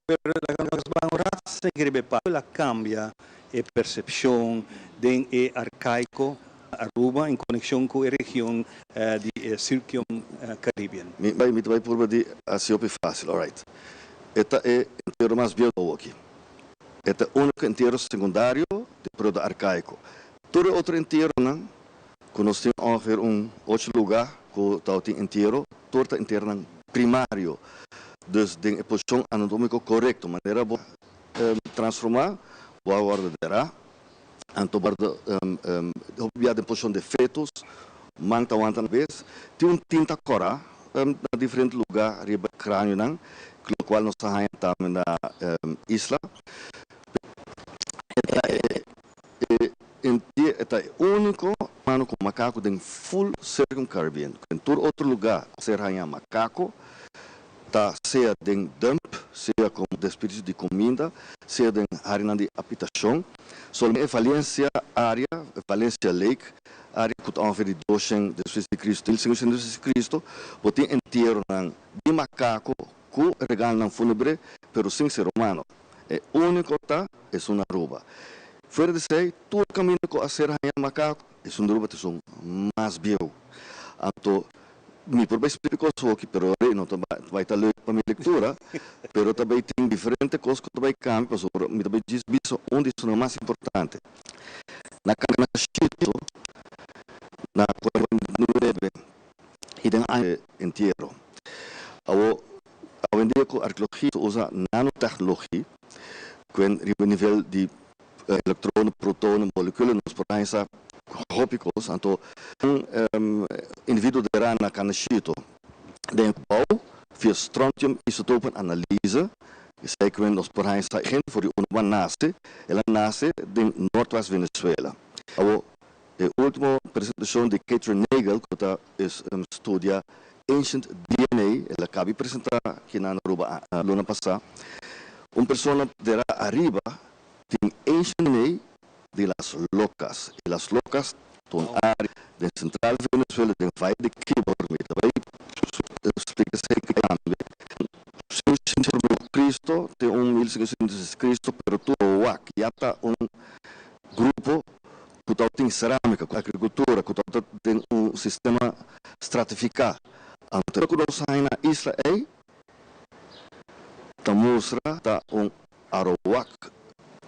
Pero laga nos ban un rat sigui riba e pa la cambia e percepcion den e arcaico Aruba en conexion cu e region di e Circum Caribbean. Mi bai mi ta bai purba di hasi hopi facil, alright. E ta e entero mas bieu awoki. E ta e unico entero secundario di periodo arcaico. Tur e otro enteronan cu nos tin ongeveer un ocho luga cu tabatin entiero, tur ta enteronan primario, dus den e posicion anatomico corecto, manera bo transforma, bo a wordo dera, anto bo wordo hopi bia den posicion de fetus, man ta wanta na bes, tin un tinta cora na diferente luga riba e cranionan, locual nos ta haña tambe na isla. E ta e E entie e ta e úniko humano ku makaku den full Circum Caribbean. Den tur otro lugá ku ser hañá makako ta sea den dump, sea komo desperdisio di kuminda, sea den áreanan di apitashon. Solamente e Valencia área, Valencia Lake, área ku ta ongeveer di doshen despues di Cristo, 1500 despues di Cristo, bo tin entieronan di makako ku regalnan fúnebre, pero sin ser humano. E úniko ta esun na Aruba. Fuera di esei, tur kaminda ku a ser haña makaku, esun di Aruba ta esun mas bieu. Anto, mi por bai splika kos hoki, pero rei no ta bai ta leuk pa mi lektura, pero ta bai tin diferente kos ku ta bai kambia, pasobra mi ta bai djis bisa un di esunnan mas importante. Na Canashito, na 49 i den aña entiero. Awo, Awendia ku arkeologia ta usa nanotechnologie, kuen riba nivel di elektronen, protonen, molekulen nos por haña sa hopi kos. Anto un individuo derá na Canashito den e bou via strontium isotopen analyse, esei kuen nos por haña sa hende for di unda bo a nase, el a nase den Noordwest Venezuela. Awo E ultimo presentacion di Kathryn Nagel cu ta studia ancient DNA, el a cabi presenta aki na Aruba luna pasa. Un persona dera ariba tin ancient DNA di Las Locas. Y Las Locas ta un area den central Venezuela, den Valle de Quibor. Mi ta bay splica esey tambe. Cristo te un 1500 Cristo, pero tur wak ya ta un grupo ku tabatin serámika, ku agrikultura, ku tabata den un sistema stratifiká. Anto ku nos haña na isla ei ta mustra ta un. Arowak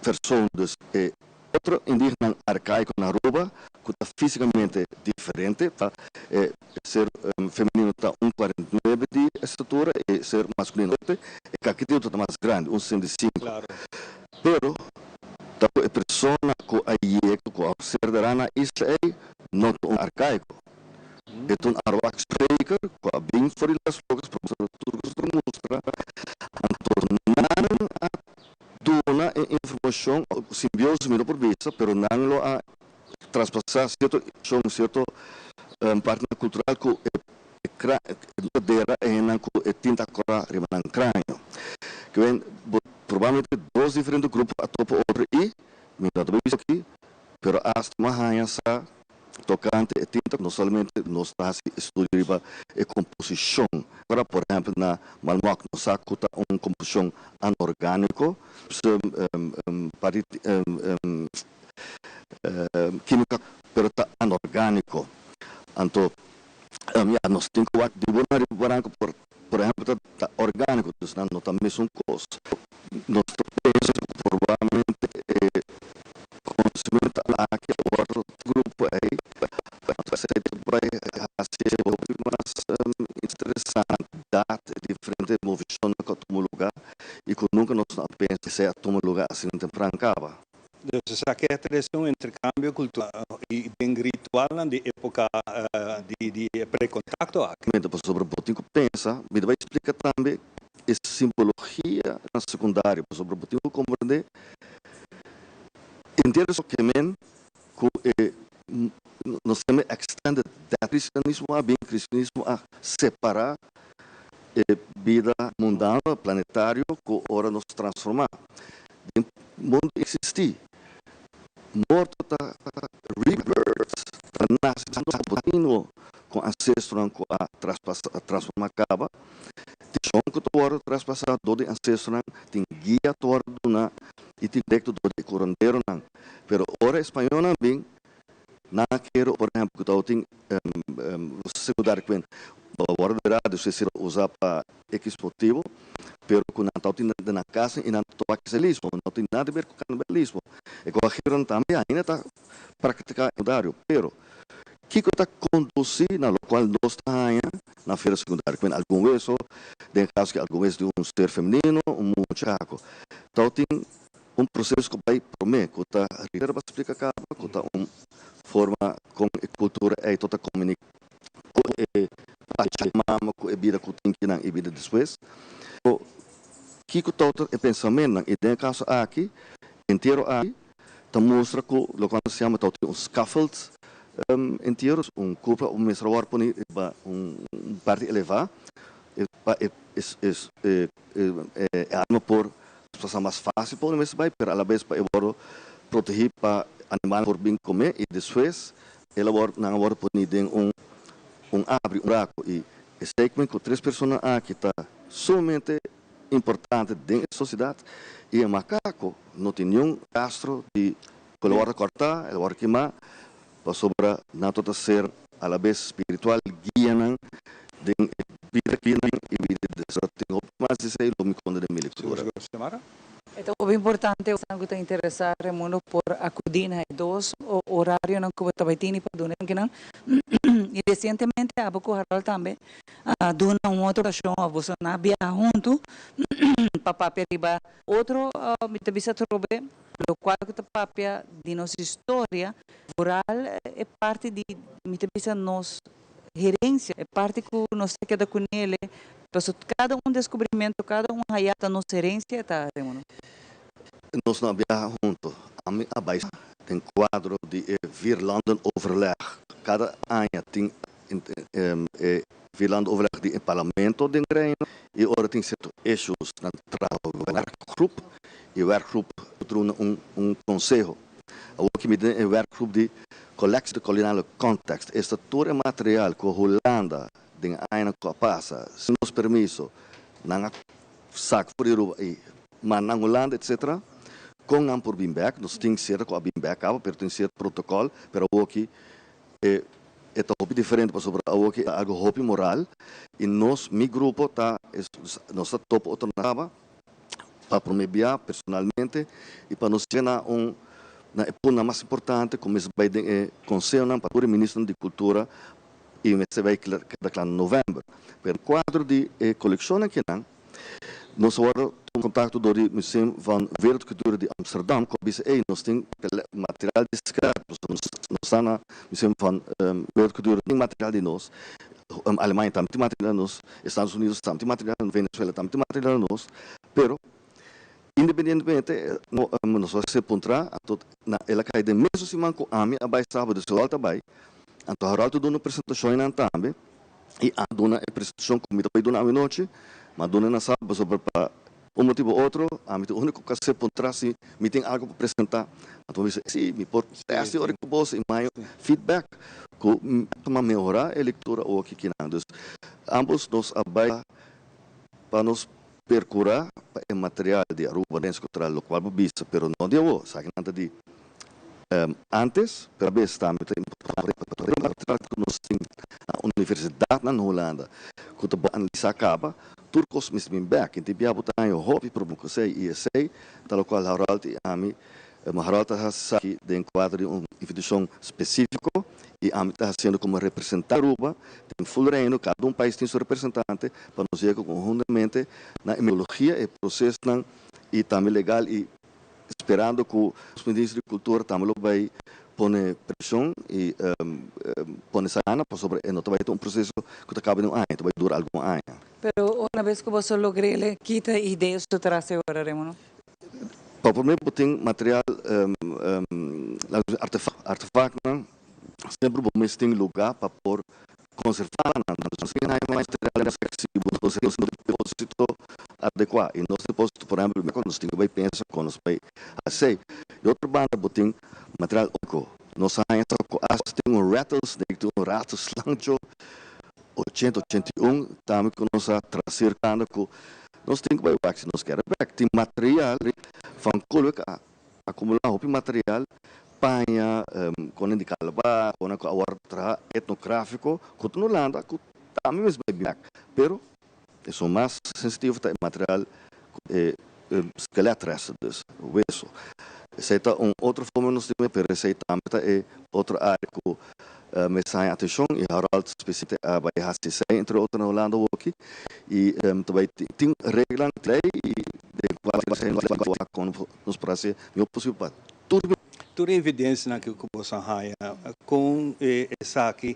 persoon, dus e otro indígenanan arkaiko na Aruba ku ta físikamente diferente, ta e ser femenino ta un 49 di estatura, e ser maskulino e kakitio ta mas grandi, un 65. Pero ta ku e persona ku a yega ku a ser derá na isla ei no ta un arkaiko. E ta un Arowak spreker ku a bin for di Las Rocas, profesor tur kos ta mustra. Anto nan a duna e informashon, simbiosis mi no por bisa, pero nan lo a traspasá sierto informashon, sierto partinan kultural ku e dera e hendenan ku e tinta kòrá riba nan kraño. Ke wen bo probablemente dos diferente grupo a topa otro i mi no ta bisa aki, pero asta mi a haña sa tokante e tinta, no solamente nos ta hasi estudio riba e komposishon. Ora por ehèmpel na Malmok nos sa ku ta un komposishon anorgániko, parti kímika, pero ta anorgániko. Anto ya nos tin ku wak di bo na riba baranka por por ehèmpel ta orgániko, dus nan no ta mesun kos. Nos ta pensa ku probablemente e konosementu aki a wòrdu grupo ei esei ta bai hasi hopi mas interesante dat e diferente movishonnan ku a tuma lugá i ku nunka nos no a pensa esei a tuma lugá asina tempran kaba. Dus esaki a trese un interkambio kultural i den ritualnan di epoka di e prekontakto aki. Pasobra bo tin ku pensa, mi ta bai splika tambe e simbologia na sekundario, pasobra bo tin ku komprendé henter esaki men ku e nos ta yama extended death. Kristianismo a bin, kristianismo a separá e bida mundano, planetario, ku ora nos transformá. Den mundu eksistí, morto ta rebirth, ta nase kontinuo ku ancestronan ku a transformá kaba. Tin shon ku ta wòrdu traspasá dor di ancestronan, tin guia ta wòrdu duná i tin direkto dor di e kuranderonan. Pero ora e spañolnan bin, Nan a kere, por ehempel, ku tabatin sekundario ku wòrdu di radio si ser usá pa ekis motibu, pero ku nan tabatin den nan kas i nan ta toba kristianismo, no tin nada di ber ku kanibalismo. E guajironan tambe ainda ta praktiká sekundario, pero kiko ta kondusí na lokual nos ta haña na fera sekundario? Ku algun weso, den kaso ku algun weso di un ser femenino, un mucha, tabatin Un proseso ku bai promé ku ta Rivera ba splika kaba ku ta un forma kon e kultura ei to ta komuniká ku e Pachamama, ku e bida ku tin kinan i bida despues. So, kiko ta otro e pensamentunan? I den e kaso aki, entiero aki ta mustra ku loke nos yama ta un scaffold entiero, un kupla ku mester wòrdu pone riba un parti elevá pa e alma por Pasa mas fácil pa un mester bai, pero alabes pa e wòrdu protegí pa animalnan por bin komé i despues el a wòrdu, nan a wòrdu poní den un un abri, un buraku. I e statement ku tres persona aki ta sumamente importante den e sosiedat i e makako no tin niun rastro di ku el a wòrdu kòrtá, el a wòrdu kimá, pasobra nan ta ser alabes spiritual guianan den e bida kinan i bida despues. Tin hopi mas di esei lo mi konta den mi lektura. E ta hopi importante esnan ku ta interesá Raimundo por akudí na e dos orarionan ku bo ta bai tini pa duna esnan i resientemente abo ku Harold tambe a duna un otro okashon òf boso nan a biaha huntu pa papia riba otro mi ta bisa atrobe Locual cu ta papia di nos historia, vooral e parti di, mi ta bisa nos herencia, e parti cu nos ta keda cu nele, pasobra cada un descubrimento, cada un haya ta nos herencia, ta Raimundo. Nos no a biaha hunto. Ami a bai den cuadro di e Vierlandenoverleg. Cada aña tin e Vierlandenoverleg di e Parlamento den Reino y ora tin cierto issues nan traha werkgroep y werkgroep ta duna un un conseho. Awor ki mi den e werkgroep di Collectie de Koloniale Context esta tur e material cu Hulanda den añanan cu a pasa sin nos permiso nan a saca for di Aruba y manda nan Hulanda etc. Con nan por bin bek? Nos tin cierto cu a bin bek caba pero tin cierto protocol pero awor ki E e ta hopi diferente pasobra awoki ta algo hopi moral y nos, mi grupo ta, nos ta topa otro na caba. Pa promé bia personalmente i pa nos yega na un na e puntonan mas importante ku mester bai den e konsehonan pa tur e ministernan di kultura i mester bai keda kla na novèmber. Pero den kuadro di e kolekshonnan kinan nos a wòrdu tuma kontakto dor di Museum van Wereldculturen di Amsterdam ku a bisa ey nos tin material di skrap pasobra nos nos ta na Museum van Wereldculturen tin material di nos, Alemania tambe tin material di nos, Estados Unidos tambe tin material, Venezuela tambe tin material di nos, pero independientemente no nos a ser puntra, anto na el a kai den mesun siman ku ami a bai sábado, dus Harold a bai, anto Harold a duna un presentashon einan tambe, i a duna e presentashon ku mi ta bai duna awenochi, ma a duna na sábado pasobra pa un motibu o otro ami ta e úniko ku a ser puntra si mi tin algu pa presentá, anto mi bisa si mi por tèst e ora ku boso i mayo feedback ku mi a mehorá e lektura oki kinan. Dus ambos nos a bai pa nos percura pa e material di Aruba den Scotra locual bo bisa pero no di awo, esakinan ta di antes, pero abes tambe ta importante pa e material cu nos tin na universidadnan na Hulanda cu ta bo analisa caba, tur cos mester bin bek, y tin bia bo ta haña hopi problema cu esey y esey ta locual Harold y ami Harold ta haci esaki den cuadro di un institucion specifico y ami ta haciendo como representante di Aruba den full reino, cada un pais tin su representante pa nos yega conhuntamente na e metodologia, e procesnan y tambe legal y sperando cu nos Minister di Cultura tambe lo bay pone presion y pone sana pasobra e no ta bay ta un proceso cu ta caba den un aña, e ta bay dura algun aña. Pero una bes cu boso logr'e kita e idea su tras e ora, Remo, no? Pa promé bo tin material artefactnan semper bo mes tin luga pa por konservá nan. Nos tin haña material fleksibel, nos tin un depósito adekuá i nos depósito por ehèmpel nos tin ku bai pensa kon nos bai hasi. Di otro banda bo tin material úniko. Nos a haña sa ku asta tin un rattlesnake, tin un ratelslancho ochenta, 81 tambe ku nos a traserkando ku nos tin ku bai wak si nos kere bek. Tin material van Koolwijk a akumulá hopi material, paña, konen di kalabas, konen ku a wòrdu traha etnográfiko ku ta na Hulanda ku tambe mes bai bin bek. Pero esun mas sensitivo ta e material ku e skeletresten, dus weso. Esei ta un otro forma nos tin pero esei tambe ta e otro área ku mester haña atenshon i Harold spesialmente a bai hasi esei entre otro na Hulanda awoki i ta bai tin reglanan tin lei i den kual nos kon nos por hasi mihó posibel pa tur Tur e evidensianan ku boso a haña kon esaki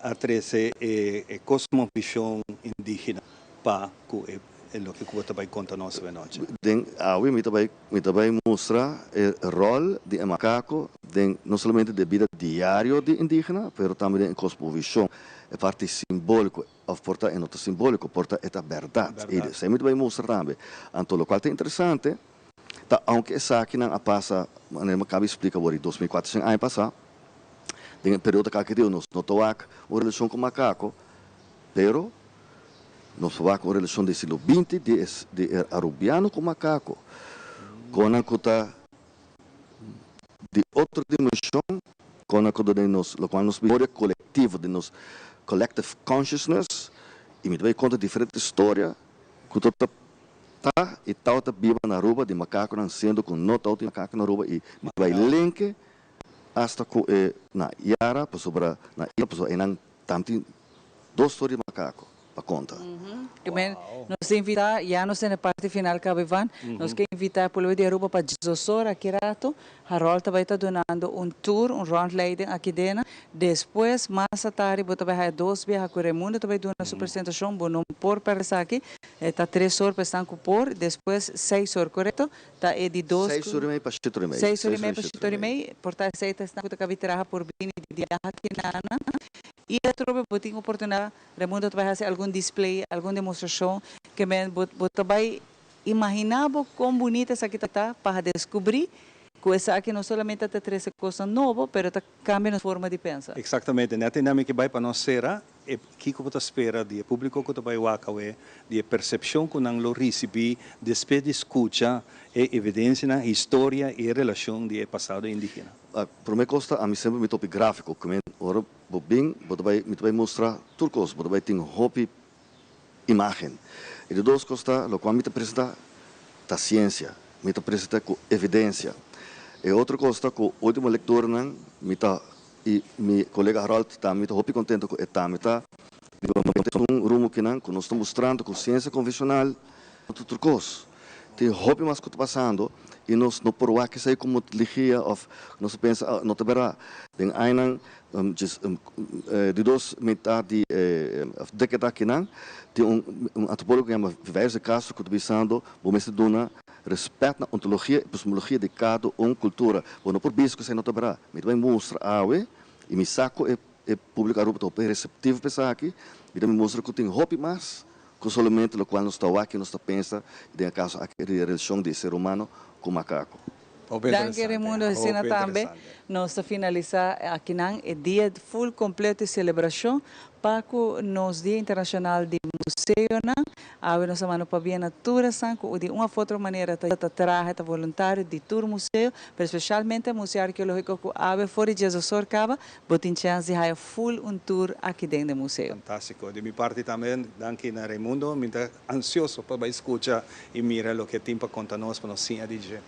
a trese e kosmovishon indígena pa ku e loke ku bo ta bai konta nos awenochi. Den awe mi ta bai mi ta bai mustra e ròl di e makako den no solamente den bida diario di indígena pero tambe den e kosmovishon, e parti simbóliko òf por ta e no ta simbóliko por ta e ta bèrdat. I esei mi ta bai mustra tambe. Anto lokual ta interesante ta aunke esakinan a pasa manera mi a kaba di splika awor di 2400 aña pasá, Den e periodo kaki diu nos no ta wak un relashon ku makako, pero nos ta wak un relashon di siglo binti di e di e arubiano ku makako. Konan ku ta di otro dimenshon, konan ku ta den nos lokual nos memoria kolektivo, den nos collective consciousness, i mi ta bai konta diferente storia ku ta ta ta i tawata biba na Aruba di makakonan siendo ku no tawatin makako na Aruba i mi ta bai lenke Asta ku e na Yara pasobra na Ira pasobra einan tambe tin dos storia di makako pa konta. Kimen nos ta invita, ya nos ta na e parti final caba Ivan, nos ke invita e pueblo di Aruba pa djesosora aki rato, Harold ta bay ta dunando un tour, un rondleiding aki dena, despues mas atardi bo ta bay haya dos biaha cu Raimundo ta bay duna su presentacion, bo no por perde esaki, e ta tres or pa esnan cu por, despues seis or, corecto? Ta e di dos Seis ora i mei pa shete ora i mei. Seis ora i mei pa shete ora i mei. Por ta esei ta esnan ku ta kabi traha por bini di biaha kinana. I atrobe bo tin oportunidat, Raimundo ta bai hasi algun display, algun demostrashon, ke men bo bo ta bai imaginá bo kon bunita esaki ta pa deskubrí ku esaki no solamente ta trese kosnan nobo, pero ta kambia nos forma di pensa. Eksaktamente. Nèt einan mi ke bai pa nos sera E kiko bo ta spera di e públiko ku ta bai wak awe, di e persepshon ku nan lo risibí despues di skucha e evidensianan, historia i e relashon di e pasado indígena? Promé kos ta ami semper mi topi gráfiko, ku men ora bo bin bo ta bai mi ta bai mustra tur kos, bo ta bai tin hopi imágen. E di dos kos ta lokual mi ta presentá. Ta siensia. Mi ta presentá ku evidensia. E otro kos ta ku último lektornan mi ta i mi kolega Harold tambe mi ta hopi kontento ku e tambe ta riba un rumbo kinan ku nos ta mustrando ku siensia konvenshonal no ta tur kos. Tin hopi mas ku ta pasando i nos no por wak esei komo ligia òf nos ta pensa ah no ta bèrdat. Den añanan djes di dos mitat di e dékada akinan tin un un antropólogo ku yama Viveiros de Castro ku ta bisando bo mester duna rèspèt na ontologia i epistemologia di kada un kultura. Bo no por bisa ku esei no ta bèrdat. Mi ta bai mustra awe i mi sa ku e e públiko Aruba ta hopi reseptivo pa esaki. Mi ta bai mustra ku tin hopi mas ku solamente lokual nos ta wak i nos ta pensa den e kaso aki di e relashon di e ser humano ku makako. Hopi Danki interesante, Raimundo, asina hopi tambe interesante. nos ta finalisa akinan e dia full completo di celebracion pa cu nos Dia Internacional di Museonan. Awe nos a manda pabia na tur esnan cu di un of otro manera ta ta traha, ta voluntario di tur museo, pero specialmente Museo Arqueologico cu awe for di Djezosor caba bo tin chance di haya full un tour aki den de museo. Fantastico. Di mi parti tambe danki na Raimundo. Mi ta ansioso pa bay scucha y mira loke tin pa conta nos pa nos siña di dje.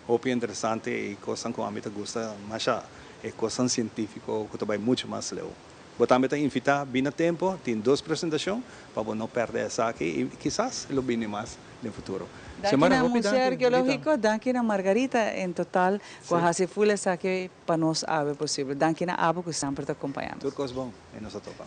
Hopi interesante y cosnan cu ami ta gusta masha, e cosnan cientifico cu ta bay mucho mas leu. Bo tambe ta invita bina tempo, tin dos presentacion pa bo no perde esaki y kisas lo bini mas den futuro. Danki Xiomara, na hopi Museo danki, Arqueologico, danki na Margarita en total cu a haci full esaki pa nos awe posibel. Danki na abo cu semper ta acompaña nos. Tur cos bon y nos a topa.